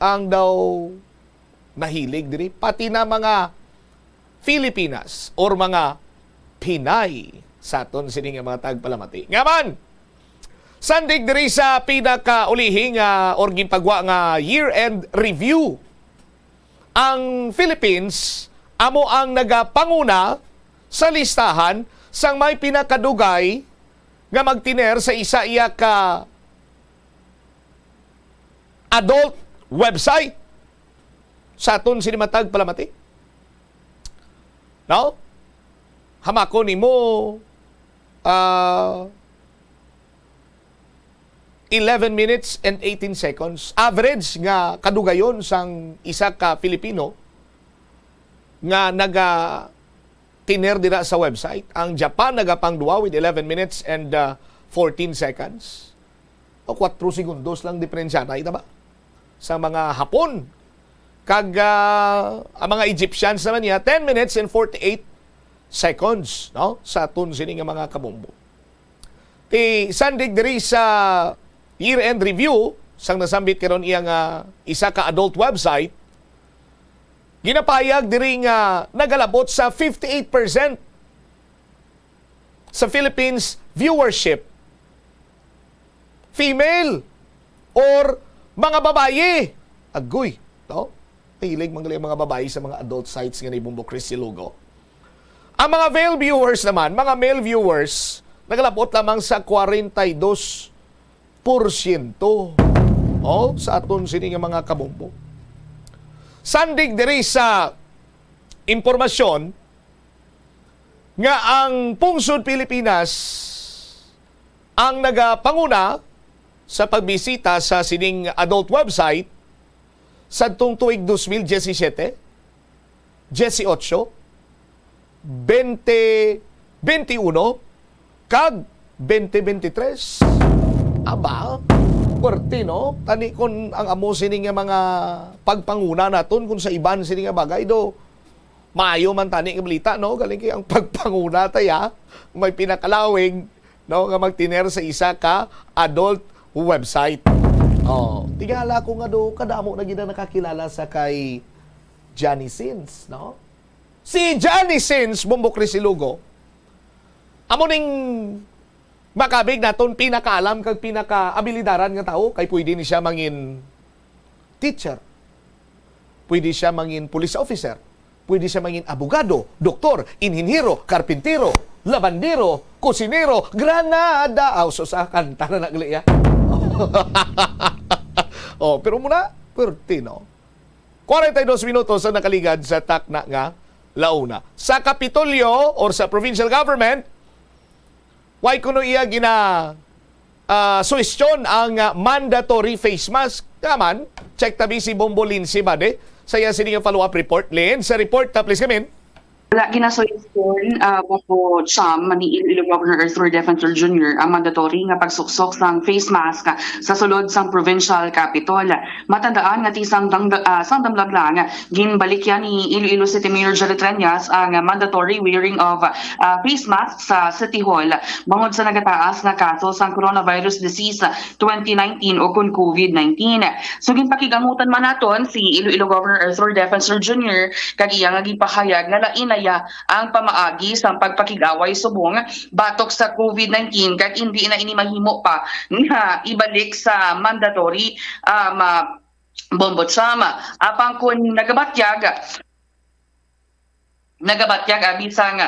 ang daw nahilig diri, pati na mga Filipinas or mga Pinay sa aton sini nga mga tagpalamati. Nga man, sandig diri sa pinakaulihi nga or ginpagwa nga year-end review, ang Philippines amo ang nagapanguna sa listahan sang may pinakadugay nga magtiner sa isa iya ka adult website sa aton sini matag palamati. No? Hamakon nimo, ah, eleven minutes and eighteen seconds. Average nga kadugayon sang isa ka Filipino nga naga-tiner dira sa website. Ang Japan nagapangduwa with eleven minutes and, ah, fourteen seconds. O, kwatro segundos lang diperensya na, ita ba? Sa mga Hapon. Kag, ah, ang mga Egyptians naman niya, ten minutes and forty-eight seconds, no? Sa aton sini nga mga kabombo. Ti sandig diri sa year-end review sang nasambit karon iya nga isa ka adult website, ginapahayag diri nga nagalabot sa fifty-eight percent sa Philippines viewership, female or mga babayi. Agoy, no? Hilig man gali ang mga babayi sa mga adult sites nga ni Bombo Chris Silugo. Ang mga male viewers naman, mga male viewers, nagalabot lamang sa kwarenta y dos porsyento, oh, sa aton sini nga mga kabombo. Sandig diri sa impormasyon nga ang pungsod Pilipinas ang nagapanguna sa pagbisita sa sining adult website sadtong tuig dos mil diyesisiyete, diyesiyotso, bente, bente uno, kag bente bente tres. Aba, puwerte, no? Tani kon ang amo sini nga mga pagpanguna naton kon sa iban sini nga bagay do, maayo man tani nga balita, no? Galing kay ang pagpanguna taya may pinakalawig, no, nga magtiner sa isa ka adult website. Oh, tingala ko nga do kadamo na gid ang nakakilala sa kay Johnny Sins, no? Si Johnny Sins, Bombo Chris Ilogo, amo ning makabig naton pinakaalam kag pinakaabilidaran nga tawo kay pwede ni siya mangin teacher, pwede siya mangin police officer, pwede siya mangin abogado, doktor, inhinhero, karpintero, labandero, kusinero, granada. Aw, sus, ah, kanta na na gali, ah. Oh, pero muna, pwerte, no? Kwarenta y dos minutos ang nakaligad sa takna nga launa. Sa Kapitolyo or sa provincial government, way kuno iya gina, ah, suhestyon ang, ah, mandatory face mask. Nga man, check tabi si Bombo Lindsay Bade sa iya sini nga follow-up report. Lin, sa report, ah, please come in. Wala ginasuhestyon, ah, Bombo Cham, ni Iloilo Governor Arthur Defensor Junior ang mandatory nga pagsuksok sang face mask sa sulod sang provincial capitol. Matandaan nga ti sang dang-, ah, sang damlag lang, ginbalikyan ni Iloilo City Mayor Jerry Treñas ang mandatory wearing of, ah, face mask sa City Hall bangod sa nagataas nga kaso sang coronavirus disease twenty nineteen o kon COVID nineteen. So, ginpakigamutan man naton si Iloilo Governor Arthur Defensor Junior kag iya nga gipahayag nga lain na ya ang pamaagi sang pagpakig-away subong batok sa COVID nineteen kag indi na ini mahimo pa nga ibalik sa mandatory, ah, ma-, Bombo Cham. Apang kon nagabatyag, nagabatyag abi sang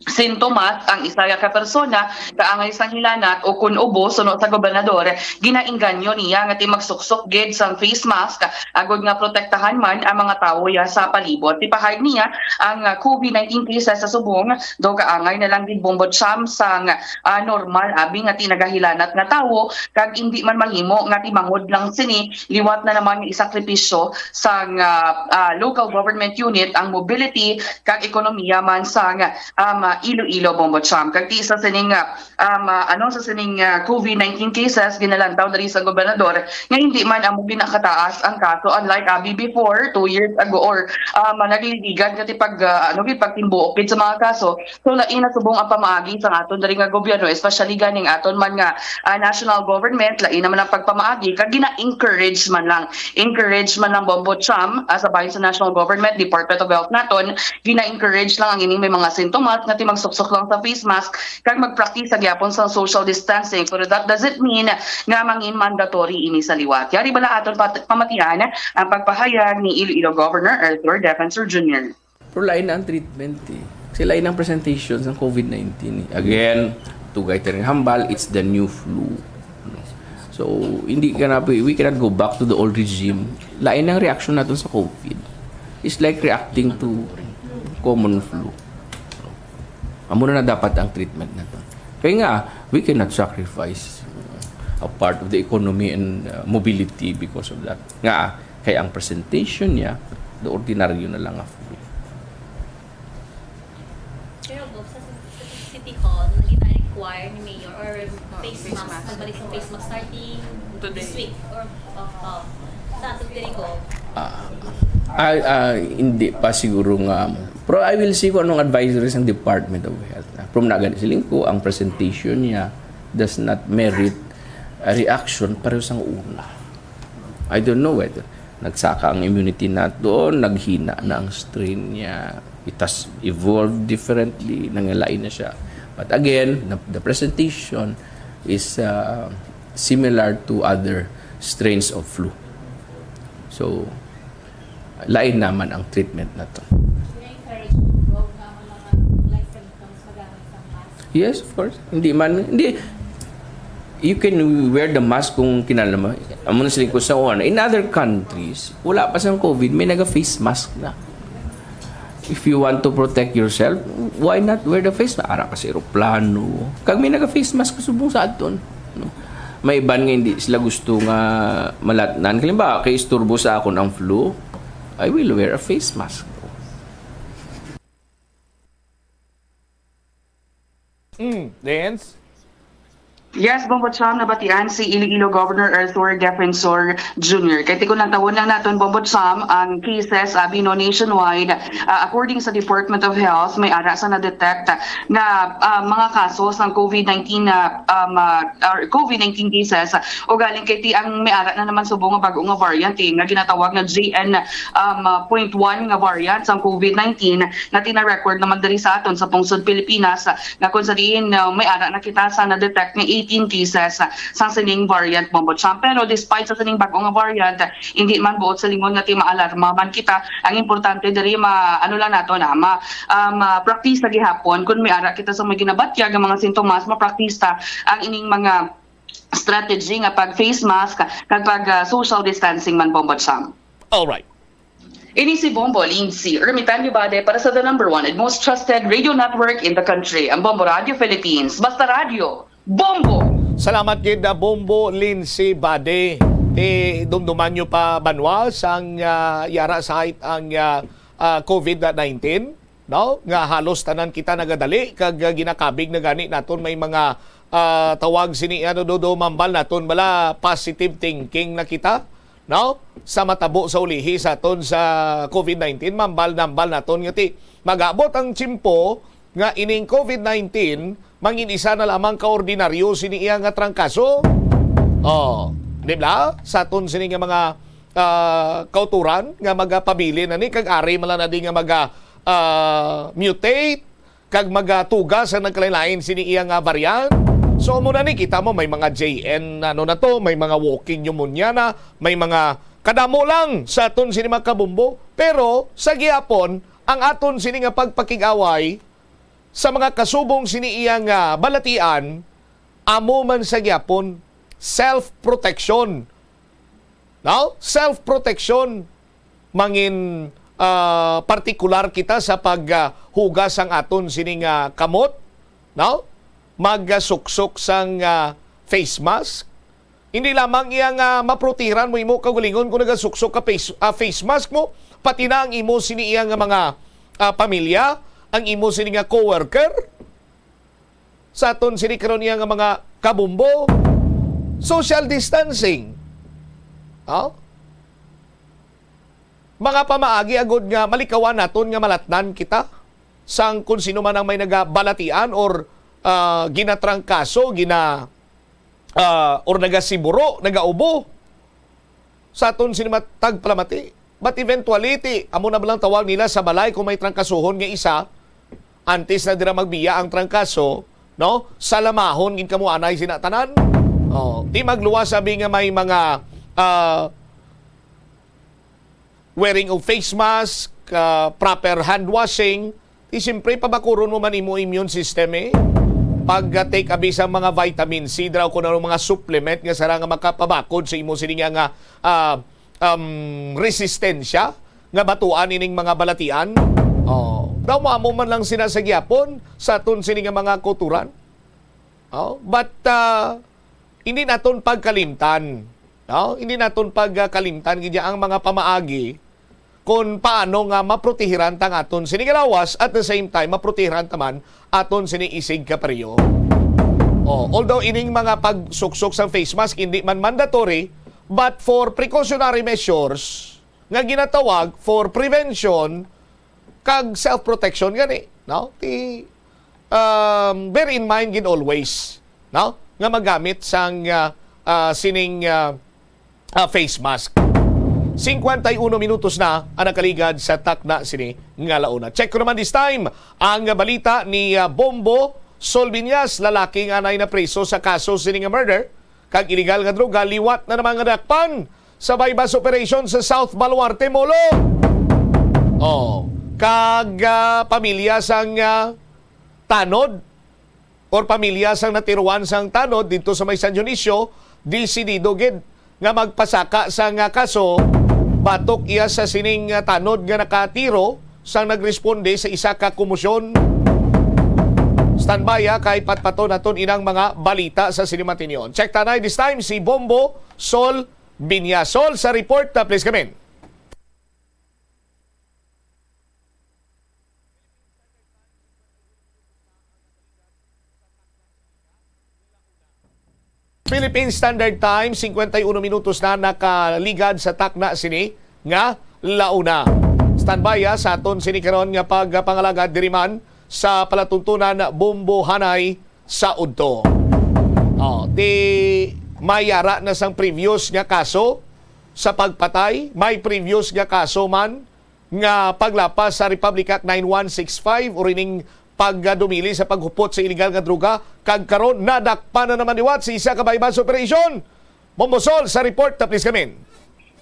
sintomas ang isa ka persona kaangay sang hilanat o kun ubo, suno sa gobernador, ginaengganyo niya nga ti magsuksok gid sang face mask agod nga protektahan man ang mga tawo ya sa palibot. Ti pahayag niya, ang, ah, COVID nineteen cases sa subong daw kaangay na lang gid, Bombo Cham, sang, ah, normal abi nga ti nagahilanat nga tawo kag indi man mahimo nga ti bangod lang sini liwat na naman nga isakripisyo sang, ah, ah, local government unit ang mobility kag ekonomiya man sang, um, Iloilo, Bombo Cham. Kag ti isa sining, ah, um, ah, ano sa sining, ah, COVID nineteen cases ginalantaw diri sa gobernador nga hindi man amo ginakataas ang kaso, unlike abi before, two years ago, or, um, nagliligad nga ti pag, ah, ano gid, pagtimbuok gid sa mga kaso. So, lain na subong ang pamaagi sang aton diri nga gobyerno, especially ganing aton man nga, ah, national government, lain naman ang pagpamaagi kag gina-encourage man lang. Encourage man lang, Bombo Cham, ah, sa bahin sa national government, Department of Health naton, gina-encourage lang ang ining may mga sintomas nga ti magsuksok lang sa face mask kag magpraktis sa gyapon sang social distancing. Pero that doesn't mean nga mangin mandatory ini sa liwat. Yari bala aton pat-, pamatian ang pagpahayag ni Iloilo Governor Arthur Defensor Junior. Pero lain na ang treatment eh. Kasi lain ang presentation sa COVID nineteen eh. Again, tugay tayo ng hambal, it's the new flu. So, hindi ka na, we cannot go back to the old regime. Lain ang reaction natin sa COVID. It's like reacting to common flu. Amo na dapat ang treatment natin. Kaya nga, we cannot sacrifice a part of the economy and uh, mobility because of that. Nga, kaya ang presentation niya, the ordinaryo na lang nga flu. Pero Gov, sa, sa City Hall, hindi na require ni Mayor or face mask, magbalik sa face mask starting this week or uh, uh, sa ating diri, Gov? Ah, ah, ah, hindi pa siguro nga. Pero I will see kung anong advisory sa Department of Health. From nagan siling ko, ang presentation niya does not merit a reaction pareho sa una. I don't know whether nagsaka ang immunity naton, naghina na ang strain niya, it has evolved differently, nangalain na siya. But again, the, the presentation is uh, similar to other strains of flu. So, lain naman ang treatment naton. Yes, of course. Hindi man, hindi. You can wear the mask kung kinala mo. Amo na siling ko sa una. In other countries, wala pa sang COVID, may naga-face mask na. If you want to protect yourself, why not wear the face mask? Ara ka sa eroplano. Kag may naga-face mask subong sa aton. No? May iban nga hindi sila gusto nga malatnan. Halimbawa, kay isturbo sa akon ang flu, I will wear a face mask. Mm, Lens? Yes, Bombo Cham, nabatian si Iloilo Governor Arthur Defensor Junior. Kay tikon lang tawon lang naton, Bombo Cham, ang cases abi no nationwide, ah, according sa Department of Health, may ara sa na-detect nga ah, mga kaso sang COVID nineteen na um, ah, or COVID nineteen cases, ugaling kay ti ang may ara na naman subong nga bag-o nga variant eh, nga ginatawag nga J N um, ah, point one nga variant sang COVID nineteen nga tina-record naman diri sa aton sa pungsod Pilipinas, nga kung sa diin uh, may ara na kita sa na-detect nga eighteen cases uh, sang sining variant, Bombo Cham. Pero despite sa sining bag-o nga variant, uh, hindi man buot sa lingon nga ti maalarma man kita. Ang importante diri ma ano lang nato na ma um, uh, practice sa gihapon kung may ara kita sa may ginabatyag nga mga sintomas, ma-practice ta ang ining mga strategy nga pag face mask kag pag uh, social distancing man, Bombo Cham. Alright. Ini si Bombo Lindsay Ermitan Bade para sa the number one and most trusted radio network in the country, ang Bombo Radio Philippines. Basta radyo, Bombo! Salamat gid na Bombo Lindsay Bade. Ti dumduman nyo pa banwa sang ah, yara sa height ang ah, ah, COVID nineteen, no? Nga halos tanan kita nagadali kag ah, ginakabig na gani naton may mga ah, tawag sini ano dodo mambal naton bala positive thinking na kita, no? Sa matabo sa ulihi sa aton sa COVID nineteen, mambal-nambal naton nga ti mag-abot ang tiyempo nga ining COVID nineteen mangin isa na lamang ka ordinaryo sini iya nga trangkaso. Oh, di ba? Sa aton sini nga mga ah, kauturan nga magapabilin na ni kag ari man lang na di nga maga ah, mutate kag magatuga sa nagkalain-lain sini iya nga variant. So amo na ni kita mo may mga J N ano na to, may mga walking pneumonia na, may mga kadamo lang sa aton sini mga kabumbo. Pero sa gihapon, ang aton sini nga pagpakig-away sa mga kasubong sini iya nga balatian, amo man sa gihapon self-protection. No? Self-protection mangin ah, partikular kita sa paghugas sang aton sini nga kamot, no? Magsuksok sang ah, face mask. Hindi lamang iya nga maprotehiran mo imo kaugalingon kung nagasuksok ka face, ah, face mask mo, pati na ang imo sini iya nga mga ah, pamilya, ang imo sini nga coworker, sa aton sini karon iya nga mga kabumbo, social distancing. Oh? Mga pamaagi agud nga malikawan naton nga malatnan kita sang kun sino man ang may nagabalatian or ah, ginatrangkaso, gina ah, or nagasiburo, nagaubo sa aton sini mga tagpalamati. But eventually, ti, amo na ba lang tawag nila sa balay kung may trangkasuhon nga isa, antes na dira magbiya ang trangkaso, no? Salamahon gid kamo anay sina tanan. Oh, ti magluwas sabi nga may mga ah, wearing of face mask, ah, proper hand washing, ti siyempre pabakuron mo man imo immune system eh. Pag ah, take abi sa mga vitamin C daw kung ano mga supplement nga sara nga makapabakod sa imo sini nga, nga ah, um, resistensya nga batuan ining mga balatian. Oh, daw maamo man lang sila sa gihapon sa aton sini nga mga kuturan. Oh, but ah, hindi naton pagkalimtan, no? Hindi naton pagkalimtan gid ang mga pamaagi kung paano nga maprotehiran ta ang aton sini nga lawas, at the same time maprotehiran ta man aton sini isig kapareho. Oh, although ining mga pagsuksok sang face mask hindi man mandatory, but for precautionary measures nga ginatawag for prevention kag self-protection gani, no? Ti um, bear in mind gid always, no? Nga magamit sang ah, ah, sining ah, ah, face mask. Cincuenta y uno minutos na ang nakaligad sa takna sini nga launa. Check ko naman this time ang balita ni ah, Bombo Solviñas, lalaki nga anay na priso sa kaso sini nga murder kag iligal nga droga, liwat na naman nga nadakpan sa buy-bust operation sa South Baluarte, Molo. Oh, kag ah, pamilya sang ah, tanod or pamilya sang natiruan sang tanod didto sa may San Dionisio, desidido gid nga magpasaka sang ah, kaso batok iya sa sining ah, tanod nga nakatiro sang nagresponde sa isa ka komosyon. Tanbaya kay patpaton naton inang mga balita sa sini matinyon. Check tanay this time si Bombo Sol Binya. Sol, sa report, uh, please come in. Philippine Standard Time, singkwenta y uno minutos na nakaligad sa takna sini nga launa. Standby, ah, sa aton sini karon nga pagpangalagad diri man sa palatuntunan Bombo Hanay sa udto. Oh, di may ara na sang previous nga kaso sa pagpatay, may previous nga kaso man nga paglapas sa Republic Act nine one six five, uri ning pagdumili sa paghupot sa iligal nga droga, kag karon nadakpan na naman liwat sa isa ka buy-bust operation. Bombo Sol sa report, please come in.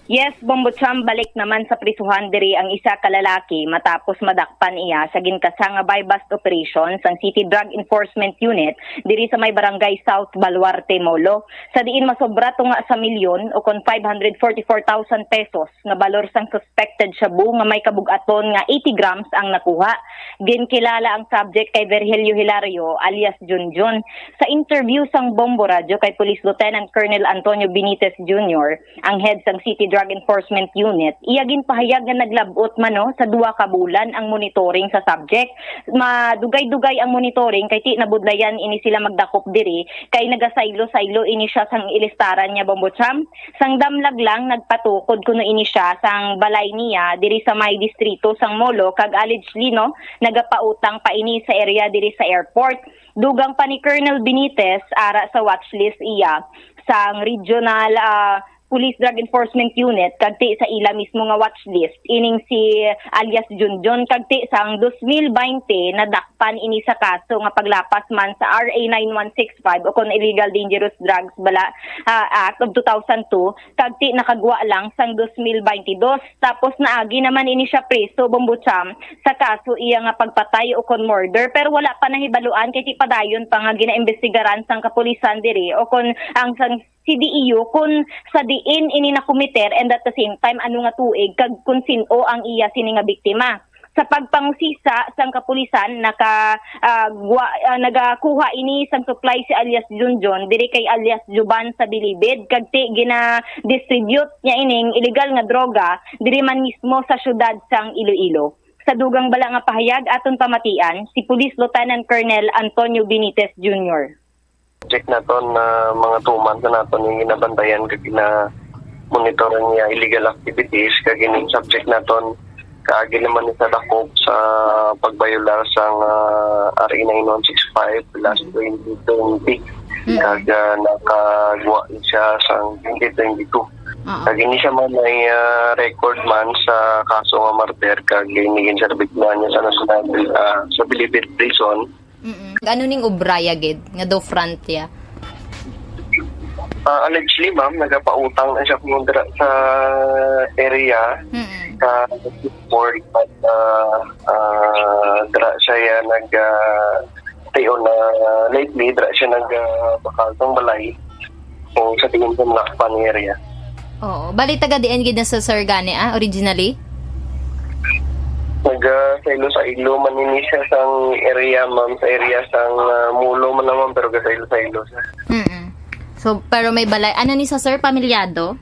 Yes, Bombo Cham, balik naman sa prisuhan diri ang isa ka lalaki matapos madakpan iya sa ginkasa nga buy-bust operation sang City Drug Enforcement Unit diri sa may Barangay South Baluarte, Molo, sa diin masobra tunga sa milyon o kon five hundred forty-four thousand pesos nga balor sang suspected shabu nga may kabug-aton nga eighty grams ang nakuha. Ginkilala ang subject kay Virgilio Hilario alias Junjun. Sa interview sang Bombo Radyo kay Police Lieutenant Colonel Antonio Benitez Junior, ang head sang City Drug Enforcement Unit, iya ginpahayag nga naglab-ot man, no, sa duha ka bulan ang monitoring sa subject. Madugay-dugay ang monitoring kay ti nabudlayan ini sila magdakop diri kay nagasaylo-saylo ini siya sang ilistaran niya, Bombo Cham. Sang damlag lang, nagpatukod kuno ini siya sang balay niya diri sa may distrito sang Molo, kag allegedly, no, nagapautang pa ini sa area diri sa airport. Dugang pa ni Colonel Benitez, ara sa watch list iya sang Regional, ah, Police Drug Enforcement Unit, kag ti sa ila mismo nga watch list, ining si alias Junjun, kag ti sang dos mil baynte nadakpan ini sa kaso nga paglapas man sa R A nine one six five o kon Illegal Dangerous Drugs bala, ah, Act of two thousand two, kag ti nakagwa lang sang dos mil baynte dos. Tapos naagi naman ini siya preso, Bombo Cham, sa kaso iya nga pagpatay o kon murder, pero wala pa nahibaluan kay ti padayon pa nga ginaimbestigaran sang kapulisan diri o kon ang sang C D E U kon sa diin ini nakomiter and at the same time ano nga tuig kag kon sin-o ang iya sini nga biktima. Sa pagpangusisa sang kapulisan, naka, ah, gwa-, ah, nagakuha ini sang supply si alias Junjun diri kay alias Juban sa Bilibid, kag ti gina-distribute niya ining illegal nga droga diri man mismo sa siyudad sang Iloilo. Sa dugang bala nga pahayag, aton pamatian si Police Lieutenant Colonel Antonio Benitez Junior. Check naton na mga tuman sa naton yung ginabantayan kag gina-monitor niya illegal activities, kag ining subject naton kaagi naman ni sa dakop sa pagbayolar sang, ah, R A nine one six five last twenty twenty. Mm. Kag, ah, nakagwa siya sang twenty twenty-two. Oo. Kag ini siya man may, ah, record man sa kaso nga murder, kag ini ginserbik na niya sa national, ah, sa Bilibid Prison. Mm-mm. Ano ning obraya gid nga do front ya? Ah, allegedly, ma'am, nagapautang na siya kung dira sa area, Mm-mm. sa board, but, ah, ah, dira siya ya nag, ah, stay on, ah, lately, dira siya nag, ah, bakal tong balay. O sa tingin ko, Nakpan area. Oo. Bali, taga diin gid na sa Sir gani, ah, originally? Naga sa Iloilo man ini siya sang area, ma'am, sa area sang, ah, Molo man naman, pero ga sa Iloilo siya. Mm-mm. So, pero may balay. Ano ni sa sir? Pamilyado?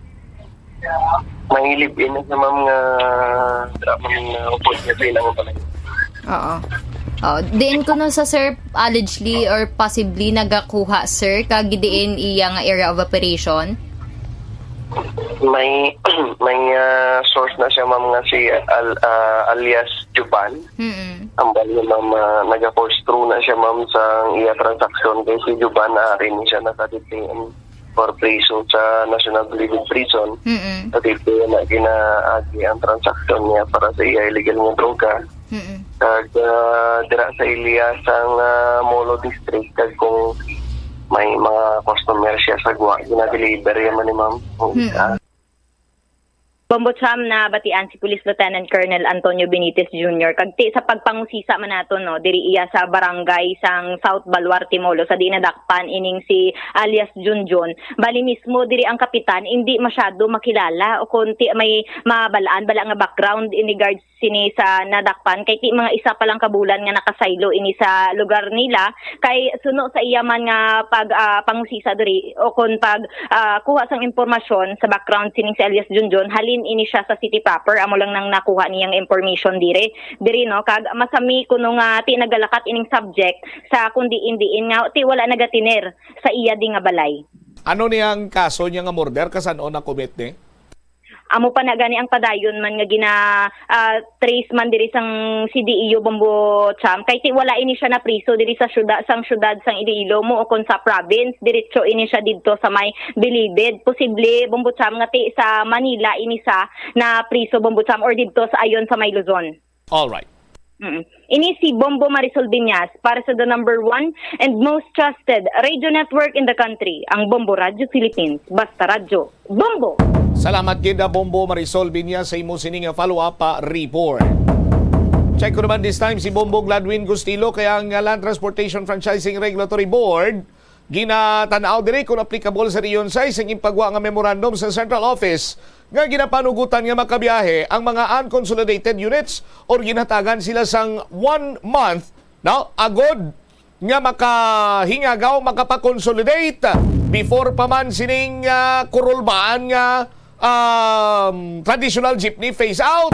May live-in na siya, ma'am, nga dapat na upod niya sa ilang balay. Oo. Oh, diin kuno sa sir, allegedly or possibly nagakuha, sir, kag diin iya nga area of operation? May, may, ah, source na siya, ma'am, nga si al-, ah, alias Juban. Mm-mm. Ang bali, ma'am, ah, naga-force through na siya, ma'am, sa iya transaction kay si Juban, ah, rin siya naka-detain or priso sa National Bilibid Prison. Mm-mm. Sa dito na ginaagi ang transaction niya para sa iya illegal nga droga. Mm-mm. Kag, ah, dira sa Ilias ang, ah, Molo District, kag kung may mga customer siya sa Gwa, gina-deliver niya man ni ma'am. Kung Mm-mm. isa. Bombo Cham, nabatian si Police Lieutenant Colonel Antonio Benitez Junior kag ti sa pagpangusisa man nato, no, diri iya sa barangay sang South Baluarte Molo, sa diin nadakpan ining si alias Junjun. Bali mismo diri ang kapitan, hindi masyado makilala o kung ti may mabalaan bala nga background in regards sini sa nadakpan, kay ti mga isa pa lang ka bulan nga nakasaylo ini sa lugar nila, kay suno sa iya man nga pag, ah, pangusisa diri o kon pag, ah, kuha sang impormasyon sa background sining si alias Junjun, halin ini siya sa city proper, amo lang nang nakuha niya nga information diri. Diri, no, kag masami kuno nga ti nagalakat ining subject sa kung diin-diin nga ti wala nagatiner sa iya di nga balay. Ano ni ang kaso niya nga murder? Kasan-o na-commit ni? Amo pa na gani ang padayon man nga gina, ah, trace man diri sang C D E U Bombo Cham, kay ti wala ini siya napriso diri sa syudad, sang syudad sang Iloilo mo o kon sa province, diretso ini siya didto sa may Bilibid. Posible, Bombo Cham, nga ti sa Manila ini sa napriso, Bombo Cham, or didto sa ayon sa may Luzon. All right. Mm. Ini si Bombo Marisol Binyas para sa the number one and most trusted radio network in the country, ang Bombo Radio Philippines. Basta radyo, Bombo! Salamat gid, ah, Bombo Marisol Binyas, sa imo sini nga follow-up, ah, report. Check ko naman this time si Bombo Gladwin Gustilo, kay ang, ah, Land Transportation Franchising Regulatory Board ginatan-aw diri kung applicable sa Region sais ang ginpagwa nga memorandum sa Central Office nga ginapanugutan nga makabiyahe ang mga unconsolidated units or ginhatagan sila sang one month, no, agod nga makahingagaw, makapakonsolidate before pa man sining, ah, kurulbaan nga, um, traditional jeepney phase out.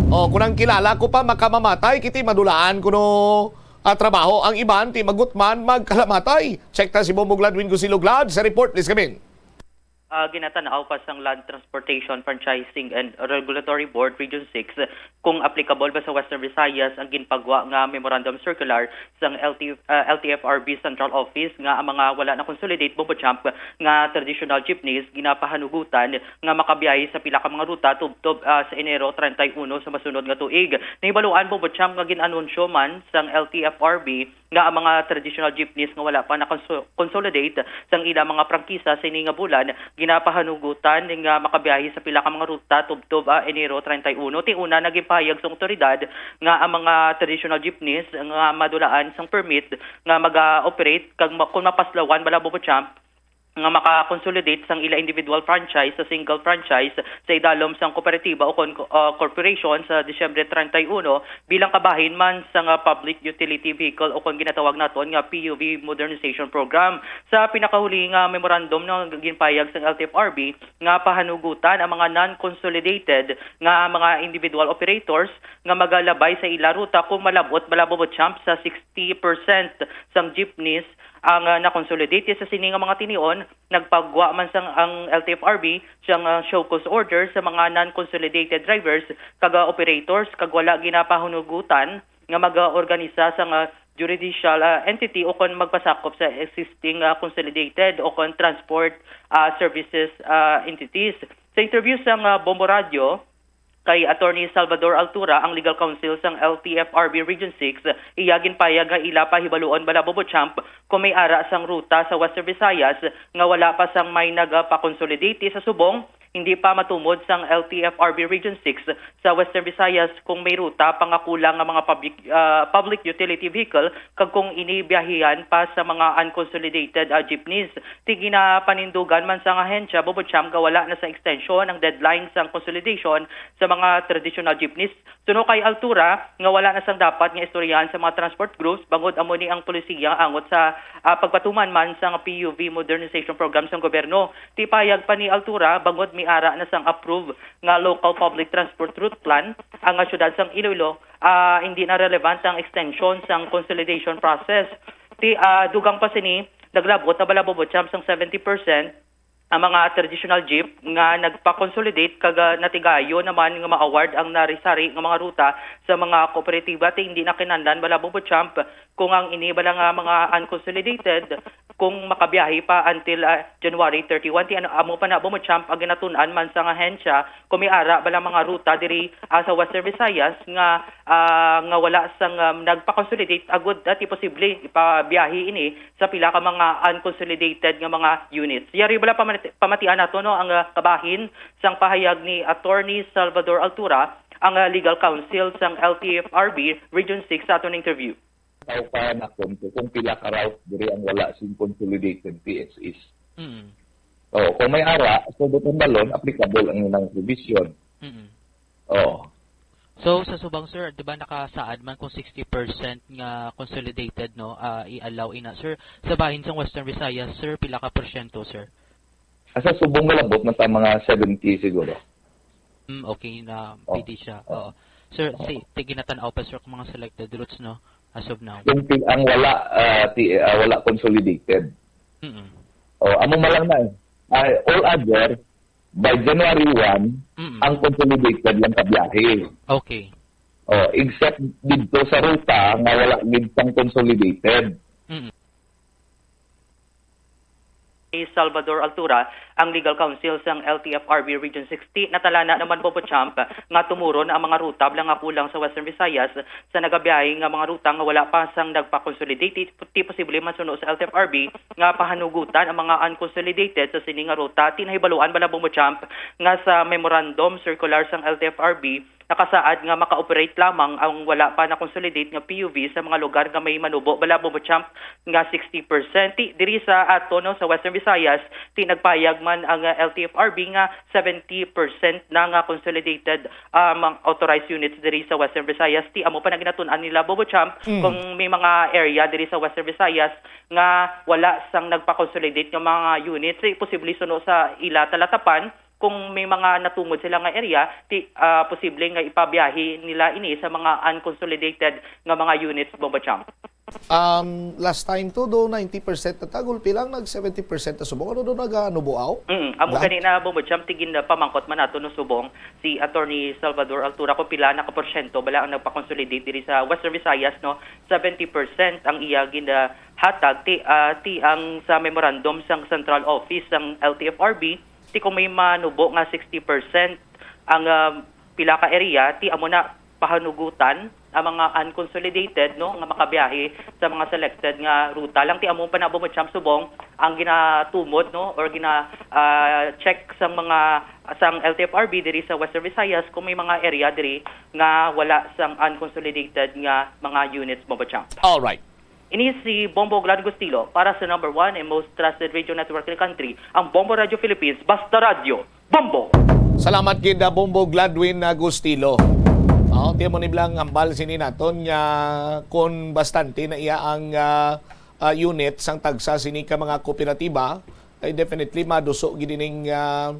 O, kung ang kilala ko pa, makamamatay, kiti madulaan kuno, ah, trabaho. Ang iban, ti magutman, magkalamatay. Check ta si Bombo Gladwin Gusilo Glad sa report. Please come in. Ah, ginatan-aw pa sang Land Transportation Franchising and Regulatory Board Region six kung applicable ba sa Western Visayas ang ginpagwa nga Memorandum Circular sang L T, ah, L T F R B Central Office nga ang mga wala na consolidate, Bombo Cham, nga traditional jeepneys ginapahanugutan nga makabiyahe sa pila ka mga ruta tubtob, ah, sa Enero treinta y uno sa masunod nga tuig. Nahibaluan, Bombo Cham, nga gin-anunsyo man sang L T F R B nga ang mga traditional jeepneys nga wala pa na-conso-, consolidate sang ila mga prangkisa sini nga bulan ginapahanugutan nga makabiyahe sa pila ka mga ruta tubtob, ah, Enero treinta y uno. Ti una, naging pahayag sang awtoridad nga ang mga traditional jeepneys nga madulaan sang permit nga maga-operate kag ma-, kung mapaslawan bala, Bombo Cham, nga maka-consolidate sang ila individual franchise sa single franchise sa idalom sang kooperatiba o kon-, uh, corporation sa Disyembre treinta y uno bilang kabahin man sang, uh, Public Utility Vehicle o kon ginatawag naton nga P U V Modernization Program. Sa pinakahuli nga memorandum nga ginpayag sang L T F R B nga pahanugutan ang mga non-consolidated nga mga individual operators nga magalabay sa ila ruta kung malab-ot bala, Bombo Cham, sa sixty percent sang jeepneys ang, ah, na-consolidate. Sa sini nga mga tinion, nagpagwa man sang ang L T F R B sang, ah, show cause order sa mga non-consolidated drivers kag, ah, operators kag wala ginapahunugutan nga mag-organisa sang, ah, judicial, ah, entity o kon magpasakop sa existing, ah, consolidated o kon transport, ah, services, ah, entities. Sa interview sang, ah, Bombo Radio, kay Attorney Salvador Altura, ang legal counsel sang L T F R B Region six, iya ginpayag nga ila pahibaluon bala, Bombo Cham, kung may ara sang ruta sa Western Visayas nga wala pa sang may nagapakonsolidate. Sa subong, hindi pa matumod sang L T F R B Region six sa Western Visayas kung may ruta pa nga kulang nga mga public, ah, public utility vehicle kag kung ini biyahihan pa sa mga unconsolidated, ah, jeepneys. Ti ginapanindugan man sang ahensya, Bombo Cham, nga wala na sa extension ang deadline sang consolidation sa mga traditional jeepneys. Suno kay Altura, nga wala na sang dapat nga istoryahan sa mga transport groups, bangod amo ni ang polisiya angot sa, ah, pagpatuman man sang P U V Modernization Program sang gobyerno. Ti payag pa ni Altura, bangod may ara na sang approve nga Local Public Transport Route Plan ang, ah, siyudad sang Iloilo, ah, hindi na relevant ang extension sang consolidation process. Ti, ah, dugang pa sini, naglab-ot na bala, Bombo Cham, sang seventy percent ang mga traditional jeep nga nagpa-consolidate kag, ah, natigayon naman nga ma-award ang narisari nga mga ruta sa mga kooperatiba. Ti hindi na kinahanglan bala, Bombo Cham, kung ang ini bala nga mga unconsolidated kung makabiyahe pa until, ah, January thirty-one. Ti ano, amo pa na, Bombo Champ, ang ginatun-an man sang ahensya kung may ara bala mga ruta diri, ah, sa Western Visayas nga, ah, nga wala sang, um, nagpa-consolidate agud, ah, ti posible ipabiyahe ini sa pila ka mga unconsolidated nga mga units. Yari bala pamati-, pamatian nato, no, ang, ah, kabahin sang pahayag ni Attorney Salvador Altura, ang, ah, legal counsel sang L T F R B Region six, sa aton interview. Tao pa na kung, kung pila ka route diri ang wala sing consolidated P S Is. Mm. Oh, kung may ara, so doon balon, applicable ang ilang provision. Mm. Oh. So, sa subong, sir, di ba nakasaad man kung sixty percent nga consolidated, no, ah, i-allow ina, sir? Sa bahin sang Western Visayas, sir, pila ka porsyento, sir? Asa subong nga labot na ta mga seventy siguro. Mm, okay na, Oh. pwede siya. Oh. Oo. Sir, Oh. si, ti ginatan-aw pa, sir, kung mga selected routes, no? As of now. Yung pi-, ang wala, ah, ti-, ah, wala consolidated. Mm-mm. Oh, amo man lang na eh. Ah, all other, by January one, Mm-mm. ang consolidated lang ka biyahe. Okay. Oh, except dito sa ruta nga wala gid sang consolidated. Mm-mm. Ni Salvador Altura, ang legal counsel sang L T F R B Region sixty, natalana naman, Bombo Champ, nga tumuron ang mga ruta bala nga kulang sa Western Visayas sa nagabiyahe nga mga ruta nga wala pa sang nagpa-consolidate. Ti posible man suno sa L T F R B nga pahanugutan ang mga unconsolidated sa sini nga ruta. Ti nahibaluan bala, Bombo Champ, nga sa memorandum circular sang L T F R B, nakasaad nga maka-operate lamang ang wala pa na-consolidate nga P U V sa mga lugar nga may manubo bala, Bombo Champ, nga sixty percent. Ti, diri sa ato, no, sa Western Visayas, ti nagpayag man ang, ah, L T F R B nga seventy percent na nga consolidated, ah, mga authorized units diri sa Western Visayas. Ti amo pa na ginatun-an nila, Bombo Champ, Mm. kung may mga area diri sa Western Visayas nga wala sang nagpa-consolidate nga mga units, ti posible suno sa ila talatapan, kung may mga natungod sila nga area, ti, ah, posible nga ipabiyahe nila ini sa mga unconsolidated nga mga units, Bombo Champ. Um, last time to, do ninety percent na ta, gulpi lang nag seventy percent na subong. Ano do naganubo, aw? Mm, amo Lahat? Gani na, Bombo Champ, ti ginapamangkot man nato, no, subong si Attorney Salvador Altura kung pila na ka porsyento bala ang nagpa-consolidate diri sa Western Visayas, no? Seventy percent ang iya ginahatag, ti, ah, ti ang sa memorandum sang Central Office sang L T F R B, ti kung may manubo nga sixty percent ang, ah, pila ka area, ti amo na pahanugutan ang mga unconsolidated, no, nga makabiyahe sa mga selected nga ruta lang. Ti amo pa na, Bombo Champ, subong ang ginatumod, no, or gina, ah, check sang mga, sang L T F R B diri sa Western Visayas kung may mga area diri nga wala sang unconsolidated nga mga units, Bombo Champ. All right. Ini si Bombo Glad Gustilo para sa number one and most trusted radio network in the country, ang Bombo Radio Philippines, Basta Radyo, Bombo! Salamat gid, ah, Bombo Gladwin Agustilo. Oh, ti amo ni bala ang hambal sini naton nga kon bastante na iya ang, ah, ah, unit sang tagsa sini ka mga kooperatiba, ay definitely maduso gid ining, ah,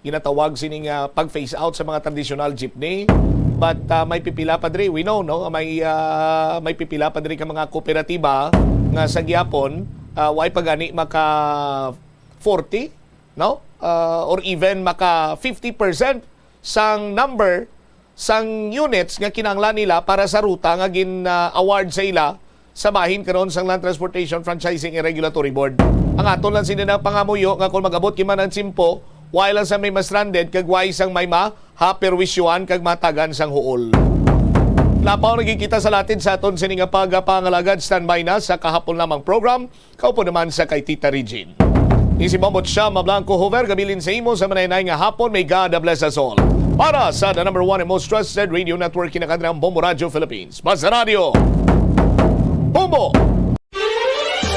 ginatawag sini nga pag-phase out sa mga traditional jeepney. But, ah, may pipila pa diri, we know, no? May, ah, may pipila pa diri ka mga kooperatiba nga sa gihapon, ah, way pa gani maka forty, no? Ah, or even maka fifty percent sang number sang units nga kinahanglan nila para sa ruta nga gin-award sa ila sa bahin karon sang Land Transportation Franchising and Regulatory Board. Ang aton lang sini nga pangamuyo nga kung mag-abot gid man ang tiyempo, way lang sa may ma-stranded kag way sang may mahaperwisyuhan kag matagan sang huol. Lapaw na gid kita sa latid sa aton sini nga pagapangalagad. Standby na sa kahapon lamang program. Kaupo naman sa kay Tita Regine. Ni si Bombo Chama Blanco Hoover, gabilin sa imo sa manaynayan nga hapon. May God bless us all. Para sa the number one and most trusted radio network, kinakadra ang Bombo Radio Philippines. Basta Radio. Bombo!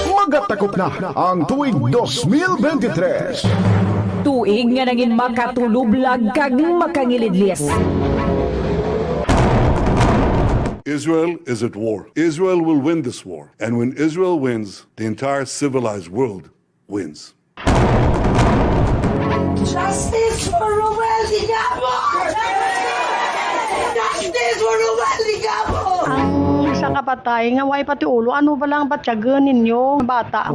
Magatakop na ang tuig dos mil bente tres. Tuig nga nangin makatulublag kag makangilidlis. Israel is at war. Israel will win this war. And when Israel wins, the entire civilized world wins. Justice for Romuel Ligamo! Justice for Romuel Ligamo! Ang isa ka patay nga way pati ulo, ano ba lang batyagan ninyo, bata?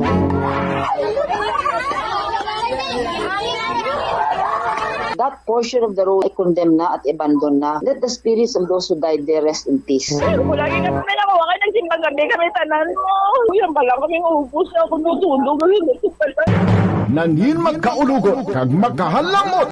That portion of the road ay condemn na at abandon na. Let the spirits of those who died there rest in peace. Wala gyud kami nakuha kay nagsimbang kami, kami tanan. Uy, ang bala kami nga ubos na ako natulog. Nangin magkaulugot kag makahalamot.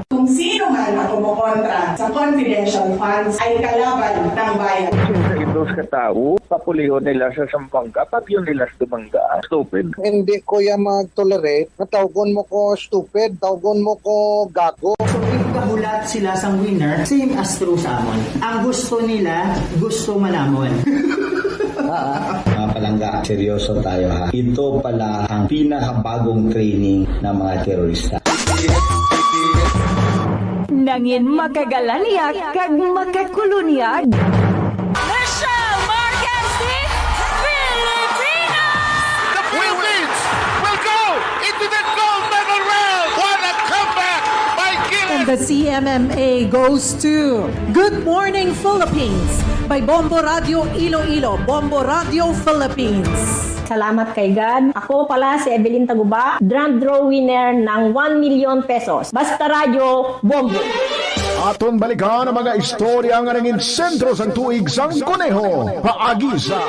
Kung sino man ang kumukontra sa confidential funds ay kalaban ng bayan. Siyempre, itos ka tao, papulihon nila sa Zamboanga, papyon nila sa Zamboanga. Stupid. Hindi ko yan mag-tolerate. Natawgon mo ko stupid, tawgon mo ko gago. So, if kahulat sila sang winner, same as true sa amon. Ang gusto nila, gusto man namon. Mga palangga, seryoso tayo ha. Ito pala ang pinakabagong training ng mga terorista. Nangin makagalanyak kag makakulunyag. Michelle Marquez, the Filipinas! The Philippines will go into the gold medal round. What a comeback by Guinness! And the C M M A goes to Good Morning Philippines by Bombo Radio Iloilo, Bombo Radio Philippines. Salamat kay God. Ako pala si Evelyn Taguba, grand draw winner ng one million pesos. Basta Radyo, Bombo. Aton balikan ang mga istorya nga nangin sentro sang tuig sang Kuneho. Paagi sa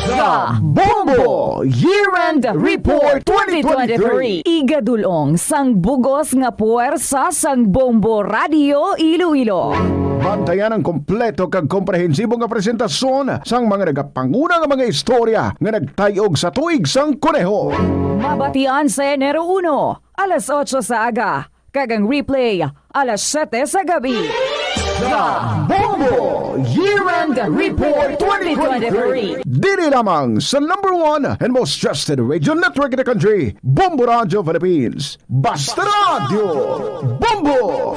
The Bombo Year-End Report twenty twenty-three. Igadulong sang bugos nga puwersa sang Bombo Radio Iloilo. Bantayan ang kompleto kag komprehensibo nga presentasyon sang mga nagapanguna nga mga istorya nga nagtay-og sa tuig sang Kuneho. Mabatian sa Enero uno, alas otso sa aga, kag ang replay alas siyete sa gabi. The Bombo Year-End Report twenty twenty-three. Diri lamang sa number one and most trusted radio network in the country, Bombo Radio Philippines. Basta Radyo Bombo!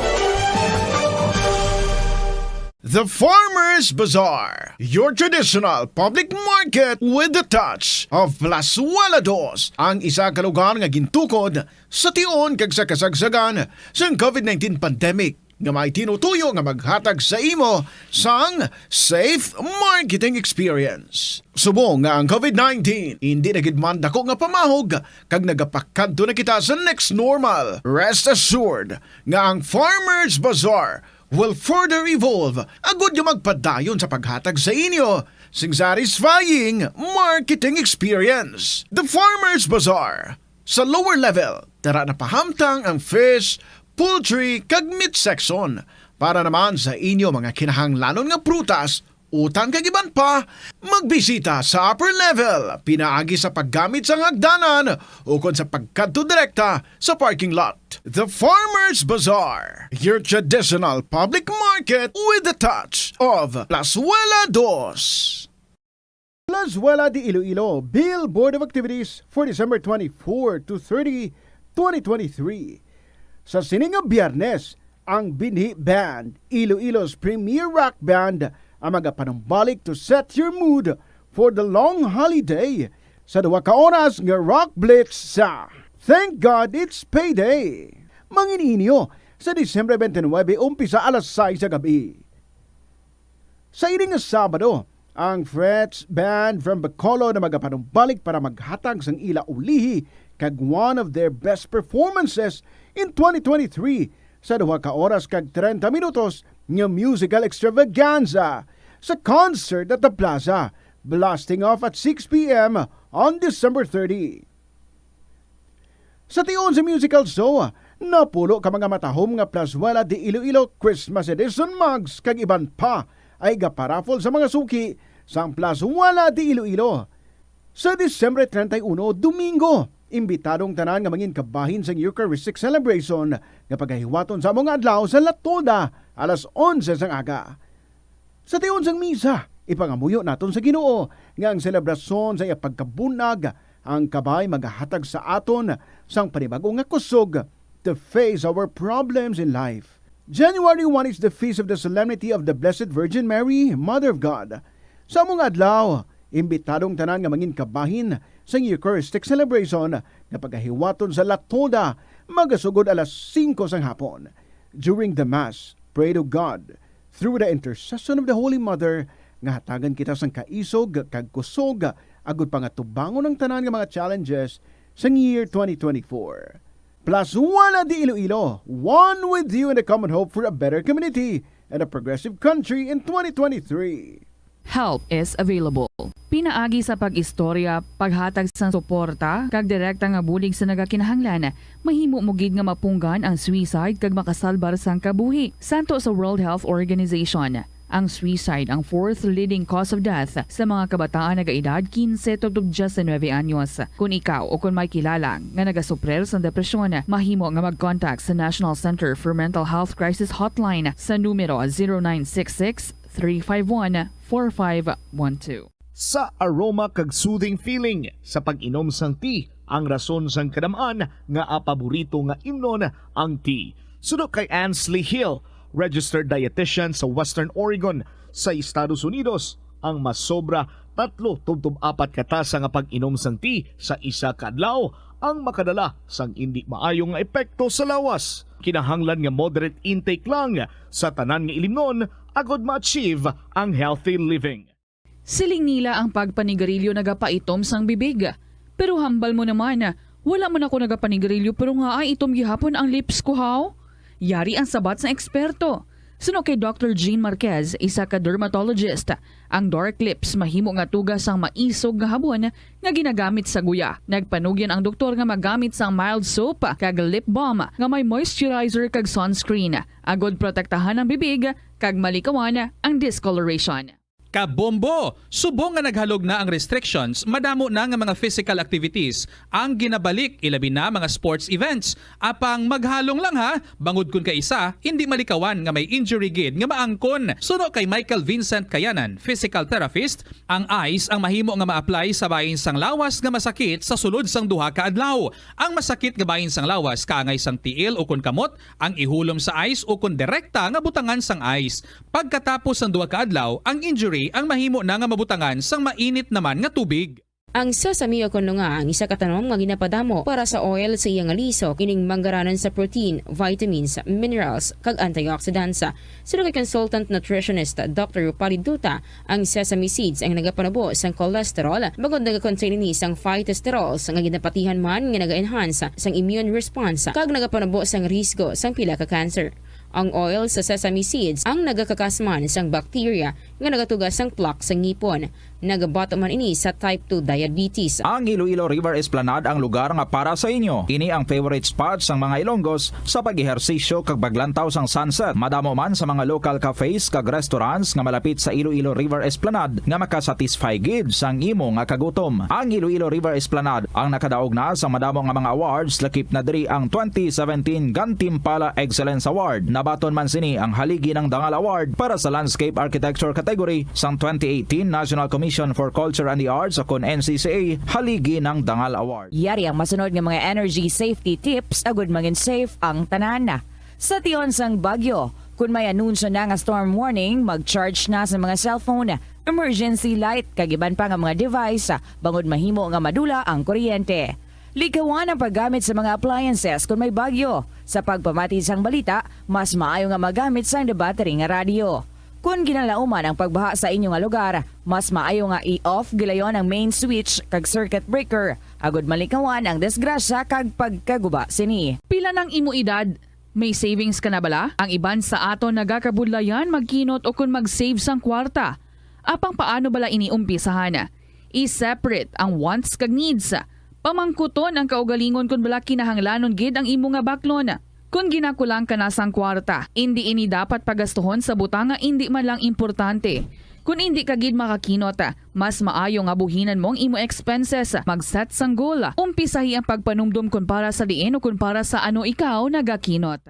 The Farmers Bazaar, your traditional public market with the touch of Plazuela Dos, ang isa ka lugar nga gintukod sa tion kag sa kasagsagan sang covid nineteen pandemic, nga may tinutuyo nga maghatag sa imo sang safe marketing experience. Subong nga ang covid nineteen hindi na gid man dako nga pamahog kag nagapakadto na kita sa next normal, rest assured nga ang Farmers Bazaar will further evolve agud nga magpadayon sa paghatag sa inyo sing satisfying marketing experience. The Farmers Bazaar, sa lower level, tara na pahamtang ang fish, poultry, kag meat section. Para naman sa inyo mga kinahanglanon nga prutas, utan kag iban pa, magbisita sa upper level, pinaagi sa paggamit sang hagdanan ukon sa pagkadto direkta sa parking lot. The Farmers Bazaar, your traditional public market with the touch of Plazuela Dos. Plazuela de Iloilo, Bill Board of Activities for December twenty-four to thirty, twenty twenty-three. Sa sini nga Biyernes, ang Binhi Band, Iloilo's premier rock band, ang magapanumbalik to set your mood for the long holiday sa duha ka oras nga rock blitz sa Thank God It's Payday. Mangin inyo sa Disyembre twenty-nine, umpisa alas sais sa gabi. Sa ini nga Sabado, ang Frets Band from Bacolod na magapanumbalik para maghatag sang ila ulihi kag one of their best performances in twenty twenty-three sa duha ka oras kag treinta minutos nga musical extravaganza sa Concert at the Plaza, blasting off at six p m on December thirty. Sa tion sa musical show, napulo ka mga matahom nga Plazuela de Iloilo Christmas Edition mugs kag iban pa ay gaparaffle sa mga suki sang Plazuela de Iloilo. Sa Disyembre treinta y uno, Domingo, imbitado ang tanan nga mangin kabahin sang Eucharistic celebration nga pagahiwaton sa amo nga adlaw sa La Tolda alas onse sang aga. Sa tion sang misa, ipangamuyo naton sa Ginoo nga ang selebrasyon sa iya pagkabun-ag, ang kabay magahatag sa aton sang panibag-o nga kusog to face our problems in life. January one is the feast of the Solemnity of the Blessed Virgin Mary, Mother of God. Sa amo nga adlaw, imbitado ang tanan nga mangin kabahin sang Eucharistic celebration nga pagahiwaton sa La Tolda, magasugod alas singko sang hapon. During the Mass, pray to God through the intercession of the Holy Mother nga hatagan kita sang kaisog kag kusog agud pa nga tubangon ang tanan nga mga challenges sang year twenty twenty-four. Plus Wala Di Iloilo, one with you in a common hope for a better community and a progressive country in twenty twenty-three. Help is available. Pinaagi sa pag-istorya, paghatag sang suporta, kag direkta nga bulig sa nagakinahanglan, mahimo mo gid nga mapunggan ang suicide kag makasalbar sang kabuhi. Santo sa World Health Organization, ang suicide ang fourth leading cause of death sa mga kabataan nagaedad quince tubtob diecinuebe anyos. Kon ikaw o kon may kilala nga nagasuprir sang depresyon, mahimo nga mag-contact sa National Center for Mental Health Crisis Hotline sa numero zero nine six six, three five one, four five one two. Sa aroma kag soothing feeling sa pag-inom sang tea, ang rason sang kadam-an nga paborito nga imnon ang tea. Suno kay Ansley Hill, registered dietitian sa Western Oregon sa Estados Unidos, ang masobra tatlo tubtob apat ka tasa nga pag-inom sang tea sa isa ka adlaw ang makadala sang indi maayo nga epekto sa lawas. Kinahanglan nga moderate intake lang sa tanan nga ilimnon agod ma-achieve ang healthy living. Siling nila ang pagpanigarilyo nagapaitom sang bibig. Pero hambal mo naman, wala man ako nagapanigarilyo pero nga ay itom gihapon ang lips ko, haw? Yari ang sabat sang eksperto. Suno kay Doctor Jean Marquez, isa ka dermatologist, ang dark lips mahimo nga tuga sang maisog nga habon nga ginagamit sa guya. Nagpanugyan ang doktor nga magamit sang mild soap kag lip balm nga may moisturizer kag sunscreen, agod protektahan ang bibig kag malikawan ang discoloration. Kabombo! Subong nga naghalog na ang restrictions, madamo na nga mga physical activities ang ginabalik, ilabi na mga sports events. Apang maghalong lang ha, bangod kon kaisa hindi malikawan nga may injury gid nga maangkon. Suno kay Michael Vincent Kayanan, physical therapist, ang ice ang mahimo nga ma-apply sa bahin sang lawas nga masakit sa sulod sang duha ka adlaw. Ang masakit nga bahin sang lawas kaangay sang tiil ukon kamot ang ihulom sa ice ukon direkta nga butangan sang ice. Pagkatapos sang duha ka adlaw, ang injury ang mahimo na nga mabutangan sang mainit naman nga tubig. Ang sesame o kon lunga ang isa ka tanom nga ginapadamo para sa oil sa iya nga lisok, ining manggaranan sa protein, vitamins, minerals, kag antioxidants. Suno kay consultant nutritionist Doctor Rupali Duta, ang sesame seeds ang nagapanubo sang cholesterol, bangod nagakontain ini sang phytosterols nga ginapatihan man nga naga-enhance sang immune response kag nagapanubo sang risgo sang pila ka cancer. Ang oil sa sesame seeds ang nagakakas man sang bacteria nga nagatuga sang plaque sa ngipon. Nagabato man ini sa type two diabetes. Ang Iloilo River Esplanade ang lugar nga para sa inyo. Ini ang favorite spot sang mga Ilonggos sa pag-ehersisyo kag paglantaw sang sunset. Madamo man sa mga local cafes kag restaurants nga malapit sa Iloilo River Esplanade nga makasatisfy gid sang imo nga kagutom. Ang Iloilo River Esplanade ang nakadaog na sang madamo nga mga awards, lakip na diri ang twenty seventeen Gantimpala Excellence Award. Nabaton man sini ang Haligi ng Dangal Award para sa Landscape Architecture category sang twenty eighteen National Commission for Culture and the Arts o kon N C C A Haligi ng Dangal Award. Yari ang masunod nga mga energy safety tips agud mangin safe ang tanan. Sa tion sang bagyo, kun may anunsyo na nga storm warning, mag-charge na sa mga cellphone, emergency light, kag iban pa nga mga device, bangod mahimo nga madula ang kuryente. Likawan ang paggamit sa mga appliances kun may bagyo. Sa pagpamati sang balita, mas maayo nga magamit sang debattery nga radyo. Kun ginalauman ang pagbaha sa inyo nga lugar, mas maayo nga i-off gilayon ang main switch kag circuit breaker, agud malikawan ang disgrasya kag pagkaguba sini. Pila nang imo edad? May savings ka na bala? Ang iban sa aton nagakabudlayan magkinot o kon mag-save sang kwarta. Apang paano bala ini umpisahan? I-separate ang wants kag needs. Pamangkuton ang kaugalingon kon bala kinahanglanon gid ang imo nga baklon. Kon ginakulang ka na sang kwarta, indi ini dapat pagastuhon sa butang nga indi man lang importante. Kon indi ka gid makakinot, mas maayo nga buhinan mo ang imo expenses, mag-set sang goal, umpisahi ang pagpanumdom kon para sa diin o kon para sa ano ikaw nagakinot.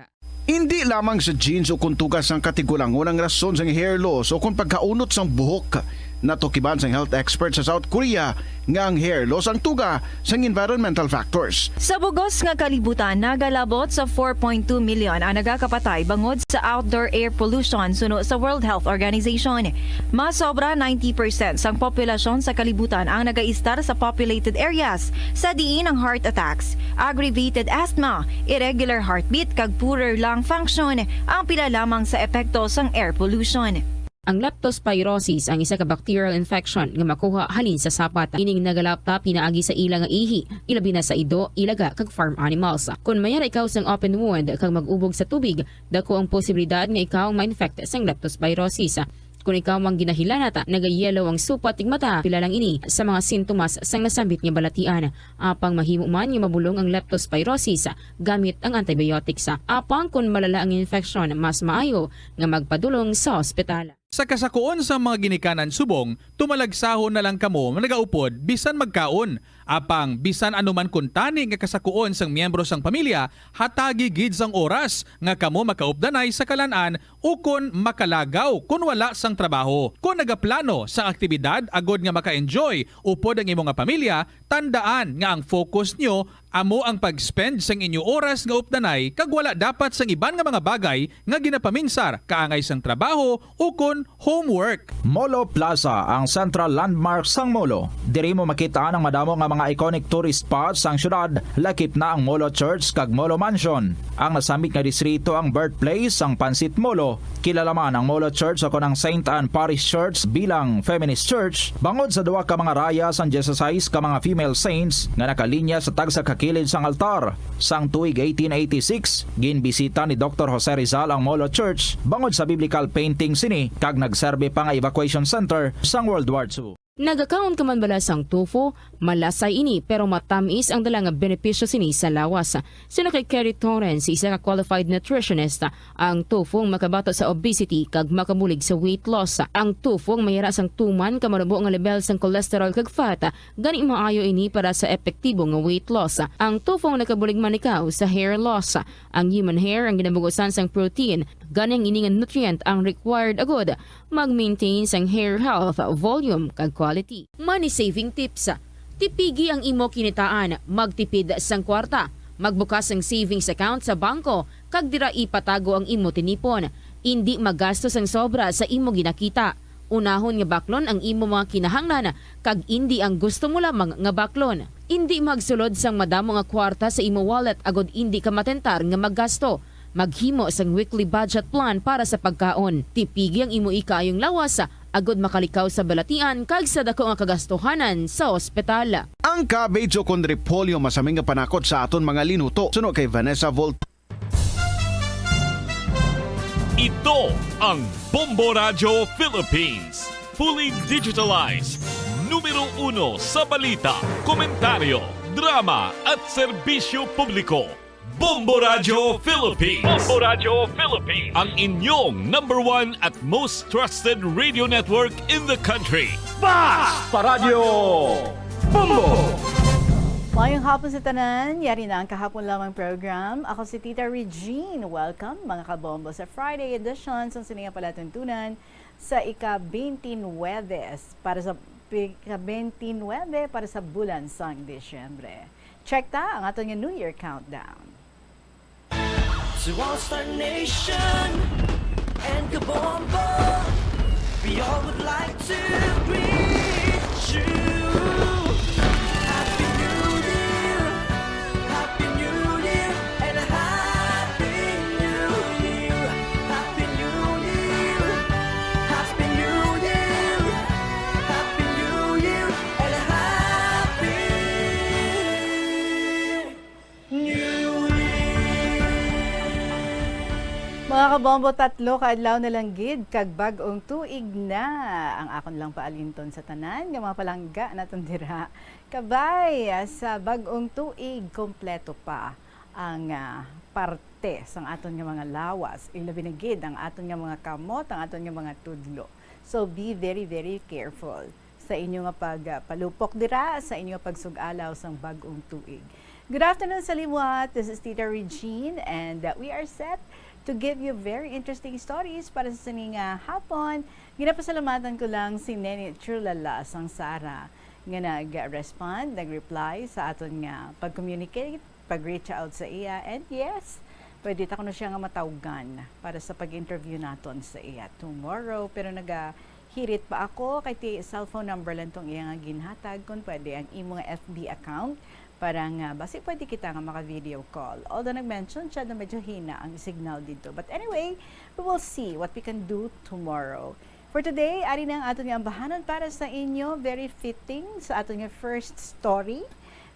Indi lamang sa genes o kon tuga sang katigulangon ang rason sang hair loss o kon pagkaunot sang buhok. Natukiban sang health expert sa South Korea nga ang hair loss ang tuga sang environmental factors. Sa bug-os nga kalibutan, nagalabot sa four point two million ang nagakapatay bangod sa outdoor air pollution suno sa World Health Organization. Mas sobra ninety percent sang populasyon sa kalibutan ang nagaistar sa populated areas, sa diin ang heart attacks, aggravated asthma, irregular heartbeat, kag poorer lung function ang pila lamang sa epekto sang air pollution. Ang leptospirosis ang isa ka bacterial infection nga makuha halin sa sapat. Ining nagalapta pinaagi sa ila nga ihi, ilabi na sa ido, ilaga, kag farm animals. Kon mayara ikaw sang open wound kag mag-ubog sa tubig, dako ang posibilidad nga ikaw ma-infect sang leptospirosis. Kon ikaw ang ginahilanat, nagayelo ang supat tig mata, pila lang ini sa mga sintomas sang nasambit nga balatian. Apang mahimo man nga mabulong ang leptospirosis gamit ang antibiotics. Apang kon malala ang infeksyon, mas maayo nga magpadulong sa ospital. Sa kasakuon sang mga ginikanan subong, tumalagsahon na lang kamo nga nagaupod bisan magkaon. Apang bisan ano man kuntani nga kasakuon sang miyembro sang pamilya, hatagi gid sang oras nga kamo makaupdanay sa kalan-an ukon makalagaw kon wala sang trabaho. Kon nagaplano sang aktibidad agod nga maka-enjoy upod ang imo nga pamilya, tandaan nga ang focus nyo amo ang pag-spend sang inyo oras nga updanay kag wala dapat sang iban nga mga bagay nga ginapaminsar kaangay sang trabaho ukon homework. Molo Plaza, ang central landmark sang Molo. Diri mo makit-an ang madamo nga mga iconic tourist spots sang syudad, lakip na ang Molo Church kag Molo Mansion. Ang nasambit nga distrito ang birthplace sang Pansit Molo. Kilala man ang Molo Church o kon ang Saint Anne Parish Church bilang feminist church bangod sa duha ka mga raya sang dieciséis ka mga female saints nga nakalinya sa tagsa ka kilid sang altar. Sang tuig eighteen eighty-six, ginbisita ni Doktor Jose Rizal ang Molo Church bangod sa biblical painting sini kag nagserbi pa nga evacuation center sang World War Two. Nagakaon ka man bala sang tofu? Malasay ini, pero matamis ang dala nga benepisyo sini sa lawas. Suno kay Kerry Torrens, isa ka qualified nutritionist, ang tofu ang makabato sa obesity kag makabulig sa weight loss. Ang tofu ang mayara sang tuman ka manubo nga lebel sang cholesterol kag fat, gani maayo ini para sa epektibo nga weight loss. Ang tofu ang nakabulig man ikaw sa hair loss. Ang human hair ang ginabugusan sang protein, gani ang ini nga nutrient ang required agud mag-maintain sang hair health, volume, kag quality. Money saving tips. Tipigi ang imo kinitaan, magtipid sang kwarta, magbukas sang savings account sa bangko, kag dira ipatago ang imo tinipon. Indi magasto sang sobra sa imo ginakita. Unahon nga baklon ang imo mga kinahanglan kag indi ang gusto mo lamang nga baklon. Indi magsulod sang madamo nga kwarta sa imo wallet agod indi ka matentar nga maggasto. Maghimo sang weekly budget plan para sa pagkaon. Tipigi ang imo ikaayong lawas agod makalikaw sa balatian kag sa dako nga kagastuhanan sa ospital. Ang cabbage o kon repolyo masami nga panakot sa aton mga linuto. Suno kay Vanessa Volt. Ito ang Bombo Radyo Philippines. Fully digitalized. Numero uno sa balita, komentaryo, drama at serbisyo publiko. Bombo Radyo Philippines. Bombo Radyo Philippines. Ang inyong number one at most trusted radio network in the country. Basta Radyo Bombo! Mayong hapon sa tanan. Yari na ang kahapon lamang program. Ako si Tita Regine. Welcome, mga kabombo, sa Friday edition sang sini nga palatuntunan sa ika-twenty-nine para sa ika-twenty-nine para sa bulan sang Disyembre. Check ta ang aton nga New Year countdown. To all Star Nation and Kabombo, we all would like to greet you. Happy New Year, Happy New Year, and a Happy New Year. Happy New Year, Happy New Year, Happy New Year, and a Happy New Year! Mga kabombo, tatlo ka adlaw na lang gid kag bag-ong tuig na. Ang akon lang paalinton sa tanan nga mga palangga naton dira. Kabay, ah, sa bag-ong tuig, kompleto pa ang, ah, parte sang aton nga mga lawas, ilabi na gid ang aton nga mga kamot, ang aton nga mga tudlo. So, be very, very careful sa inyo nga pag, ah, palupok dira, sa inyo nga pagsug-alaw sang bag-ong tuig. Good afternoon sa liwat. This is Tita Regine, and, uh, we are set to give you very interesting stories para sa sini nga hapon. Ginapasalamatan ko lang si Nene Trulala sang Sara nga nag-respond, nag-reply sa aton nga pag-communicate, pag-reach out sa iya. And yes, pwede ta kuno siya nga matawgan para sa pag-interview naton sa iya tomorrow. Pero naga hirit pa ako kay ti cellphone number lang tong iya nga ginhatag. Kung pwede, ang imo nga F B account para nga basi pwede kita nga maka-video call. Although nag-mention siya na medyo hina ang signal dito. But anyway, we will see what we can do tomorrow. For today, ari na ang aton nga ambahanon para sa inyo. Very fitting sa aton nga first story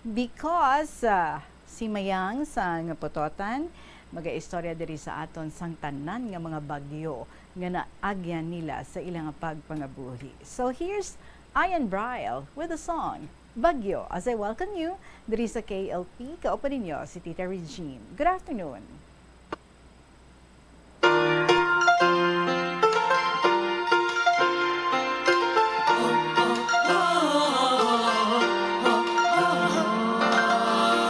because, ah, si Mayang sang Pototan magaistorya diri sa aton sang tanan nga mga bagyo nga naagyan nila sa ilang pagpangabuhi. So here's Ian Bryle with the song Bagyo, as I welcome you diri sa K L P. Kauban ninyo si Tita Regine. Good afternoon.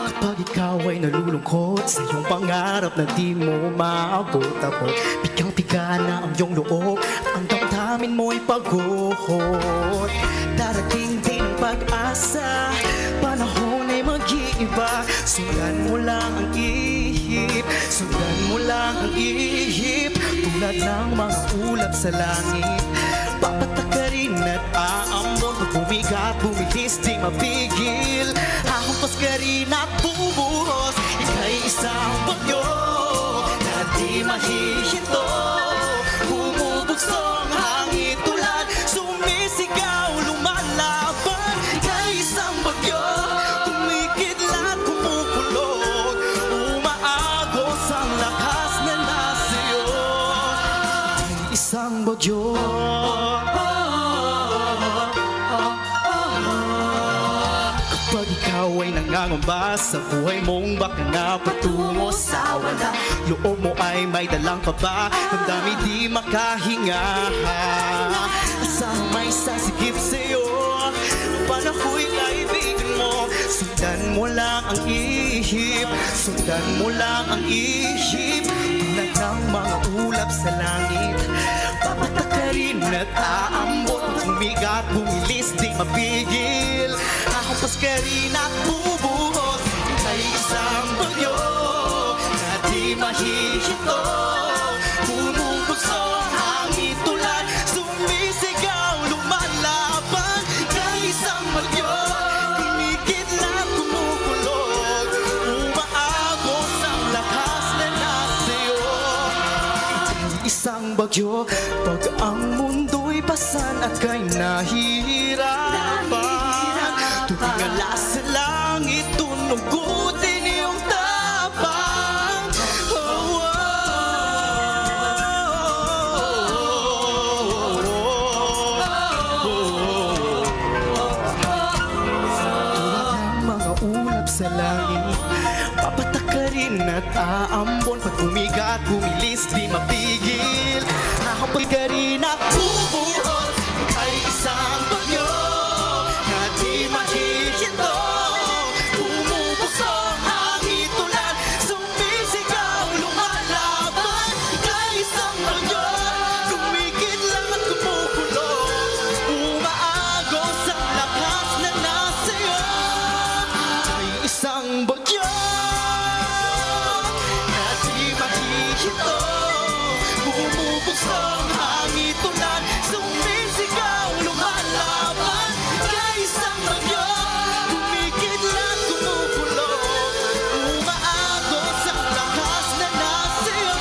Kapag ikaw ay nalulungkot sa iyong pangarap na di mo maabot-abot, pigang-piga na ang iyong loob at ang damdamin mo'y pagod. Darating din ang pag-asa, panahon ay mag-iiba. Sundan mo lang ang ihip, sundan mo lang ang ihip. Tulad ng mga ulap sa langit, papatak ka rin at aambon. Pag bumigat, bumilis, di mapigil. Hahampas ka rin at bubuhos. Ika'y isang bagyo na di mahihinto. Bumubugso ang hangin, tulad sumisigaw, lumalaban. Ika'y isang bagyo, kumikidlat, kumukulot. Umaagos ang lakas na nasa iyo. Isang bagyo. Kapag ikaw ay nangangamba sa buhay mong baka nga patungo sa wala, loob mo ay may dalang kaba, damdamin di makahinga. Asahan may sasigip sa'yo, panahoy kaibigan mo. Sundan mo lang ang ihip, sundan mo lang ang ihip. Tulad ng mga ulap sa langit, papatak ka rin at aambon. Bumigat, bumilis, di mapigil. Hahampas ka rin at bubuhos. Ika'y isang bagyo na di mahihinto. Bumubugso ang hangin, tulad sumisigaw, lumalaban. Ika'y isang bagyo, kumikidlat, kumukulot. Umaagos ang lakas na nasa iyo. Isang bagyo, pag ang mundo'y pasan at kay nahihirapan. Tubig nga lasa langit, tunugutin iyong tapang. Oh, oh, oh, oh, oh. Tulad ng mga ulap sa langit, papatak ka rin at aambon. Pag bumigat, bumilis, di mapigil. Hahampas ka rin at bubuhos. Ika'y isang bagyo na di mahihinto. Bumubugso ang hangin, tulad sumisigaw, lumalaban. Ika'y isang bagyo, kumikidlat, kumukulot. Umaagos ang lakas na nasa iyo. Ika'y isang bagyo na di mahihinto. Bumubugso ang hangin, tulad sumisigaw, lumalaban. Ika'y isang bagyo, kumikidlat, kumukulot. Umaagos ang lakas na nasa iyo.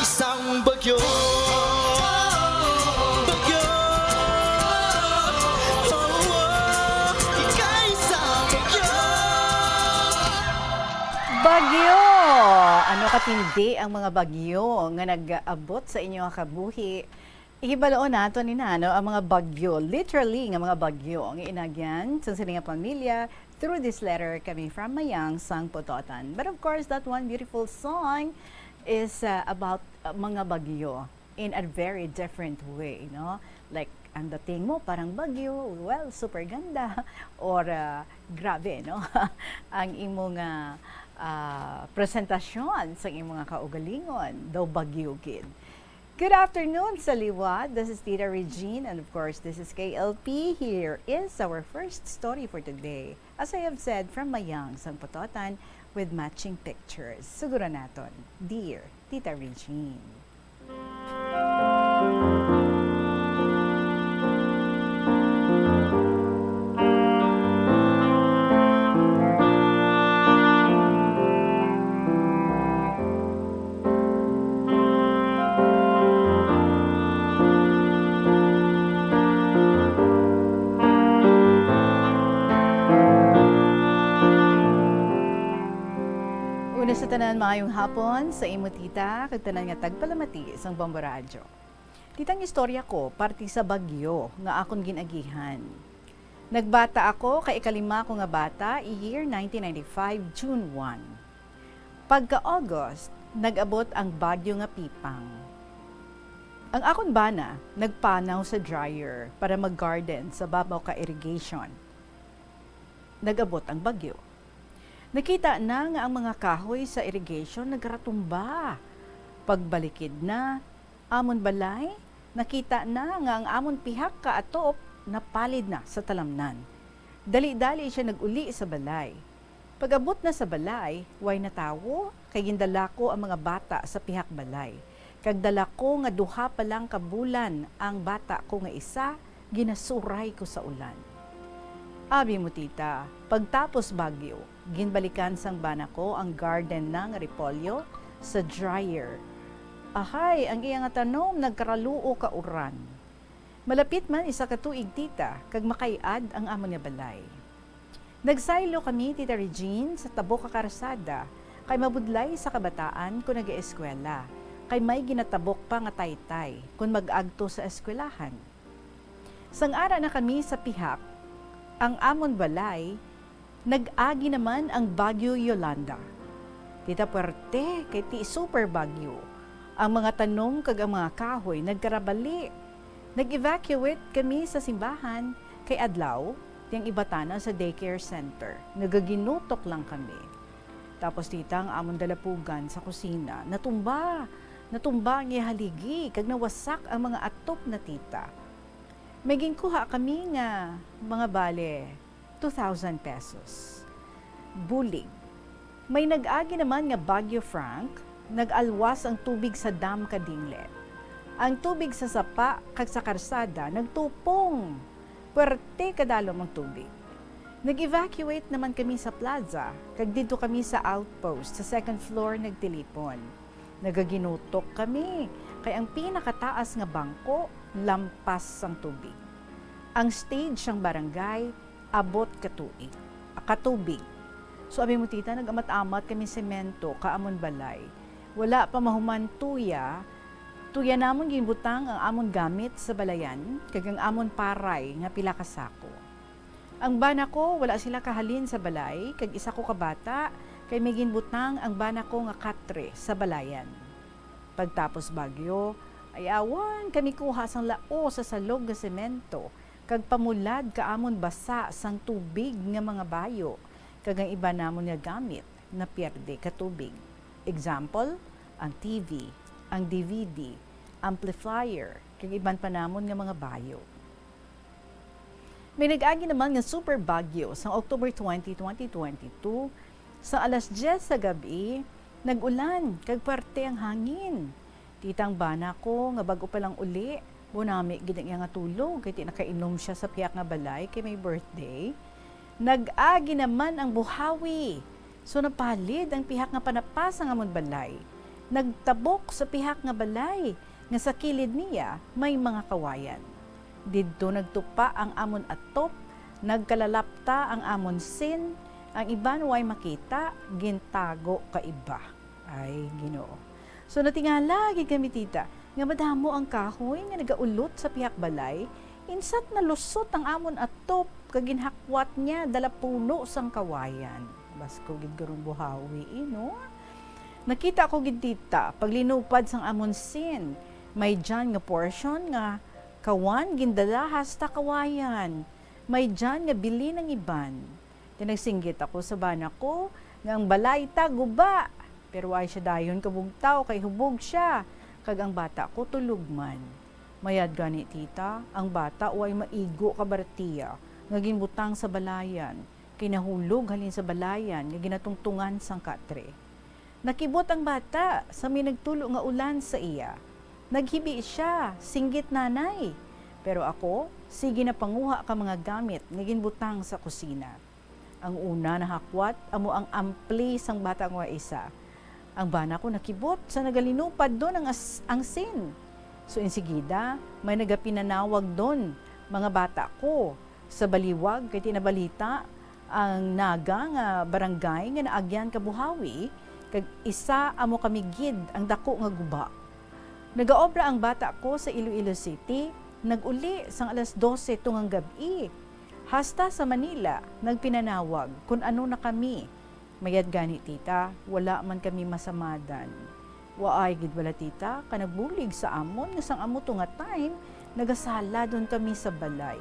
Isang bagyo, bagyo. Oh, oh. Ika'y isang bagyo. Bagyo! Ano katindi ang mga bagyo nga nag-abot sa inyo nga kabuhi? Ihibaloon naton ni nano ang mga bagyo, literally nga mga bagyo nga inagyan sa sini nga pamilya through this letter kami from Mayang sang Pototan. But of course, that one beautiful song is, uh, about, uh, mga bagyo in a very different way, no? Like, ang dating mo parang bagyo, well, super ganda, or, uh, grabe, no? Ang imong, uh, uh, presentasyon sa imong mga kaugalingon, daw bagyo gid. Good afternoon sa liwat. This is Tita Regine, and of course, this is K L P. Here is our first story for today. As I have said, from Mayang sang Pototan with matching pictures. Suguran naton, Dear Tita Regine. Tanan, maayong hapon sa imo, tita, kag tanan nga tagpalamati sang Bombo Radyo. Tita, ang istorya ko parte sa bagyo nga akon gin-agihan. Nagbata ako, kay ikalima ko nga bata, year nineteen ninety-five, June one. Pagka-August, nag-abot ang bagyo nga Pipang. Ang akon bana nagpanaw sa dryer para mag-garden sa babaw ka irrigation. Nag-abot ang bagyo. Nakita na nga ang mga kahoy sa irrigation nagaratumba. Pagbalikid na amon balay, nakita na nga ang amon pihak ka atop napalid na sa talamnan. Dali-dali siya nag-uli sa balay. Pag-abot na sa balay, way na tawo, kay gindala ko ang mga bata sa pihak balay. Kag dala ko nga duha pa lang ka bulan ang bata ko nga isa, ginasuray ko sa ulan. Abi mo, tita, pagtapos bagyo, ginbalikan sang bana ko ang garden na nga repolyo sa dryer. Ahay, ang iya nga tanom nagkaraluo ka uran. Malapit man isa ka tuig, tita, kag makay-ad ang amon nga balay. Nagsaylo kami, Tita Regine, sa tabok ka karsada, kay mabudlay sa kabataan kon nagaeskwela, kay may ginatabok pa nga taytay kon mag-agto sa eskwelahan. Sang ara na kami sa pihak, ang amon balay, nag-agi naman ang Bagyo Yolanda. Tita, puwerte, kay ti super bagyo. Ang mga tanom kag ang mga kahoy nagkarabali. Nag-evacuate kami sa simbahan, kay adlaw, ti ang iba tana sa daycare center. Nagaginutok lang kami. Tapos, tita, ang amon dalapugan sa kusina, natumba. Natumba ang iya haligi, kag nawasak ang mga atop na, tita. May ginkuha kami nga mga bale, two thousand pesos. Bulig. May nag-agi naman nga Bagyo Frank, nag-alwas ang tubig sa dam ka dingle. Ang tubig sa sapa kag sa karsada nagtupong. Puwerte kadalom ang tubig. Nag-evacuate naman kami sa plaza, kag didto kami sa outpost, sa second floor, nagtilipon. Nagaginutok kami, kay ang pinakataas nga bangko lampas sang tubig. Ang stage sang barangay abot ka tuig, ka tubig. So, abi mo, tita, nag-amat-amat kami semento ka amon balay. Wala pa mahuman tuya, tuya namon ginbutang ang amon gamit sa balayan, kag ang amon paray nga pila ka sako. Ang bana ko, wala sila kahalin sa balay, kag isa ko ka bata, kay may ginbutang ang bana ko nga katre sa balayan. Pagtapos bagyo, ayawan kami kuha sang lao sa salog nga semento, kag pamulad ka amon basa sang tubig nga mga bayo, kag ang iban namon nga gamit napierde ka tubig. Example, ang T V, ang D V D, amplifier, kag iban pa namon nga mga bayo. May nag-agi naman nga super bagyo sang October twenty, twenty twenty-two. Sa alas diyes sa gab-i, nag-ulan kag parte ang hangin. Tita, ang bana ko nga bag-o pa lang uli, bunami gid ang iya nga tulog kay ti nakainom sia sa pihak nga balay kay may birthday. Nag-agi naman ang buhawi. So, napalid ang pihak nga panapa sang amon balay. Nagtabok sa pihak nga balay nga sa kilid niya may mga kawayan. Didto nagtupa ang amon atop, nagkalalapta ang amon sin, ang iban way makita, gintago ka iba. Ay, Ginoo. So, natingala gid kami, tita, nga madamo ang kahoy nga nagaulot sa pihak balay, insat nalusot ang amon atop, kag ginhakwat niya dala puno sang kawayan. Basko gid karon buhawi, eh, no? Nakita ko gid, tita, paglinupad sang amon sin, may dyan nga portion nga kawan gindala hasta kawayan. May dyan nga bili ng iban. Ti nagsinggit ako sa bana ko nga ang balay ta guba, pero ay siya dayon kabugtaw kay hubog siya, kag ang bata ko tulog man. Mayad gani, tita, ang bata way maigo ka bartiya nga ginbutang sa balayan, kay nahulog halin sa balayan nga ginatungtungan sang katre. Nakibot ang bata sa may nagtulo nga ulan sa iya. Naghibi sia, singgit nanay. Pero ako, sige na panguha ka mga gamit nga ginbutang sa kusina. Ang una nahakwat amo ang ampli sang bata nga isa. Ang bana ko nakibot sa nagalinupad don ang as-, ang sin. So, insigida, may nagapinanawag don, mga bata ko. Sa baliwag, kay tinabalita ang Naga nga barangay nga naagyan ka buhawi, kag isa amo kami gid ang daku nga guba. Nagaobra ang bata ko sa Iloilo City, nag-uli sang alas dose tungang gab-i. Hasta sa Manila, nagpinanawag kun ano na kami. Mayad gani, tita, wala man kami masamadan. Waay gid bala, tita, ka nagbulig sa amon nga sang amo to nga time, nagasaladon kami sa balay.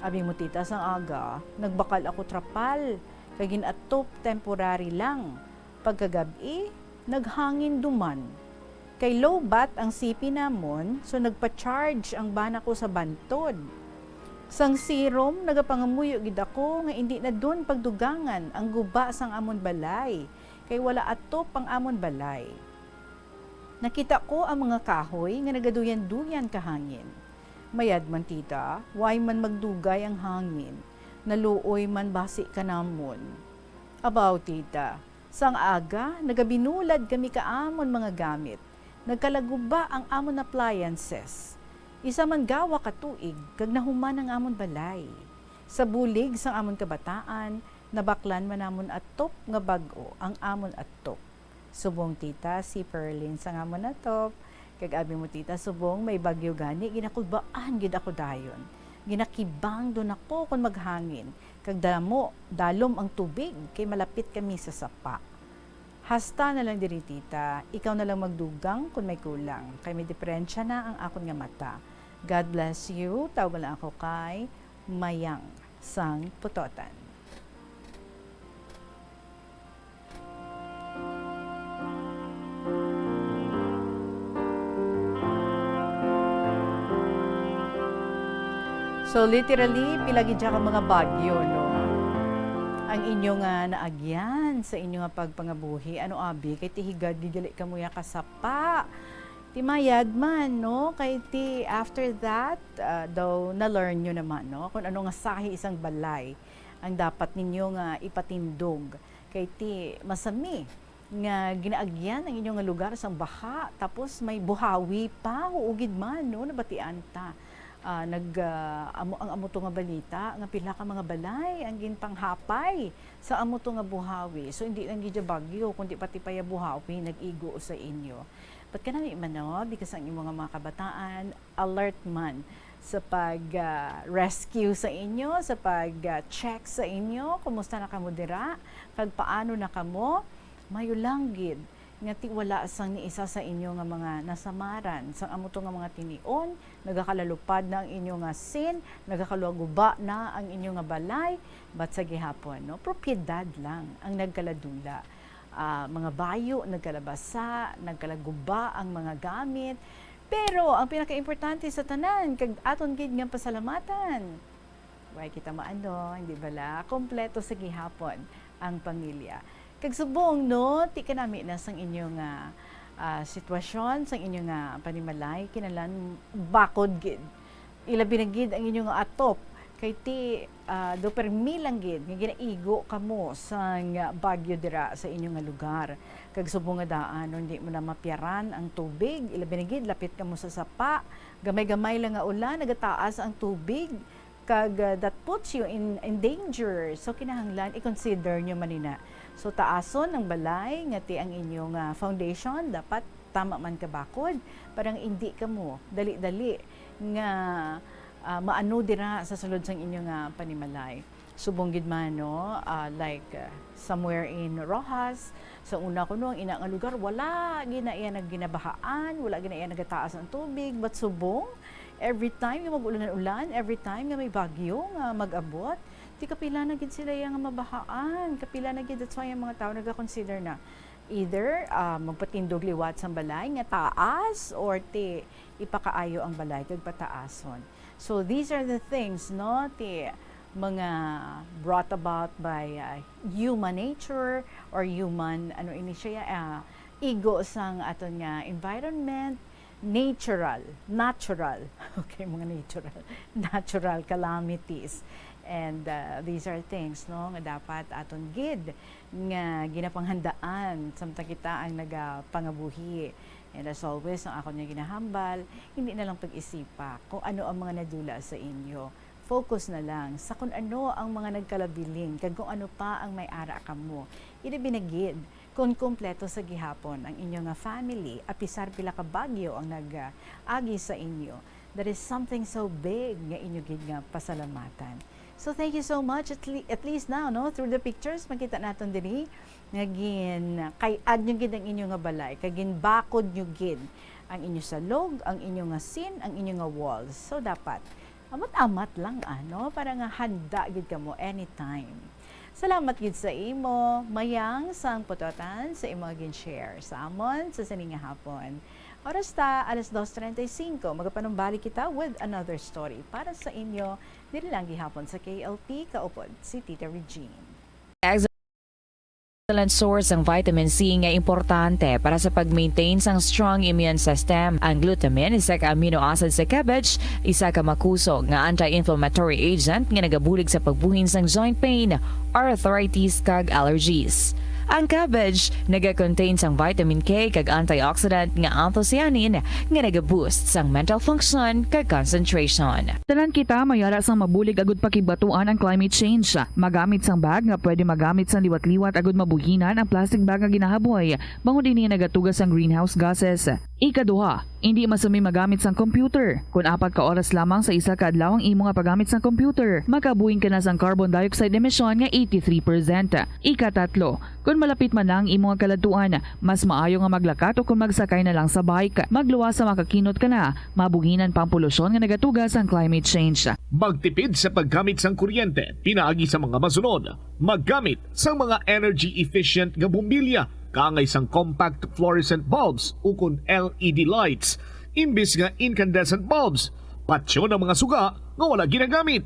Abi mo, tita, sang aga, nagbakal ako trapal, kag gin-atop temporary lang. Pagkagab-i, naghangin duman. Kay low bat ang sipi namon, so nagpa-charge ang bana ko sa bantod. Sang sirom, nagapangamuyo gid ako nga indi na dun pagdugangan ang guba sang amon balay, kay wala atop ang amon balay. Nakita ko ang mga kahoy nga nagaduyan-duyan ka hangin. Mayad man, tita, way man magdugay ang hangin. Naluoy man basi ka namon. Abaw, tita, sang aga, nagabinulad kami ka amon mga gamit. Nagkalaguba ang amon appliances. Isa man gawa ka tuig, kag nahuman ang amon balay. Sa bulig sang amon kabataan, nabaklan man namon atop nga bag-o ang amon atop. Subong, tita, si Perlin sang amon atop. Kag abi mo, tita, subong may bagyo gani, ginakulbaan gid ako dayon. Ginakibang dun ako kon maghangin, kag damo, dalom ang tubig, kay malapit kami sa sapa. Hasta na lang diri, tita, ikaw na lang magdugang kon may kulang, kay may diperensya na ang akon nga mata. God bless you. Tawag lang ako kay Mayang sang Putotan. So, literally, pila gid siya ka mga bagyo, no? Ang inyo nga naagyan sa inyo nga pagpangabuhi, ano, abi, kay ti higad gid gali kamo ya ka sapa. Ti mayad man, no? Kay ti after that, ah, daw na-learn nyo naman, no? Kung ano nga sahi isang balay ang dapat ninyo nga ipatindog. Kay ti masami nga ginaagyan ang inyo nga lugar sang baha, tapos may buhawi pa, huugid man, no? Nabatian ta. Ah, nag, ah, amo, ang amo to nga balita, nga pila ka mga balay ang ginpanghapay sa amo to nga buhawi. So, hindi lang gid siya bagyo, kundi pati pa ya buhawi nag-igo sa inyo. But kanami man, no, because ang imo nga mga kabataan, alert man sa pag, ah, rescue sa inyo, sa pag, ah, check sa inyo, kumusta na kamo dira, kag paano na kamo, mayo lang gid nga ti wala sang ni isa sa inyo nga mga nasamaran sang amo to nga mga tinion, nagakalalupad na ang inyo nga sin, nagakaluguba na ang inyo nga balay, but sa gihapon, no, propiedad lang ang nagkaladula. Ah, mga bayo, nagkalabasa, nagkalaguba ang mga gamit. Pero ang pinakaimportante sa tanan, kag aton gid nga pasalamatan, way kita maano, hindi bala? Kompleto sa gihapon ang pamilya. Kag subong, no, ti kanami na sang inyo nga, ah, sitwasyon, sang inyo nga panimalay, kinahanglan bakod gid. Ilabi na gid ang inyo nga atop, kay ti, ah, do permi lang gid nga ginaigo kamo sang bagyo dira sa inyo nga lugar. Kag subong nga daan, no, hindi mo na mapiyaran ang tubig, ilabi na gid lapit kamo sa sapa, gamay-gamay lang nga ulan, nagataas ang tubig, kag, ah, that puts you in, in danger. So, kinahanglan i-consider nyo man ina. So, taason ang balay, nga ti ang inyo nga foundation dapat tama man kabakod, para nga indi kamo dali-dali nga, ah, maano dira sa sulod sang inyo nga panimalay. Subong gid man, no, ah, like, ah, somewhere in Roxas, sa una kuno, ang ina nga lugar, wala gid na iya naginabahaan, wala gid na iya nagataas ang tubig, but subong, every time nga mag-ulan-ulan, every time nga may bagyo nga mag-abot, ti kapila na gid sila iya nga mabahaan, kapila na gid, that's why ang mga tao nagakonsider na either, ah, magpatindog liwat sang balay nga taas or ti ipakaayo ang balay kag pataason. So these are the things, no, ti mga brought about by, ah, human nature or human, ano ini siya, ah, igo sang aton nga environment, natural, natural, okay, mga natural, natural calamities. And, ah, these are things, no, nga dapat aton gid nga ginapanghandaan samtang kita ang nagapangabuhi. And as always, ang akon nga ginahambal, hindi na lang pag-isipa kung ano ang mga nadula sa inyo. Focus na lang sa kung ano ang mga nagkalabilin kag kung ano pa ang may ara kamo. Ilabi na gid Kon kumpleto sa gihapon ang inyo nga family, apisar pila ka bagyo ang nag-agi sa inyo, that is something so big nga inyo gid nga pasalamatan. So thank you so much. At, le- at least now, no, through the pictures, makita naton diri nga gin kay-ad nyo gid ang inyo nga balay, kay ginbakod nyo gid ang inyo salog, ang inyo nga sin, ang inyo nga walls. So dapat amat-amat lang, ano, para nga handa gid kamo anytime. Salamat gid sa imo, Mayang sang Putotan, sa imo nga gin-share sa amon sa sini nga hapon. Oras ta, alas dos treinta y cinco. Magapanumbalik kita with another story para sa inyo, diri lang gihapon sa K L P, kaupod si Tita Regine. Excellent source ang vitamin C nga importante para sa pag-maintain sang strong immune system. Ang glutamine, isa ka amino acid sa cabbage, isa ka makusog nga anti-inflammatory agent nga nagabulig sa pagbuhin sang joint pain, arthritis, kag allergies. Ang cabbage nagakontain sang vitamin K kag antioxidant nga anthocyanin nga nagaboost sang mental function kag concentration. Tanan kita mayara sang mabulig agud pakigbatuan ang climate change. Magamit sang bag nga pwede magamit sang liwat-liwat agud mabuhinan ang plastic bag nga ginahaboy, bangod ini nagatuga sang greenhouse gases. Ikaduha, indi masami magamit sang computer. Kon apat ka oras lamang sa isa ka adlaw ang imo nga paggamit sang computer, makabuhin ka na sang carbon dioxide emission nga eighty-three percent. Ikatatlo, kon malapit man na ang imo nga kaladtuan, mas maayo nga maglakat o kon magsakay na lang sa bike. Magluwas sa makakinot ka na, mabuhinan pa ang polusyon nga nagatuga sang climate change. Magtipid sa paggamit sang kuryente pinaagi sa mga masunod. Maggamit sang mga energy efficient nga bombilya kaangay sang compact fluorescent bulbs ukon L E D lights imbis nga incandescent bulbs. Patyon ang mga suga nga wala ginagamit.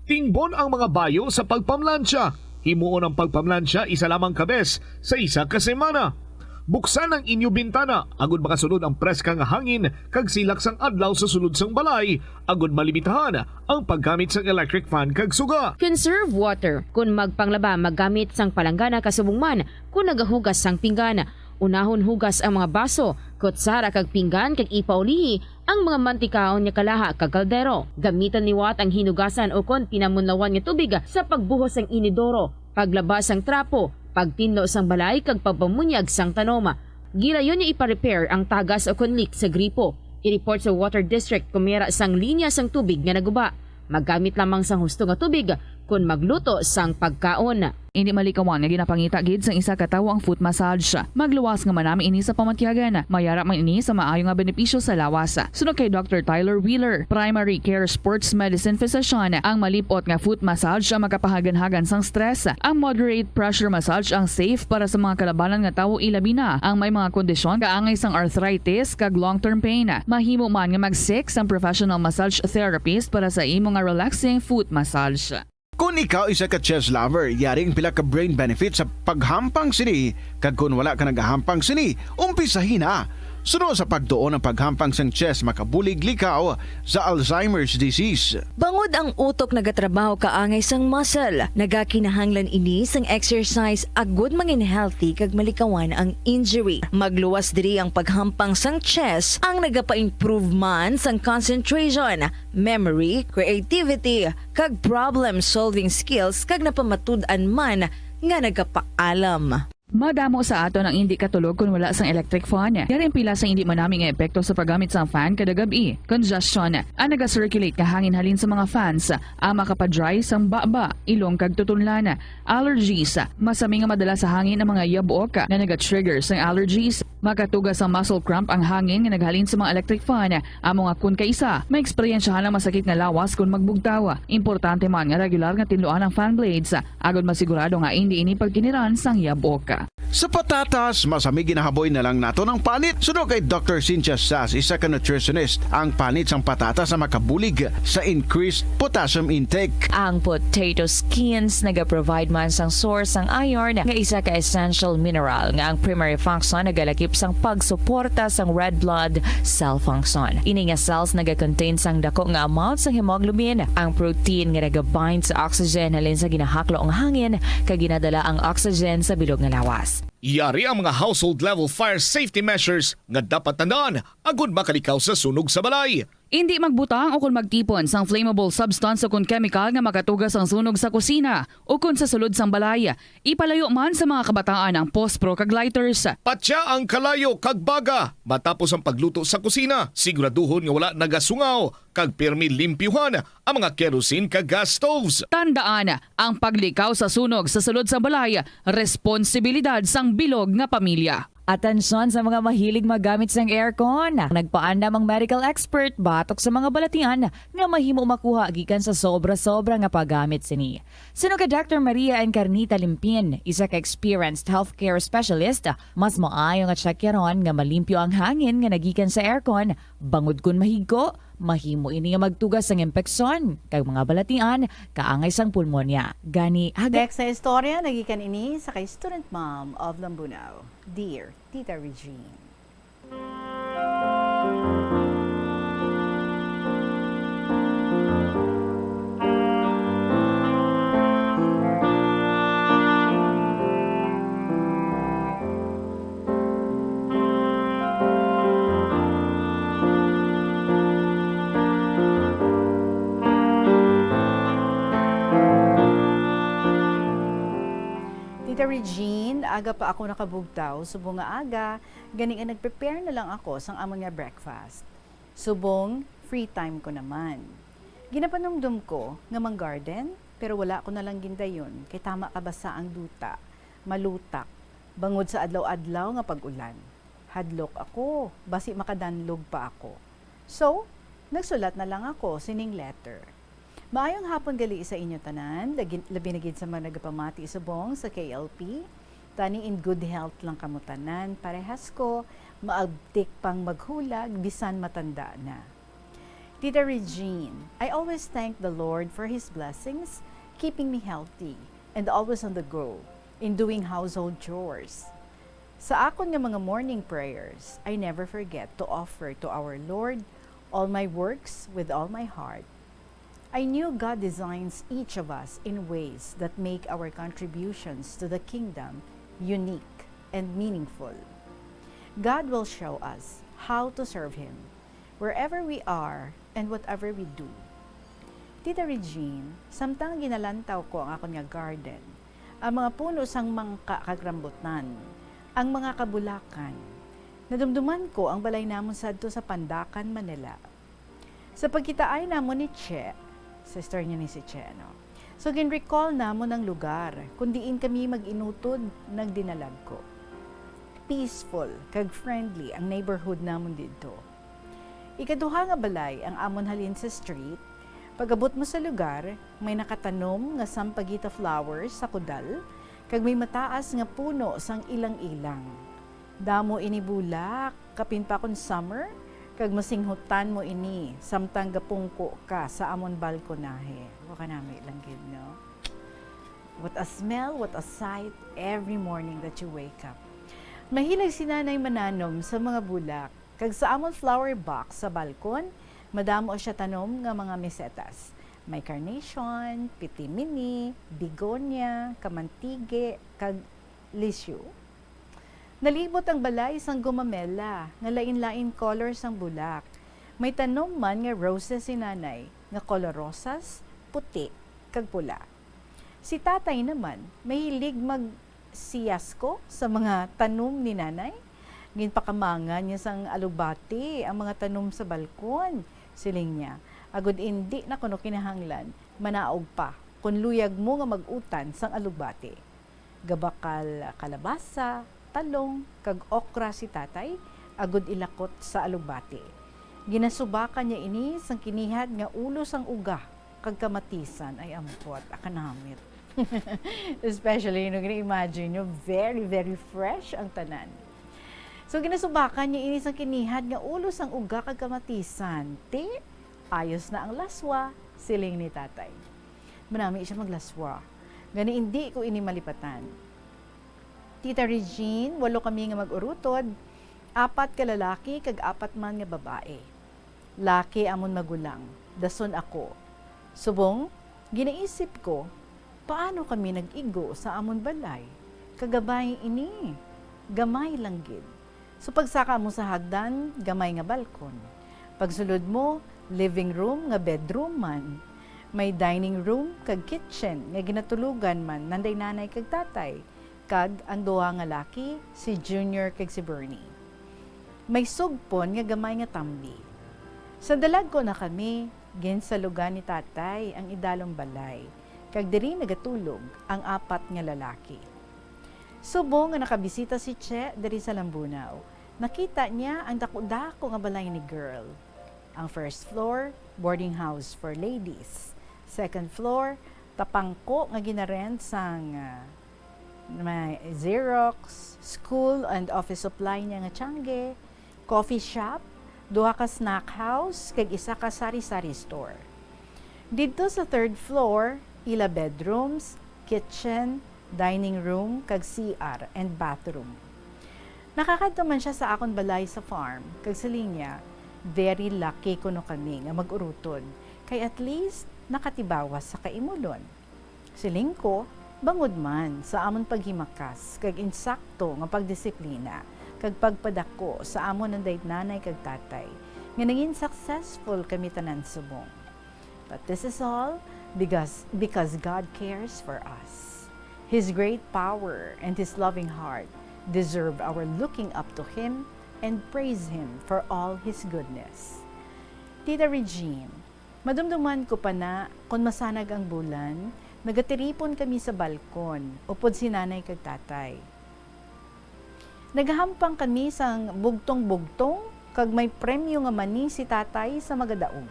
Tingbon ang mga bayo sa pagpamlansya. Himuon ang pagpamlansya isa lamang ka bes sa isa ka semana. Buksan ang inyo bintana agud makasulod ang preska nga hangin kag silak sang adlaw sa sulod sang balay, agud malimitahan ang paggamit sang electric fan kag suga. Conserve water. Kon magpanglaba, maggamit sang palanggana kasubong man kon nagahugas sang pinggan. Unahon hugas ang mga baso, kutsara kag pinggan kag ipaulihi ang mga mantikaon nga kalaha kag kaldero. Gamitan liwat ang hinugasan ukon pinamunlawan nga tubig sa pagbuhos sang inidoro, paglaba sang trapo, pagtinlo sang balay kag pagpamunyag sang tanom. Gilayon nga ipa-repair ang tagas ukon leak sa gripo. I-report sa Water District kon may ara sang linya sang tubig nga naguba. Maggamit lamang sang husto nga tubig kon magluto sang pagkaon. Indi malikawan nga ginapangita gid sang isa ka tawo ang foot massage. Magluwas nga manami ini sa pamatyagan. Mayara man ini sa maayo nga benepisyo sa lawas. Suno kay Doctor Tyler Wheeler, primary care sports medicine physician, ang malip-ot nga foot massage ang makapahaganhagan sang stress. Ang moderate pressure massage ang safe para sa mga kalabanan nga tawo, ilabi na ang may mga kondisyon kaangay sang arthritis kag long-term pain. Mahimo man nga mag-seek sang professional massage therapist para sa imo nga relaxing foot massage. Kon ikaw isa ka chess lover, yari ang pila ka brain benefits sa paghampang sini, kag kon wala ka nagahampang sini, umpisahi na. Suno sa pagtuon, ang paghampang sang chess makabulig likaw sa Alzheimer's disease. Bangod ang utok nagatrabaho kaangay sang muscle, nagakinahanglan ini sang exercise agud mangin healthy kag malikawan ang injury. Magluwas diri ang paghampang sang chess, ang nagapa-improve man sang concentration, memory, creativity, kag problem-solving skills, kag napamatud-an man nga nagapaalam. Madamo sa aton ang indi katulog kon wala sang electric fan. Yari ang pila sa indi manami nga epekto sa paggamit sang fan kada gab-i. Congestion, ang naga-circulate nga hangin halin sa mga fans, ang makapa-dry sang baba, ilong kag tutunlan. Allergies, masami nga madala sa hangin ang mga yabok nga naga-trigger sang allergies. Makatuga sang muscle cramp ang hangin nga naghalin sa mga electric fan. Amo nga kon kaisa, maeksperiensyahan ang masakit nga lawas kon magbugtaw. Importante man nga regular nga tinluan ang fan blades, agod masigurado nga indi ini pagkiniran sang yabok. Sa patatas, masami ginahaboy na lang naton ang panit. Suno kay Doctor Cynthia Sass, isa ka nutritionist, ang panit sang patatas ang makabulig sa increased potassium intake. Ang potato skins nagaprovide man sang source sang iron, nga isa ka essential mineral nga ang primary function nagalakip sang pagsuporta sang red blood cell function. Ini nga cells nagakontain sang dako nga amount sang hemoglobin, ang protein nga nagabind sa oxygen halin sa ginahaklo nga hangin, kag ginadala ang oxygen sa bilog nga lawas. Yari ang mga household level fire safety measures nga dapat tandaan agud makalikaw sa sunog sa balay. Indi magbutang o kon magtipon sang flammable substance o kon chemical nga makatuga sang sunog sa kusina o kon sa sulod sang balay. Ipalayo man sa mga kabataan ang pospro kag lighters. Patya ang kalayo kag baga matapos ang pagluto sa kusina. Siguraduhon nga wala nagasungaw kag pirmi limpyuhan ang mga kerosene kag gas stoves. Tandaan, ang paglikaw sa sunog sa sulod sang balay, responsibilidad sang bilog nga pamilya. Atensyon sa mga mahilig maggamit sang aircon. Nagpaandam ang medical expert batok sa mga balatian nga mahimo makuha gikan sa sobra-sobra nga paggamit sini. Suno kay Doctor Maria Encarnita Limpin, isa ka experienced healthcare specialist, mas maayo nga tsakyaron nga malimpyo ang hangin nga nagikan sa aircon, bangod kon mahigko, mahimo ini nga magtuga sang impeksyon kag mga balatian kaangay sang pulmonya. Gani, haga- Next na istorya, nagikan ini sa kay Student Mom of Lambunao. Dear Tita Regine. Tita Regine, aga pa ako nakabugtaw, subong nga aga, gani nga nag-prepare na lang ako sang amon nga breakfast. Subong, free time ko naman. Ginapanumdom ko nga mang-garden, pero wala ko na lang gindayon kay tama ka basa ang duta, malutak, bangod sa adlaw-adlaw nga pag-ulan. Hadlok ako, basi makadanlog pa ako. So, nagsulat na lang ako sining letter. Maayong hapon gali sa inyo tanan, lagi, labi na gid sa mga nagapamati subong sa K L P. Tani in good health lang kamo tanan. Parehas ko, maabtik pang maghulag bisan matanda na. Tita Regine, I always thank the Lord for His blessings, keeping me healthy and always on the go in doing household chores. Sa akon nga mga morning prayers, I never forget to offer to our Lord all my works with all my heart. I knew God designs each of us in ways that make our contributions to the kingdom unique and meaningful. God will show us how to serve Him wherever we are and whatever we do. Tita Regine, samtang ginalantaw ko ang akon nga garden, ang mga puno sang mangka kag rambutan, ang mga kabulakan, nadumduman ko ang balay namon sadto sa Pandacan, Manila. Sa pagkitaay namon ni Che, sister niya ni si Che, no? So, gin-recall namon ang lugar kung diin kami mag-inutod nagdinalagko. Peaceful kag friendly ang neighborhood namon didto. Ikaduha nga balay ang amon halin sa street. Pag-abot mo sa lugar, may nakatanom nga sampaguita flowers sa kudal, kag may mataas nga puno sang ilang-ilang. Damo ini bulak, kapin pa kon summer, kag masinghutan mo ini samtang gapungko ka sa amon balkonahe. Wa ka nami lang gid, no? What a smell, what a sight every morning that you wake up. Mahilig si Nanay mananom sa mga bulak, kag sa amon flower box sa balkon, madamo siya tanom nga mga mesetas. May carnation, pitimini, begonia, kamantigi, kag lisyu. Nalibot ang balay sang gumamela nga lain-lain color sang bulak. May tanom man nga roses si Nanay nga kolor rosas, puti, kag pula. Si Tatay naman mahilig magsiyasko sa mga tanom ni Nanay. Ginpakamangan niya sang alugbati ang mga tanom sa balkon, siling niya, agod indi na kuno kinahanglan manaog pa kon luyag mo nga mag-utan sang alugbati. Gabakal kalabasa, talong, kag okra si Tatay agod ilakot sa alugbati. Ginasubakan niya ini sang kinihad nga ulo sang uga kag kamatisan. Ay, ambot, akanamit. Especially, you know, gina-imagine nyo, very, very fresh ang tanan. So, ginasubakan niya ini sang kinihad nga ulo sang uga kag kamatisan. Ti, ayos na ang laswa, siling ni Tatay. Manami siya maglaswa. Gani, indi ko ini malipatan. Tita Regine, walo kami nga mag-urutod, apat ka lalaki kag apat man nga babae. Laki amon magulang, dason ako. Subong, ginaisip ko, paano kami nag-igo sa amon balay? Kagabay ini, gamay lang gid. So, pagsaka mo sa hagdan, gamay nga balkon. Pagsulod mo, living room nga bedroom man. May dining room kag kitchen nga ginatulugan man nanday nanay kag tatay, kag ang duha nga laki, si Junior kag si Bernie. May sugpon nga gamay nga tambi. Sa dalagko na kami, ginsalugan ni tatay ang idalong balay, kag diri nagatulog ang apat nga lalaki. Subong nga nakabisita si Che diri sa Lambunaw, nakita niya ang dako-dako nga balay ni Girl. Ang first floor, boarding house for ladies. Second floor, tapangko nga ginarent sang, ah, may Xerox, school and office supply niya nga tiyangge, coffee shop, duha ka snack house, kag isa ka sari-sari store. Didto sa third floor, ila bedrooms, kitchen, dining room, kag C R and bathroom. Nakakadto man siya sa akon balay sa farm, kag siling niya, "Very lucky kuno kami nga mag-urutod, kay at least nakatibawas sa kaimulon." Siling ko, bangod man sa amon paghimakas kag insakto nga pagdisiplina kag pagpadako sa amon nanday nanay kag tatay, nga nangin successful kami tanan subong. But this is all because, because God cares for us. His great power and His loving heart deserve our looking up to Him and praise Him for all His goodness. Tita Regine, madumduman ko pa na kon masanag ang bulan, nagatiripon kami sa balkon upod si nanay kag tatay. Nagahampang kami sang bugtong-bugtong, kag may premyo nga mani si tatay sa magadaog.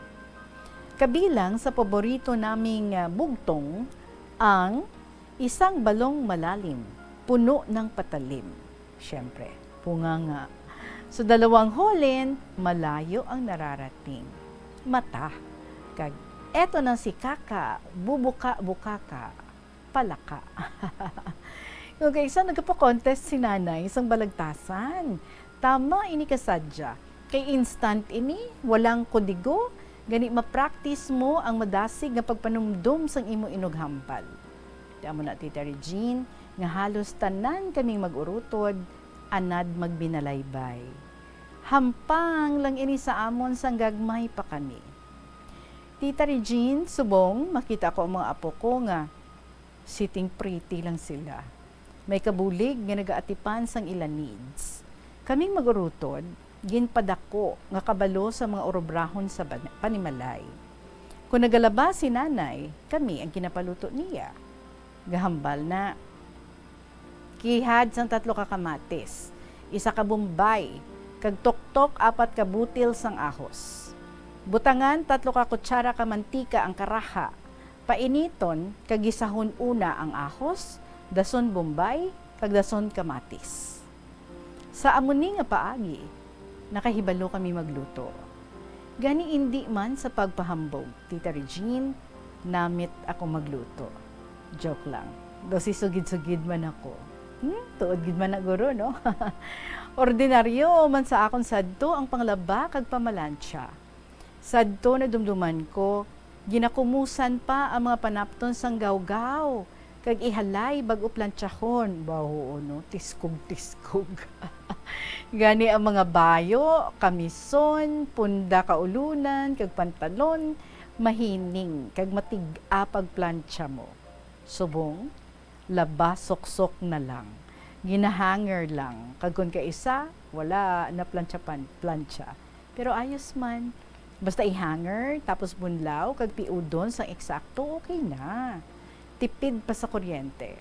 Kabilang sa paborito naming, ah, bugtong, ang isang balong malalim, puno ng patalim. Siyempre, bunganga. Sa dalawang hulin, malayo ang nararating. Mata. Kag eto na si Kaka, bubuka-bukaka, palaka. Kung kaisa nagapa-contest si Nanay sang balagtasan. Tama ini ka sadya. Kay instant ini, walang kodigo, gani ma-practice mo ang madasig nga pagpanumdom sang imo inughambal. Ti amo na, Tita Regine, nga halos tanan kaming mag-urutod, anad magbinalaybay. Hampang lang ini sa amon sang gagmay pa kami. Tita Regine, subong makita ko ang mga apo ko nga sitting pretty lang sila. May kabulig nga nagaatipan sang ila needs. Kaming mag-urutod, ginpadako nga kabalo sa mga urobrahon sa ban-, panimalay. Kon nagalaba si Nanay, kami ang ginapaluto niya. Gahambal na. Kihad sang tatlo ka kamatis, isa ka bombay, kag tuktok apat ka butil sang ahos. Butangan tatlo ka kutsara ka mantika ang karaha. Painiton kag gisahon una ang ahos, dason bombay, kag dason kamatis. Sa amo ni nga paagi, nakahibalo kami magluto. Gani indi man sa pagpahambog, Tita Regine, namit ako magluto. Joke lang. Daw si sugid-sugid man ako. Hmm, tuod gid man na guro, no? Ordinaryo man sa akon sadto ang panglaba kag pamalantsa. Sadto nadumduman ko, ginakumusan pa ang mga panapton sang gawgaw, kag ihalay bag-o plantsahon. Baho, no? Tiskog-tiskog. Gani ang mga bayo, kamison, punda kaulunan, kag pantalon, mahining kag matig-a pagplantsa mo. Subong, laba suksok na lang. Ginahanger lang, kag kon kaisa, wala na plantsa pan-, plantsa. Pero ayos man. Basta i-hanger, tapos bunlaw, kag piudon sang eksakto, okay na. Tipid pa sa kuryente.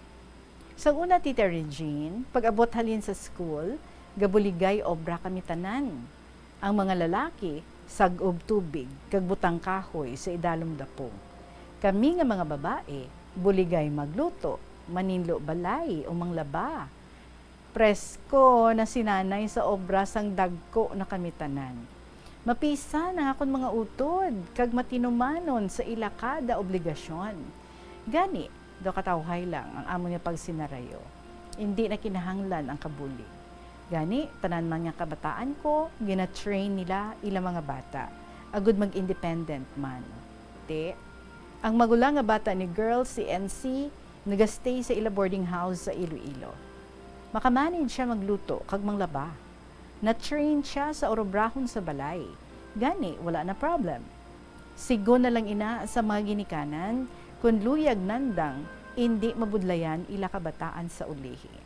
Sang una, Tita Regine, pag-abot halin sa school, gabuligay obra kami tanan. Ang mga lalaki, sag-ob tubig, kag butang kahoy sa idalom dapog. Kami nga mga babae, buligay magluto, maninlo balay, o manglaba. Presko na si Nanay sa obra sang dagko na kami tanan. Mapisan ang akon mga utod kag matinumanon sa ila kada obligasyon. Gani, daw katawhay lang ang amon nga pagsinarayo. Indi na kinahanglan ang kabulig. Gani, tanan man nga kabataan ko, gina-train nila ila mga bata, agud mag-independent man. Ti, ang magulang nga bata ni Girl, si N C, nagastay sa ila boarding house sa Iloilo. Makamanage siya magluto kag manglaba. Na-train siya sa urobrahon sa balay. Gani, wala na problem. Sigon na lang ina sa mga ginikanan, kun luyag nandang indi mabudlayan ila kabataan sa ulihi.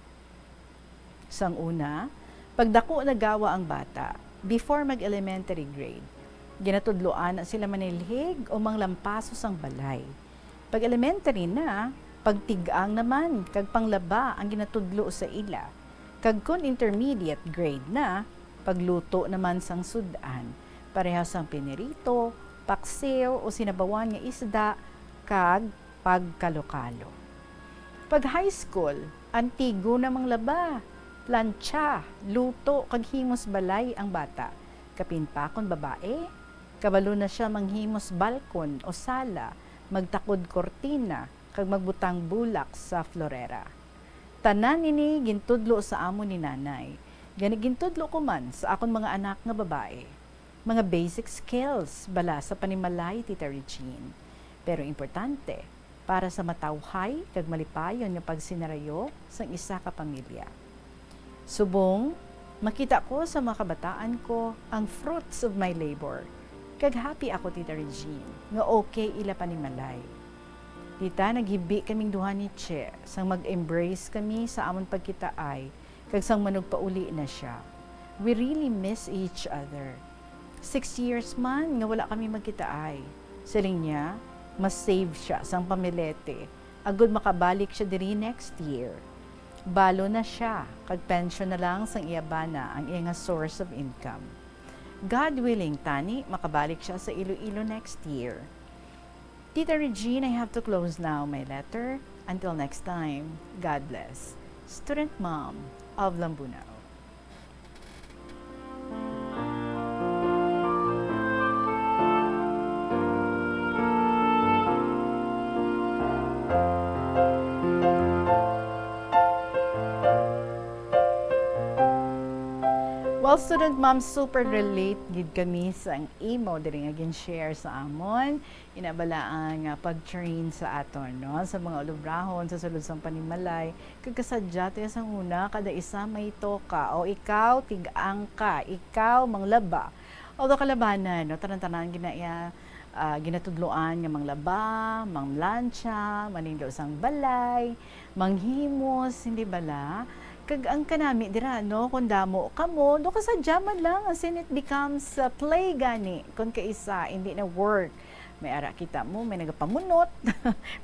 Sang una, pagdako na gawa ang bata, before mag-elementary grade, ginatudloan na sila manilhig o manglampaso sang balay. Pag elementary na, pagtig-ang naman kag panglaba ang ginatudlo sa ila. Kag kon intermediate grade na, pagluto naman sang sud-an, pareho sang pinirito, paksiw o sinabawan nga isda, kag pagkalokalo. Pag high school, antigo na manglaba, plantsa, luto, kag himos balay ang bata. Kapin pa kon babae, kabalo na sia manghimos balkon o sala, magtakod kurtina, kag magbutang bulak sa florera. Tanan ini gintudlo sa amon ni nanay. Gani gintudlo ko man sa akon mga anak nga babae. Mga basic skills bala sa panimalay, Tita Regine. Pero importante, para sa matawhay kag malipayon nga pagsinarayo sang isa ka pamilya. Subong, makita ko sa mga kabataan ko ang fruits of my labor. Kag happy ako, Tita Regine, nga okay ila panimalay. Tita, naghibi kaming duha ni Che sang mag-embrace kami sa amon pagkitaay kag sang manugpauli na sia. We really miss each other. Six years man nga wala kami magkitaay. Siling niya, mas save siya sang pamilete agod makabalik siya diri next year. Balo na sia, kag pensyon na lang sang iya bana ang iya nga source of income. God willing, tani makabalik siya sa Iloilo next year. Tita Regine, I have to close now my letter. Until next time, God bless. Student Mom of Lambunao. Well, Student Mom, super relate gid kami sa ang imo diri nga gin-share sa amon. Ina bala ang, ah, pag-train sa aton, no, sa mga ulubrahon sa sulod sang panimalay. Kag kasadya, tiya, sang una, kada isa may toka. O ikaw, tig-ang ka. Ikaw, manglaba. Although kalabanan, no, tanan-tanan gina iya, ah, ginatudloan nga manglaba, manglantsa, maninlo sang balay, manghimos, hindi bala? Kag ang kanami dira, no, kung damo kamo, do kasadya man lang, as in, it becomes a play gani, kung kaisa, hindi na work. May ara kita mo, may nagapamunot.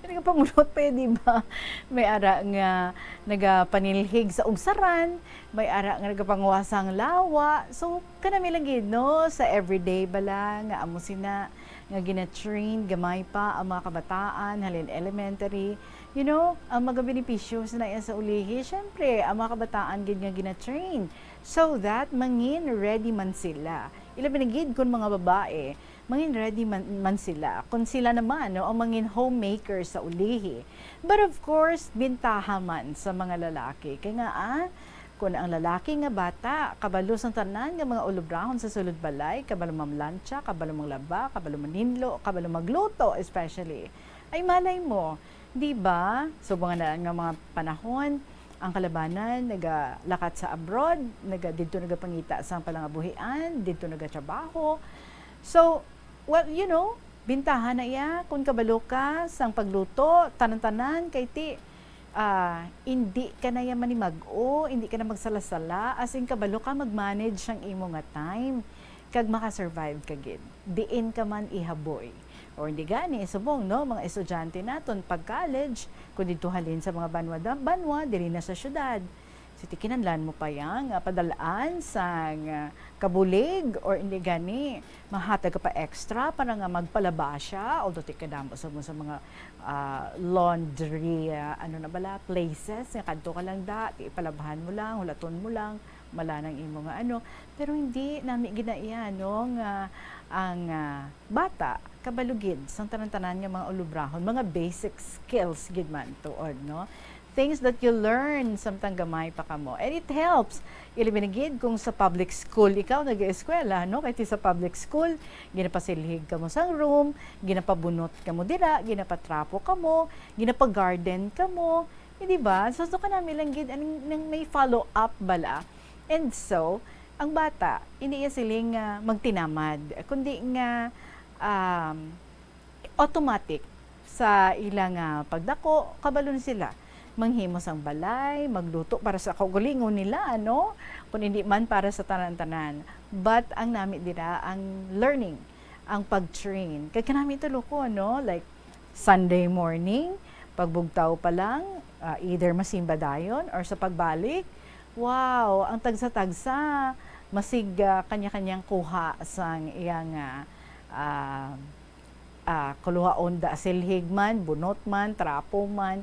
May nagapamunot pa, di ba? May ara nga nagapanilhig sa ugsaran, may ara nga nagapanguha sang lawa. So, kanami lang gid, no, sa everyday bala nga amo sina nga gina-train gamay pa ang mga kabataan halin elementary. You know, ang mga benepisyo sina iya sa ulihi, syempre, ang mga kabataan gid nga gina-train so that mangin ready man sila. Ilabi na gid kun mga babae, mangin ready man, man sila. Kun sila naman, no, ang mangin homemaker sa ulihi. But of course, bintaha man sa mga lalaki. Kay nga, ah, kun ang lalaki nga bata, kabalo sang tanan nga mga ulubrahon sa sulod balay, kabalo mamlantsa, kabalo manglaba, kabalo maninlo, kabalo magluto especially. Ay malay mo, di ba? Subong na nga mga panahon, ang kalabanan nagalakat sa abroad, naga, didto nagapangita sang palangabuhian, didto nagatrabaho. So, well, you know, bintaha na iya kun kabalo ka sang pagluto, tanan-tanan kay ti, ah, indi ka na iya manimag-o, indi ka na magsala-sala, as in kabalo ka mag-manage sang imo nga time, kag maka-survive ka gid diin ka man ihaboy. Or hindi gani, subong, no, mga estudyante naton pag college, kung didto halin sa mga banwa, banwa, diri na sa syudad. So, ti kinahanglan mo pa ya nga padal-an sang, ah, kabulig or hindi gani, mahatag ka pa extra para nga magpalaba siya. Although ti kadamo sa, sa mga, ah, laundry, ah, ano na bala, places, nga kadto ka lang da, ti ipalabhan mo lang, hulaton mo lang, mala nang imo nga ano. Pero hindi nami ginaiya, no, nga ang, ah, bata kabalugid sang tanan-tanan nga mga ulubrahon, mga basic skills gid man tuod, no? Things that you learn samtang gamay pa kamo. And it helps. Ilabi na gid kung sa public school ikaw nag-eskwela, no? Kay ti sa public school, ginapasilhig kamo sang room, ginapabunot kamo dira, ginapatrapo kamo, ginapagarden kamo, eh, di ba? So, so kanami lang gid, anong, nang may follow-up bala. And so, ang bata, hindi iya siling nga magtinamad, kundi nga, um, automatic sa ila nga pagdako, kabalo na sila manghimo sang balay, magluto para sa kaugalingon nila, ano? Kung hindi man para sa tanan-tanan. But ang nami dira, ang learning, ang pag-train. Kay kanami tulo ko, no? Like, Sunday morning, pagbugtaw pa lang, ah, either masimba dayon or sa pagbalik, wow, ang tagsa-tagsa, masig, ah, kanya-kanyang kuha sang iyang, ah, ah, ah, kuluhaon, da silhig man, bunot man, trapo man,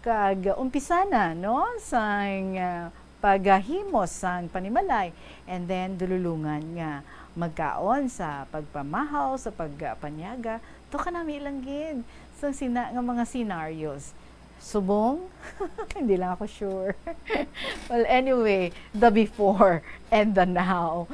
kag umpisa na, no, sang, ah, paghahimo sang panimalay, and then dululungan nga magkaon sa pagpamahaw, sa pagpanyaga, to kanami lang gid sang sina nga mga scenarios. Subong, hindi lang ako sure. Well, anyway, the before and the now.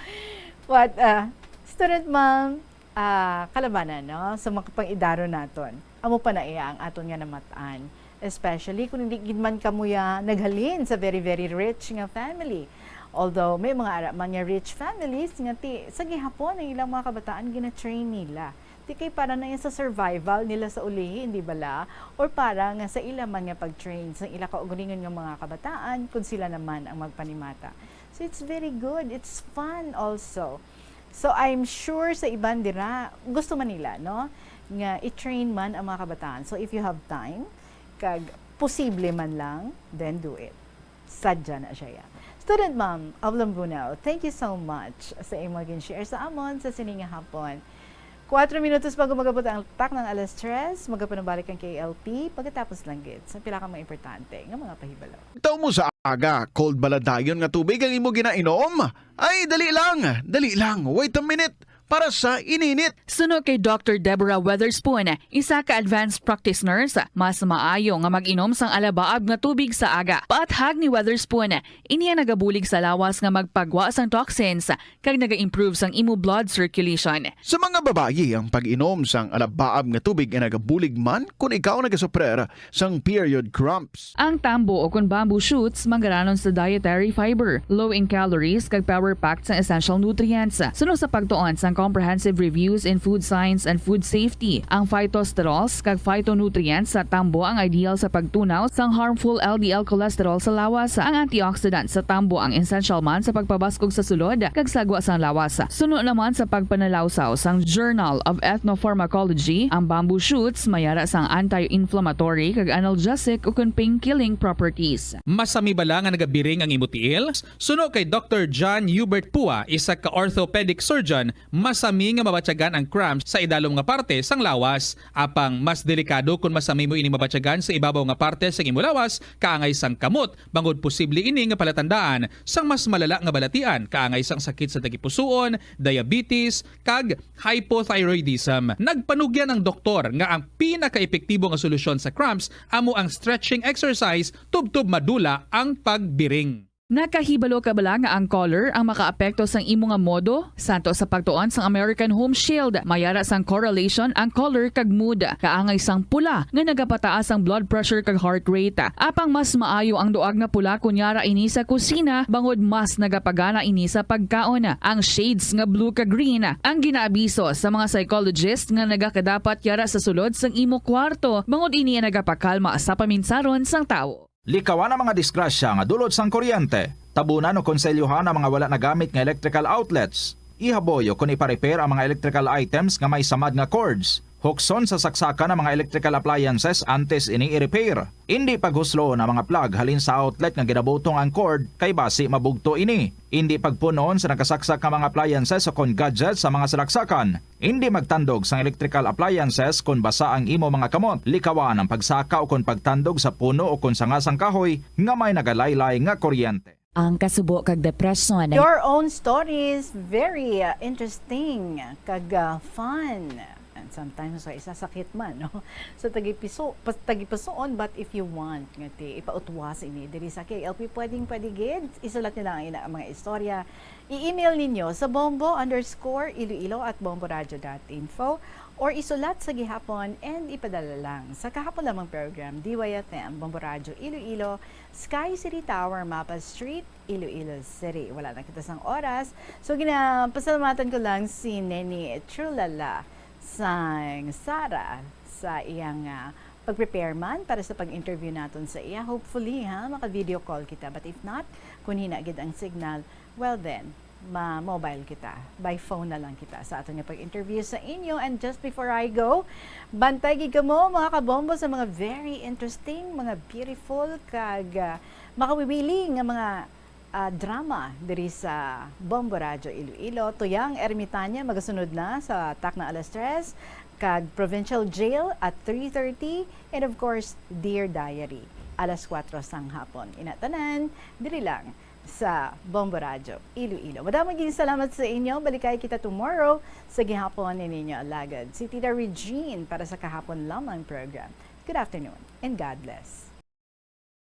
What, ah, student ma'am, ah, kalabanan, no? Sa mga pang-idaro naton, amo pa na iya ang aton nga namat-an. Especially kung hindi gid man kamo ya naghalin sa very, very rich nga family. Although may mga ara man nga rich families nga ti, sa gihapon ang ilang mga kabataan gina-train nila. Ti kay para na yan sa survival nila sa ulihi, hindi bala? Or para nga sa ila man nga pag-train sa ila kaugalingon nga mga kabataan kung sila naman ang magpanimata. So it's very good. It's fun also. So I'm sure sa iban dira, gusto man nila, no, nga i-train man ang mga kabataan. So if you have time, kag posible man lang, then do it. Sadya na siya ya. Student Ma'am of Lambunao, thank you so much sa imong gin-share sa amon sa sini nga hapon. Kuwatro minutos bago mag-abot ang takna sang alas tres, magapanubalik ang K L P pagkatapos lang gid sa pila ka mga importante nga mga pahibalo. Taw mo sa aga, cold bala dayon nga tubig ang imo ginainom? Ay, dali lang, dali lang, wait a minute, para sa ininit. Suno kay Doctor Deborah Weatherspoon, isa ka advanced practice nurse, mas maayo nga mag-inom sang alabaab nga tubig sa aga. Paathag ni Weatherspoon, ini ang nagabulig sa lawas nga magpagwa sang toxins kag naga-improve sang imo blood circulation. Sa mga babayi, ang pag-inom sang alabaab nga tubig ay nagabulig man kon ikaw nagasuprer sang period cramps. Ang tambo o kon bamboo shoots manggaranon sa dietary fiber, low in calories, kag power-packed sang essential nutrients. Suno sa pagtuon sang Comprehensive Reviews in Food Science and Food Safety, ang phytosterols kag phytonutrients sa tambo ang ideal sa pagtunaw sang harmful L D L cholesterol sa lawas. Ang antioxidant sa tambo ang essential man sa pagpabaskog sa sulod kag sagwa sang lawas. Suno naman sa pagpanalawsaw sang Journal of Ethnopharmacology, ang bamboo shoots may ara sang anti-inflammatory kag analgesic ukon pain-killing properties. Masami bala nga nagabiring ang imo tiil? Suno kay Doctor John Hubert Pua, isa ka orthopedic surgeon, masami nga mabatyagan ang cramps sa idalom nga parte sang lawas. Apang mas delikado kon masami mo ini mabatyagan sa ibabaw nga parte sang imo lawas, kaangay sang kamot, bangod posible ini nga palatandaan sang mas malala nga balatian, kaangay sang sakit sa tagipusoon, diabetes, kag hypothyroidism. Nagpanugyan ang doktor nga ang pinakaepektibo nga solusyon sa cramps amo ang stretching exercise tubtob madula ang pagbiring. Nakahibalo ka bala nga ang color ang makaapekto sang imo nga modo? Santo sa pagtuon sang American Home Shield, may ara sang correlation ang color kag mood. Kaangay sang pula nga nagapataas ang blood pressure kag heart rate. Apang mas maayo ang duag nga pula kon yara ini sa kusina, bangod mas nagapagana ini sa pagkaon. Ang shades nga blue kag green ang ginaabiso sa mga psychologist nga nagakadapat yara sa sulod sang imo kwarto, bangod ini ang nagapakalma sa paminsaron sang tawo. Likawan ang mga disgrasya nga dulot sang kuryente. Tabunan o konselyohan ang mga wala nagamit nga electrical outlets. Ihaboy o kon ipa-repair ang mga electrical items nga may samad nga cords. Hukson sa saksakan ang mga electrical appliances antes ini i-repair. Indi paghusloon ang mga plug halin sa outlet nga ginabutong ang cord, kay basi mabugto ini. Indi pagpun-on sa nakasaksak nga mga appliances o kon gadgets sa mga salaksakan. Indi magtandog sang electrical appliances kon basa ang imo mga kamot. Likawan ang pagsaka o kon pagtandog sa puno o kon sanga sang kahoy nga may nagalaylay nga kuryente. Ang kasubo kag depresyon. Your own stories, very, uh, interesting kag, uh, fun. And sometimes, sa isa sakit man, no? Sa tagipiso-, pas-, tagipusoon, but if you want, nga ti, ipautwas ini diri sa K L P, pwedeng pwede gid. Isulat nila ang ina-, mga istorya. I-email ninyo sa bombo underscore iloilo at bomboradio dot info or isulat sa gihapon and ipadala lang sa kahapon lamang program, D Y F M, Bombo Radyo Iloilo, Sky City Tower, Mapa Street, Iloilo City. Wala na kita sang oras. So, ginapasalamatan ko lang si Neni Trulala sang Sarah sa iyang, ah, pag-prepare man para sa pag-interview naton sa iya. Hopefully, ha, maka-video call kita. But if not, kung hina gid ang signal, well then, ma-mobile kita. By phone na lang kita sa aton nga pag-interview sa inyo. And just before I go, bantay gid kamo, mga kabombo, sa mga very interesting, mga beautiful, kag, ah, makawiwili nga mga, ah, drama diri sa Bombo Radyo Iloilo. Tuyang Ermitanya magasunod na sa takna alas tres, kag Provincial Jail at three thirty, and of course, Dear Diary, alas kuwatro sang hapon. Ina tanan, diri lang sa Bombo Radyo Iloilo. Madamo gid salamat sa inyo. Balikay kita tomorrow sa gihapon ni ninyo alagad, si Tita Regine, para sa Kahapon Lamang program. Good afternoon and God bless.